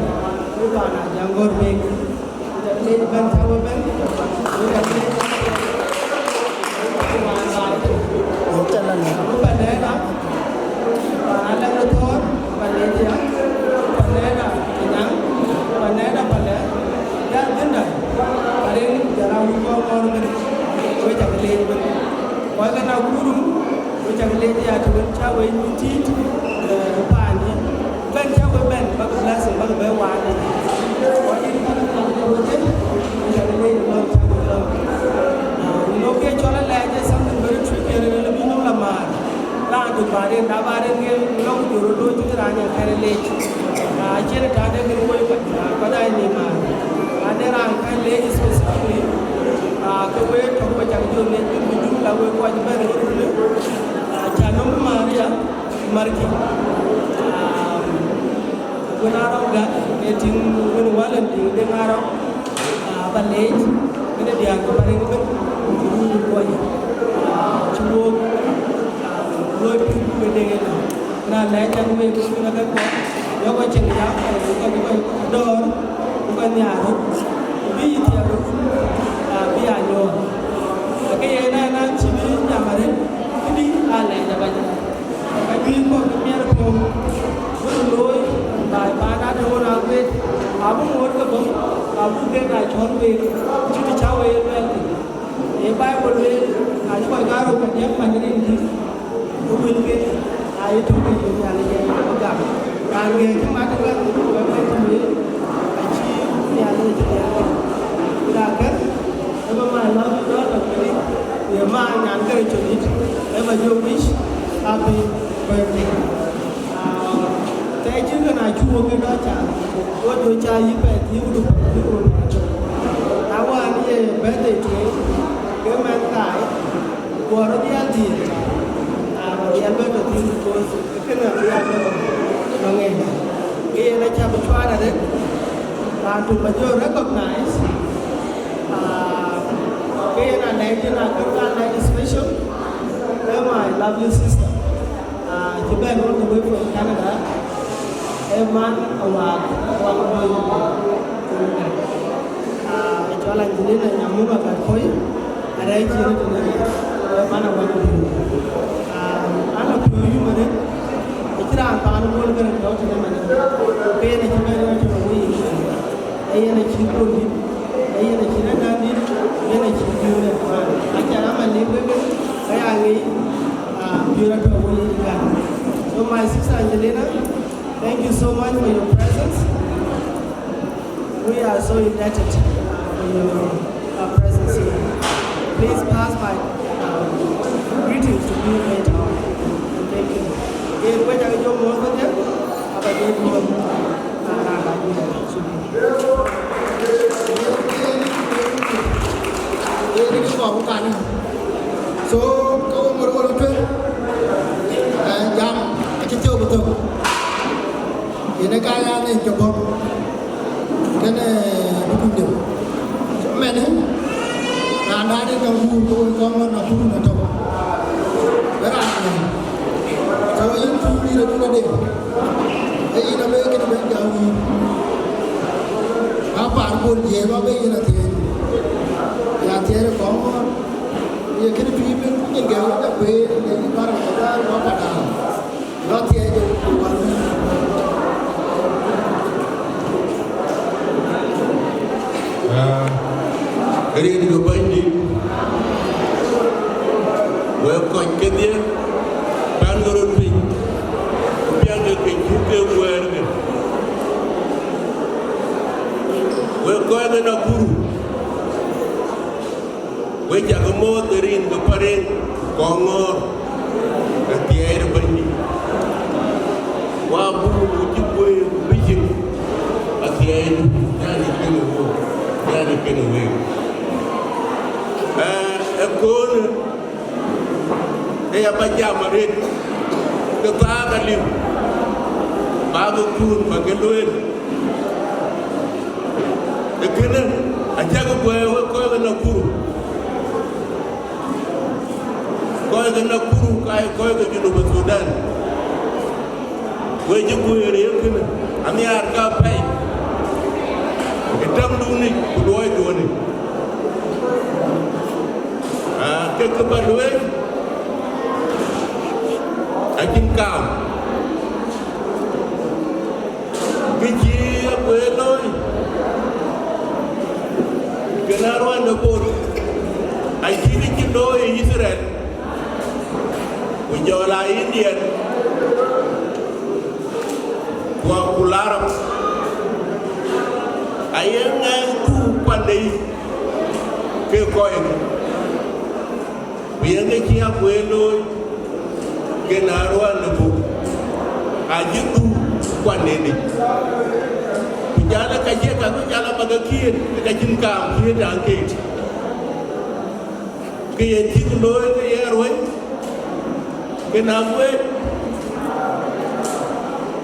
ee paan Ajaŋ Gɔ̈r Bek. Yïn ca leec ëbɛ̈n, cä we bɛ̈n. Yïn ca leec. Yïn ca leec. Yïn ca leec. Paan Alɛŋ Thɔ̈ɔ̈r, paan Etia, paan Anyaŋ, paan Palɛ, ya dhïnda, paan Rin, jɔl a wun Kɔŋɔ̈ɔ̈r ëbɛ̈n, we cak leec ëbɛ̈n. Kɔc ke Nakuru, we cak leec ya të wën cä we nyuc tiit, eh, paandï. Bɛ̈n cä we bɛ̈n, bäk blessing, bäk bɛ waan. Kɔc dït bäk bɛ we thïn, we cak leec ëbɛ̈n, cä we bɛ̈n. Ah, you know, ke cɔl alɛɛc ee something very tricky, and a little bit of lamar. Raan tök ba rin, na ba rin ke lɔ̈ŋ jɔl rɔt looi cït raan ë kɛ̈n leec. Ah, acïn ë tɔ̈ de kën woi kɔc, ah, kɔc aa ye nïïm maar. Ade raan kɛ̈n leec specifically, ah, ke wëët tök ke cak jɔ leec bï bï jur la wek kɔc bɛ̈n ë röt, ah, cä nɔm Maria Marki. Ah, wën aa rɔm gät, ee tiŋ wën wälën tiŋ de ŋarɔ. Ah, ba leec, kënë diäär ke Pariŋ ëbɛ̈n, ku ruu kuɔny, ah, cï wook, ah, looi pïïr ku ke deŋ ënë. Na lɛc ɛn wek, ku na ke kɔn, yɔ̈k kɔc cin ya, ku kɔc, ku kɔc dɔ̈ɔ̈r, ku kɔc nhiaar röt, ku bï yï thiaak röt, ah, bï aa nyuɔɔth. Ke yen ɛn an cï bï jam arëët, këdï aa lɛc abac. Ka juëc kɔ̈k ke miɛt puɔ̈u, bï röt looi, baai paan aa tɔ̈u ɣön aa guëët, abï ŋoot ke bɔ̈, abuk kek aa cɔ̈ɔ̈r week, cït cä we ye luɛɛl thïn. Ee Baibul lueel, acï kɔc kaarou ke diäk many rin dït, ke wëlken aa ye tök ke yök Nhialic ë bï gam. Raan ŋɛk cï mat ë wɛ̈t, wɛ̈t cï lueel, acï Nhialic ë cï diäk. Raan kën, ë bï my love you, Lord, of Philip, ye ma nyan kërë cök dït, ë bä jɔ wish happy birthday. Ah, thɛɛr cïn kën acuk wok ke dɔc ca, wo jɔ ca yï pɛɛth yï ku du pɛɛth yï ku du pɛɛth. Na wään ye birthday tueŋ, ke mɛnh kaai, guɔ rɔt dhial dhiëëth, ah, ba dhial bɛ tɔ thïn because kënë abï ya bɛ tɔ nɔŋ en. Ke yen acä bï cuaar arëët, raan tök ba jɔ recognize, ah, ke yen alɛɛc, yen akën ka alɛɛc special, eh, my lovely sister. Ah, cï bɛ̈n all the way from Canada, ee man Awak, Awak Boi. Ah, ë cɔl Angelina Nyamuma Gatpoi, arɛɛc cï röt tënë, ee man Awak Boi. Ah, an, a piɔ̈u yum arëët, acïn raan paan Bol kërë tɔ̈ tënë manë, ku ke yen acï bɛ̈n röt tënë wei yic. Ee yen acï Bol dït, ee yen acï Nadäŋ dït, yen acï Biöör ë kuan. Aca raan man lik wek, ke ya ŋic, ah, Biöör atɔ̈ wei ë Uganda. So my sister Angelina, thank you so much for your presence. We are so indebted, uh, for your, uh, presence here. Please pass my, uh, greetings to Biöör Mei Tɔ̈u. Thank you. Yen wek acä jɔ mɔ̈ɔ̈th wedhie, aba jɔ duɔ̈ɔ̈r. Yen kë kɔɔr ku kan. So, ka wo ŋot ɣöl tueŋ, eh, jam acï thiɔ̈k bï thök. Yen ë ka ya nen cï bɔ̈. Kënë bï kuc deu. Mɛnë, raan däŋ ë ka guur, ke wek kɔn ŋɔ̈n Nakuru në tök. Bï raan nɔ̈k. So, yïn tuc dït ë kun adï. Ee yïn abï kënë bɛ̈n jam yïn. Ba paar Bol jiëë ba bï yïn athiëëc. Ya thiëëc kɔn ŋɔ̈n. Ye kënë tuc bï nyin gɛ̈ɛ̈r wek akuëër, ye yïn Baragazal ba Padang. Ba thiëëc ë wal. Ah, rin ke Bɛ̈nydït, wek kɔc kedhie, pan ke röt piny, piɛŋkë ke cuk ke guɛɛrkë. Wek kɔc ke Nakuru, wek cak mɔ̈ɔ̈th ë rin ke Pariŋ, Kɔŋɔ̈ɔ̈r, athiɛɛi ë Bɛ̈nydït. Wa buk cï kueer ku bï cïn athiɛɛi, Nhialic kenë wok, Nhialic kenë week. Ee, ëköölë, ke ya ba jam arëët, ke thaar aliu, ba ke kuur, ba ke lueel. Ee kënë, acäkï guɛɛr wek kɔc ke Nakuru. Kɔc ke Nakuru, ka ye kɔc ke Junub Thudan. Wek cï guëër ye kënë, anhiaar ka pɛi ë tamdun yic ku luɔiduɔn yic. Aa, ke kë bä lueel acïn kaam. Kë cï Aguer looi, kën aa ruɔ̈n de Bor, acï kë cï looi ë Yithriɛl, ku jɔl aa Indian, ku, ku Arab, aye ŋɛk dhuk kuande yic ke kɔc. Ku yen ke cï Aguer looi, kën aa ruɔ̈n de Bor, acï dhuk kuanden yic. Ku jal ë ka cie ka ku jal abä ke kiët, ke ka cïn kaam kiët an keek. Ke yen cïk looi ke ye ruëny, kën aa guëër.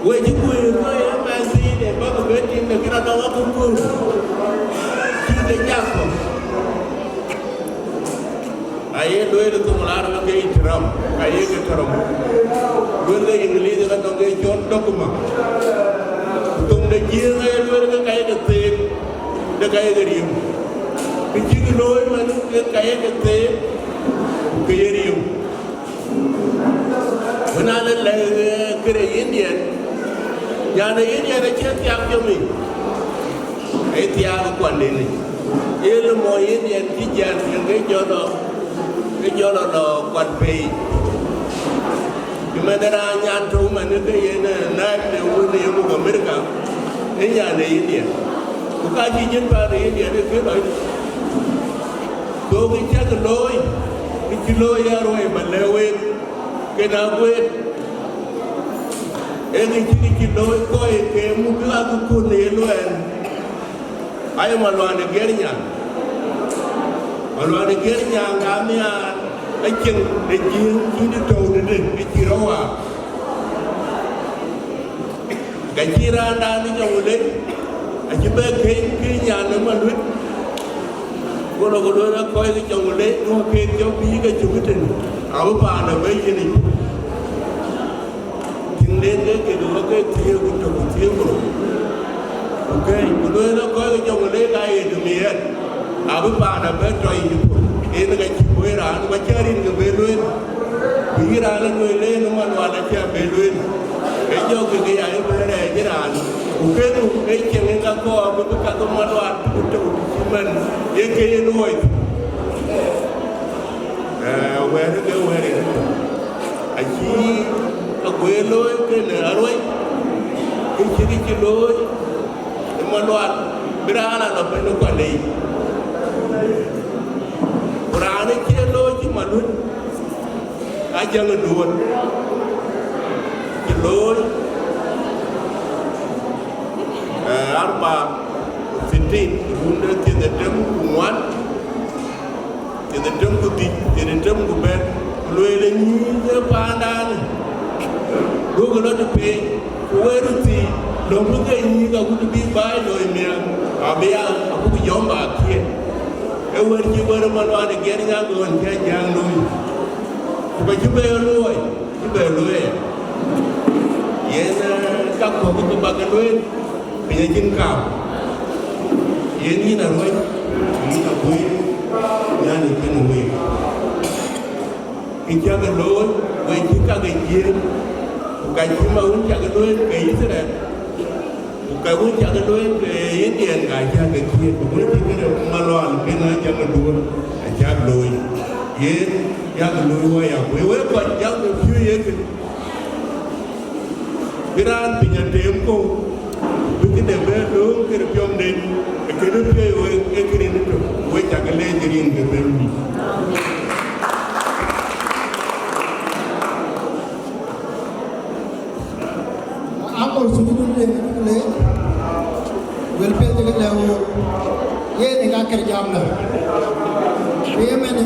Wek cï guëër ke ye mɛn thiin ë bä ke bɛ tïŋ, lakin anɔŋ akököl cï ke jak kɔ̈k. Aye lueel thoŋ Arab ke ihtiram, aye ke ihtiram. Lueel ke English ka nɔŋ ke cɔl document. Thoŋ de Jiëëŋ aye lueel ke ka ye ke theek, de ka ye ke riëëu. Kë cïk looi man ke ka ye ke theek, ke ye riëëu. Wën aa lë lɛ̈k, eh, këde Indian, nyan ë Indian acï thiaak piɔ̈m yic, ë thiaak ë kuanden yic. Yen ë mɔny Indian cï jiɛɛm piɛŋ ke jɔl lɔ, ke jɔl lɔ lɔ kuat pei. Cï man ë raan nyan tök man ke yen, eh, naak de wun ë yemuk America, ë nyan ë Indian. Ku ka cï jin paan ë Indian ë kë lɔc. Go kë cäk looi, kë cï looi ë ruɔi bä lɛ̈k wek, kën aa guëër. Ee kë cï kë cï looi kɔc ke muk kë akëkun ë ye luɛɛl. Aye Malual ë Gernyaŋ. Malual ë Gernyaŋ ka nhiaar ë cieŋ de Jiëëŋ cït ë tɔ̈u tëde, ë cï rɔt waar. Ka cï raandan ë Jɔŋlei acï bɛ keny ke nyan ë Maluet, go lɔ ke lueel ë kɔc ke Jɔŋlei, duɔ̈k keek jɔ bï ke cök tënë, abï paan abï yen yic. Tiŋden ke kek wek ke thiëëk ku tök ku thiëëk ku rou. Ku keny, ku lueel ë kɔc ke Jɔŋlei ka ye dum yɛn, abï paan abï tɔ yic puɔ̈l. Yen ka cï kuëër raan, ku acïn rin ke bï lueel. Ku yïn raan ë lueel en ë Malual acï abï lueel. Ee jɔk ke ke ya ë bɛ̈ɛ̈r rɛɛc ë raan. Ku kënë ee cieŋ ë ka kɔɔr bï bï ka ke Malual bï ku tök cï man ye ke ye luɔi. Ee, wɛ̈ɛ̈r ke wɛ̈ɛ̈r ë tök. Acï Aguer looi kënë aruɔ̈c, kë cï kë cï looi ë Malual, bï raan a lɔ bɛ̈n ë kuande yic. Ku raan ë cie looi cï Maluet, Ajäŋ ë Duɔ̈ɔ̈r cï looi, eh, arba thitin, run de thiërdhetem ku ŋuan, thiërdhetem ku dhïc, thiërdhetem ku bɛ̈t, ku lueel ë nyïïn ë paandan, duökï lɔ të pei, ku wëër röt thii, lɔ̈ŋkï ke nyïïn, agut bï baai looi miäk, abï ya, abuk jɔ̈ɔ̈m bä kiëët. Ee wɛ̈t cï wɛ̈t ë Malual ë Gernyaŋ ɣɔn cï Ajäŋ looi, ku ka cï bɛ luɔi, cï bɛ luɔi aya. Yen, eh, ka kɔ̈k ke bä ke lueel, piny acïn kaam. Yen yïn aruɔ̈c, yïn Aguer, nyan ë kën week. Kë cäk looi, wek cï ka ke Jiëëŋ, ku ka cï ma wun cäk looi ke Yithriɛl. Ku ka wun cak lueel ke Indian ka cak ke kiët, ku wun cï këde Malual kën a cak duöör, a cak looi. Yen yak looi wä ya, ku wek kɔc jam de piööc ye kën. Bï raan piny a teem kɔ̈u, bï këde bɛ lööŋ kën piɔ̈mden, e këde piööc wek e kërin tök, wek cak leec rin ke bɛ lui. Uncle Sugudun yen ë leec, wël piɛth cï ke lɛ̈k ɣööt, yen ë ka kër jam lɔ. Ku ye mɛnë,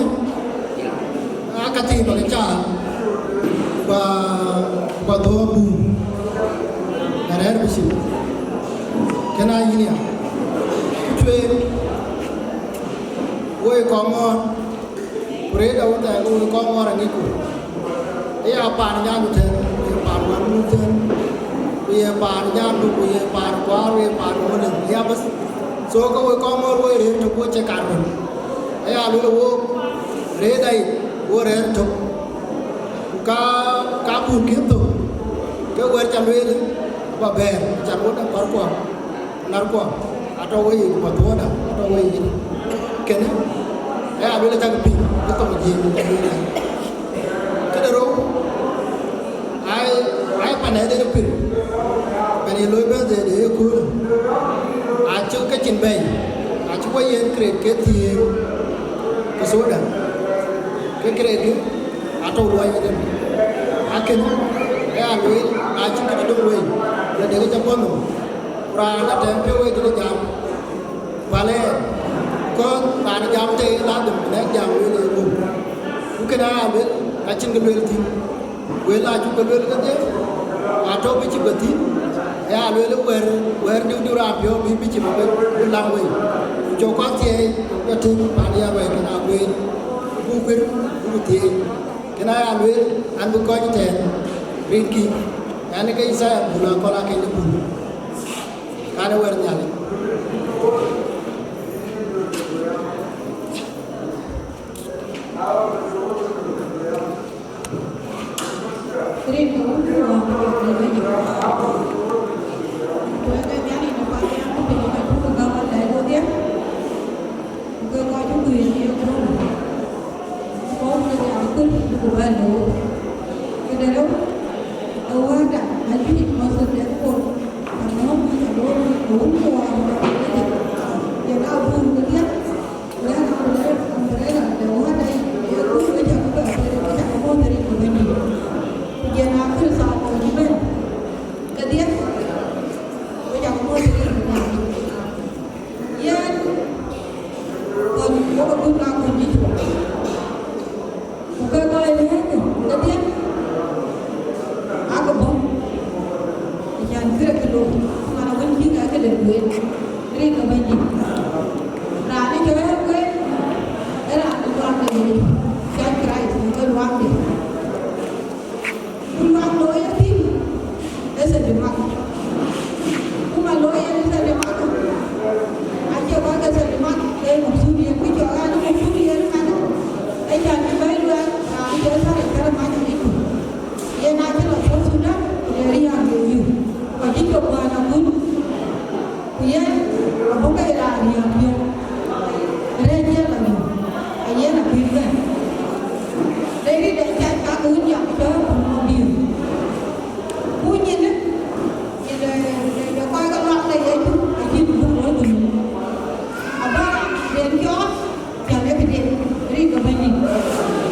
aa ka thii bä ke caal, ku bä, ku bä dhöör buur, bä rɛ̈ɛ̈r bï cï. Kën aa yïn ya. Ku tueŋ, woi kɔŋ ŋɔ̈ɔ̈r, ku Rëëtda wën thɛɛr ke wek kɔc ŋɔ̈ɔ̈r aŋicku. Aya paan nyandu tɛ̈n, ku ye paan wändu tɛ̈n, ku ye paan nyandu, ku ye paan kuaar, ku ye paan wëlëth, aya bas. So ke wek kɔc ŋɔ̈ɔ̈r wek rëër tök, wek cie kar röt. Aya lueel wook, rëëtda yic, wek rëër tök. Ku ka, ka buk kïn thök, ke wɛ̈t ca lueel, aba bɛ̈ɛ̈r, can wek däŋ kɔ̈rkuɔ. Narkuɔ, atɔ̈ weyiic, ku Mathuɔ̈ɔ̈nda atɔ̈ weyiic. Kënë, aya lueel cäk piŋ, ë thoŋ Jiëëŋ, ë lueel aya. Këde rou, ai, ai panɛɛth ë pïr, pan ye looi birthday de ëköölë, acï kecin bɛ̈ɛ̈i, acï wɔ yiën krët ke thiëër, ku soda, ke krët kë, atɔ̈ luɔi ëtën. Akënë, aya lueel, acï këdï döŋ wei, na dek ca bɔ̈ nhom. Ku raan atɛ̈ɛ̈n piɔ̈u ë kë jam, päl ë, kɔn raan jam tei ladhim bï nɛ̈k jam wël ë gup. Ku kënë aya lueel, ka cïn kë lueel thïn. Wël acuk ke lueel kedhie, atɔ̈ bï cï bɛ thïn, aya lueel wɛ̈ɛ̈r, wɛ̈ɛ̈r diu diu raan piɔ̈u bï bï cï bɛ bï laŋ wei. Ku cɔk kɔn thiëëi, ke tïŋ paan ya ruɛ̈ɛ̈c kën akueen, ku kuër, ku thiëëi. Kënë aya lueel, an bï kɔc tɛ̈ɛ̈n, rinkï, an ke Yithaya bul akɔl akëc bul. Kan ë wɛ̈t Nhialic. Këde rou, ë wäda, ajuëc mɔ̈th de kor, ka nɔ̈k yic adoor, ë wun ke wäär, yen abun ke diäk, ku yen abun ë umbrella de wäda yic, ë kun ke cak bɛ bɛ̈ɛ̈r, ke cak mɔ̈th rin ke Bɛ̈nydït. Ku yen akël thaar kɔc cï bɛ̈n, ke diäk, ke cak mɔ̈th rin ke Bɛ̈nydït. Yen, kɔc wok abun ka kɔc juëc. Ku ke kɔc lɛ̈ɛ̈tkë kedhie, aake bɔ̈, acan kërkë looi, man awën cï ŋɛk këde lueel, rin ke Bɛ̈nydït. Raan ë cɔɔl kueer, ë raan ë luaŋde Yecu, cɔl Kërtho, ke luaŋde. Ku luaŋ looi ë thïn, ë Saint Mark. Ku man looi yen ë Saint Mark, acie kɔc ke Saint Mark, ee mukthum yen, ku cɔk an, mukthum yen man, ë can cï bɛ̈ɛ̈i luɛɛl, raan cï thar ë kärë mac ë Yecu. Yen acï lɔ South Sudan, ku le riääk ye yök, ku acï cop wään akun. Ku yen, abuk ke raan riääk piɔ̈u, rɛ̈ɛ̈c yen lɔ yök, ayen akït bɛ̈n. Le rit en cath ka ku jam cɔɔl ku mɔ̈u diëër. Ku nyin, nyin de, de, de kɔc ke luaŋ de Yecu, acïn buk looi ku nyin. Aba den cɔɔl, cän ee këden, rin ke Bɛ̈nydït.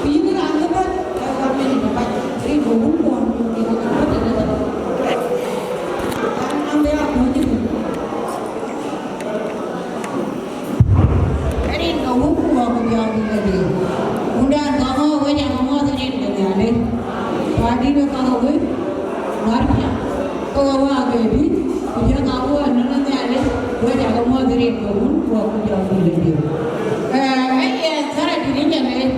Ku yïn raan ke bɛ̈n, ee wan Bɛ̈nydït abac, rin ke Wun kuɔɔn, ku rin ke Wun tëde. An, an, bï aa kuɔ̈c cï piny. Rin ke Wun ku Wät ku Jɔŋdït Lajik. Wundan ka ŋɔ̈ɔ̈th, wek cä ke muɔ̈th rin ke Nhialic. Wädït wek ka ke wëu, wär piɛth. Ke we wäär ke bï, ku jël ka wëu ënɔɔnë Nhialic, wek cä ke muɔ̈th rin ke Wun ku Wät ku Jɔŋdït Lajik. Ee, ee yen thɛɛr adït ë Nhialic.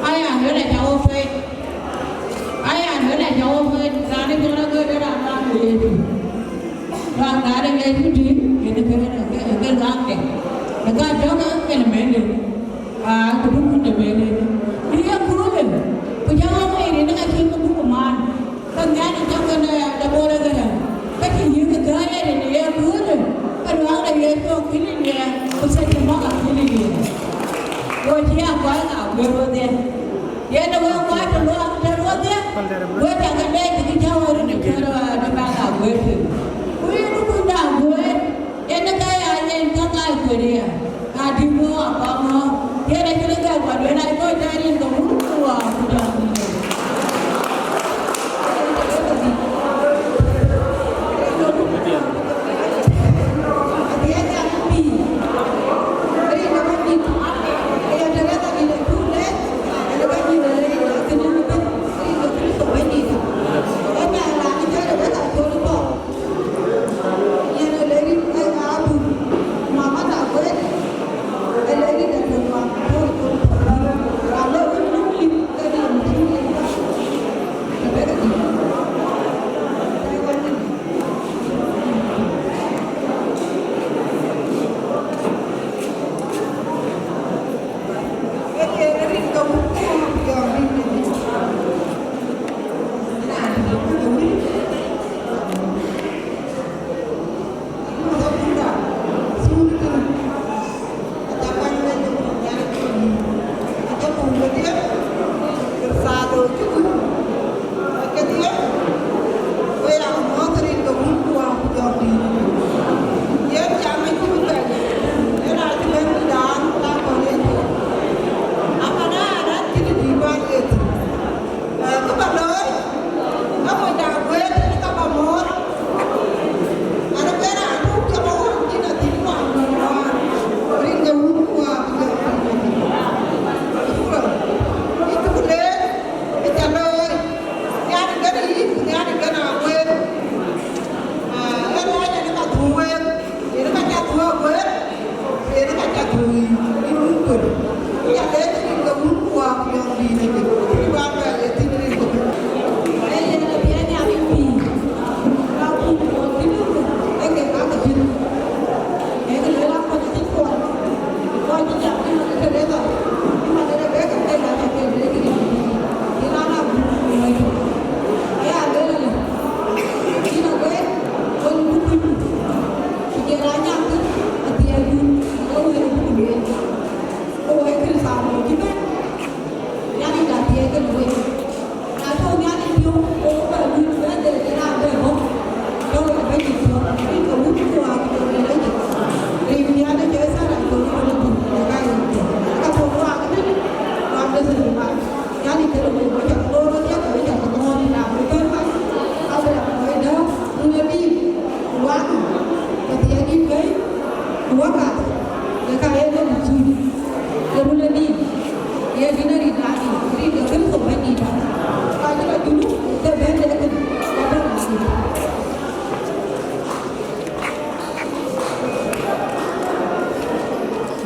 Aya lueel acä wo pɛ̈i. Aya lueel acä wo pɛ̈i. Raan ë cɔl Aguer ë raan, raan ë Yecu. Luaŋda de Yecu tïŋ, yen ke, ke, ke luaŋde. Ë ka tɔ̈ ke yen mɛnhde. Aa, ku duk kun de mɛnhde. Në ye köölë, ku jam ë rin ka cïn ke buk man. Ka Nhialic jam ke de, de bol ë gɛ̈ɛ̈r. Ka cï yïk ke gäi ë rin në ye köölë. Ka luaŋda Yecu akïn ë ye, ku thiëc cï mɔ̈k akïn ë ye. Wo cï a kɔc ŋa guëër wodhie. Yen ë wek kɔc të luaŋ tënë wodhie, wek cä ke dɛɛc kë cä wär në kën de bäk a guëër thïn. Ku yïn ë kuc de aguëër, yen ë ka ya yen kä ŋaai kueer ë ya, ka dï ŋö akɔŋ ŋö, yen acïn ë gɛ̈k kɔc lueel, aa kɔc tɛ̈ɛ̈r yen ke Wun ku Wät ku Jɔŋdït.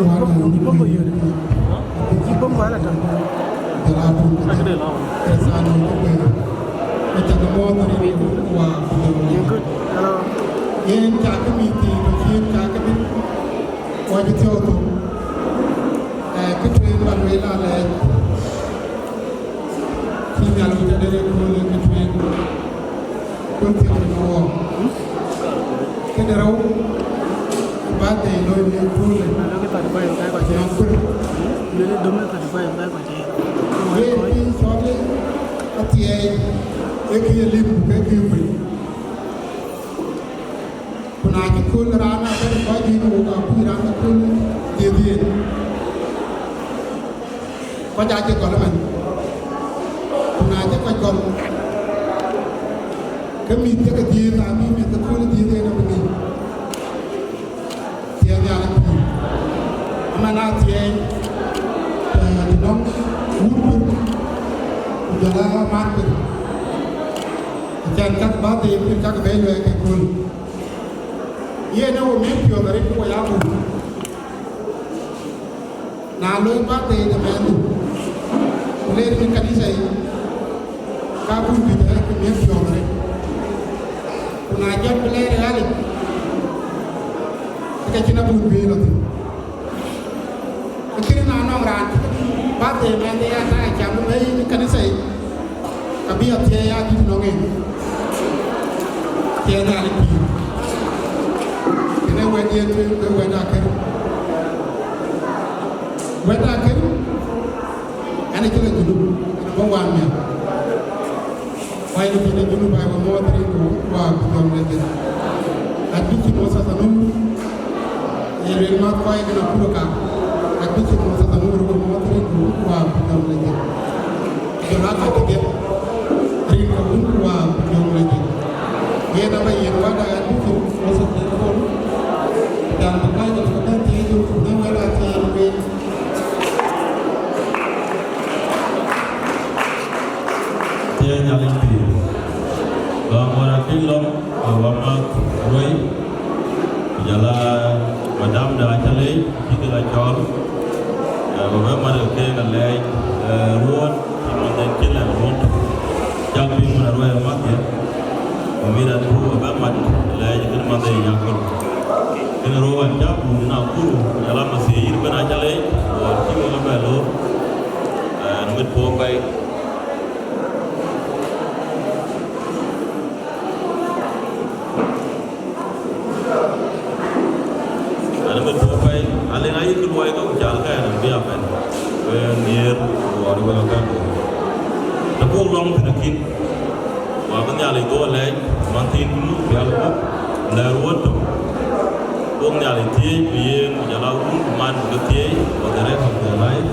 Bom, bom, bom, ala tam. Jɔl a pun. Kërëthano ke kueer. Aca ke mɔ̈ɔ̈th rin wa. Good. Hello. Yen ca ke mïth thii, bä cïn ca ke bï. Wa cï thiɔ̈k thok. Eh, kë tueŋ ba lueel alɛɛc. Cï Nhialic tëde rek kööl ë kë tueŋ. Kun thiëk rin wɔ. Këde rou, birthday looi në kööl ë. Nɔŋ kuër. Ye piny cɔl ë athiɛɛi, ee kë ye lim, ee kë ye piny. Ku na cï kööl raan abɛ̈n ë kɔc juëc, wok akuc raan ë kööl dhiëëth yen. Kɔc aa cï gɔl ëmën. Ku na cï kɔc gɔl, ke mïth cï ke dhiëëth, abï mïth ë kööl dhiëëth yen abï ŋic. Thiëëc Nhialic pïïr. Ëmën aa thiëëc, eh, të nɔŋ wut pïïr, ku jɔl aa man pïïr. Acän käk bä dhil pïïr käk bɛ luɛɛk ke kööl. Yen ee wo miɛt piɔ̈ɔ̈th arëët ku wo ya bul. Na loi birthday de mɛnhdu, ku leer në kanitha yic, ka bul bï jɔl ke miɛt piɔ̈ɔ̈th arëët. Ku na jɔt bï leer ë ɣalic, ke cïn abun bï lɔ thïn. Lakini na nɔŋ raan cï birthday mɛnhde ya ta cam bɛ̈i në kanitha yic, ka bï athiɛɛi adït nɔŋ en. Thiëëc Nhialic pïïr. Kënë wɛ̈t yen tueŋ ke wɛ̈t akër. Wɛ̈t akër, ɛn acï lɔ Junub, ɛn abä wan miäk. Wai ke piny de Junub, ai, wa mɔɔth rin ku wa ku jɔŋ de dhil. Archbishop Moses Anum, ye luel math kɔc ke na kuro ka. Archbishop Moses Anum, rin ku mɔɔth rin ku wa ku jɔŋ de dhil. Jɔl a ka ke dhil. Rin ke wun ku wa ku jɔŋ de dhil. Yen aba yen wada Archbishop Moses Anum. Dan ba kɔc ke ke ben thiëëc ku na wɛl a thiëëc wek. Thiëëc Nhialic pïïr. Lɔ̈ŋ wär akëc lɔ̈ŋ, awamath ruɛi, ku jɔl a madam de acä leec, cï kek a cɔɔl, eh, bä bɛ mat ke keek alɛɛc, eh, ruɔ̈ɔ̈n, cï manh en cï lɛ̈k ruɔ̈ɔ̈n tök. Cak piŋ wën aruɛi amath ye, ku mïth atu bä bɛ mat alɛɛc kën manh en yakol. Kën rou an cä bun na kuru, ku jɔl a mathiëc yïn bën acä leec, ku an cï wek abɛ loor, eh, në mit puɔ̈u pɛi. Ɛn ëmën tɔ̈ pɛi, alëŋ ayï kë luɔi ke ku cal kɛn bï a pɛn. Ke nhiëër luɔɔr wek akɛn. Të buk lɔŋ tënë kïn, wa bï Nhialic dhuk alɛɛc, man thiin cï muk pial gup, lɛɛr wën tök. Buk Nhialic thiëëc bï yen ku jɔl a wun ku man bï ke thiëëc for the rest of their life.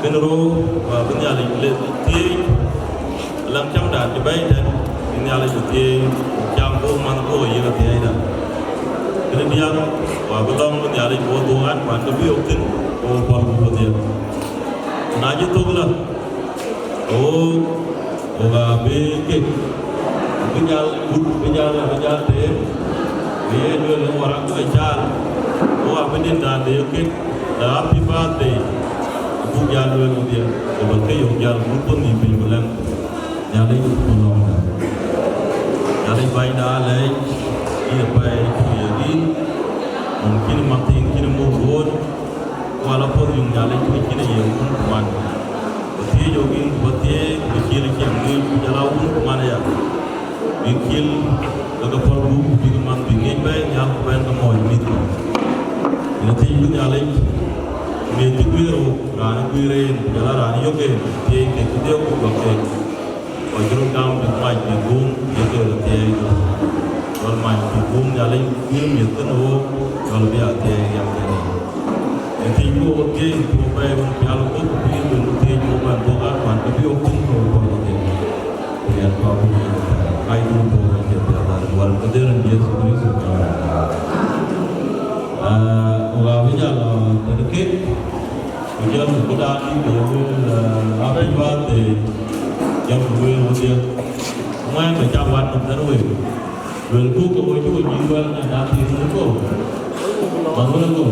Kën rou, wa bï Nhialic le thiëëc, läŋ camdan cï bɛ̈ɛ̈i tɛ̈n, bï Nhialic bï thiëëc, cam buk man buk yek athiɛɛcda. Kën diäk, wa bï lɔ̈ŋ bï Nhialic buk dhuk an, kuan ke bï yok thïn, ku pɔ̈l ku dhiëth. Na cï thök lä, ke wok, wok aa bï kek, bï jal wut, bï jal, bï jal teer, bï ye lueel ë warak bï caal, wok aa bï nïndan de ye kek, na happy birthday, abuk jal lueel wudhiɛ, ku bä ke yök jal wut puɔ̈th nïïm piny ku lɛ̈ŋ. Nhialic ku lɔ̈ŋda. Nhialic bänyda alɛɛc, yïn ë pɛɛi cï ye yïn, mum cïn mathiin cïn muk ruööt, Wal apuɔth yök Nhialic, ku cïn aye wun ku man. Ku thiëëc ɣok yïn, ku bä thiëëc, ku cil ciɛɛŋ ŋic, ku jɔl a wun ku man aya. Bïk cil ke ke pɔ̈l gup, ku bïk man bïk ŋic bɛ̈ɛ̈i nhial, ku bɛ̈n ke mɔ̈ɔ̈c mïthkï. Yen athiëc bï Nhialic, meth cï guiëër ɣok, raan ë guiëër en, ku jɔl a raan ë yök en, thiëëc kek cï dhiëëu ku juak keek. Kɔc cï röt gam bïk mac bïk guum, ye ke röt thiëëc. Jɔl mac bïk guum Nhialic guiir miëth kënë ɣook, jɔl bï a thiëëc riɛm kënë. Ë thiëc bï ɣok thiëëc, bï ɣok bɛ̈ɛ̈i wën pial guöp, bï yïn wën thiëëc bï ɣok bɛ̈n bɔ̈ ɣän kuan, ke bï ɣok thïn ke ɣok pɔ̈l ke thïn. Ku yɛn kɔc ku yɛn kɔc, kac du bɔ̈ ɣän cï pial dhal, wal ke dhël rin Yecu Kërtho Nhialic. Aa, ɣok abï jal, aa, tëde kek, Ku jɔl ku bï daan dït ke ye lueel, eh, happy birthday, jɔl ku lueel wodhie. Ŋuɛ̈ɛ̈n bɛ cak wat nɔm tënë week. Luelku ke we cï we nyïïn wɛl në daan thiin wën ë gɔ̈u. Man wën ë gɔ̈u.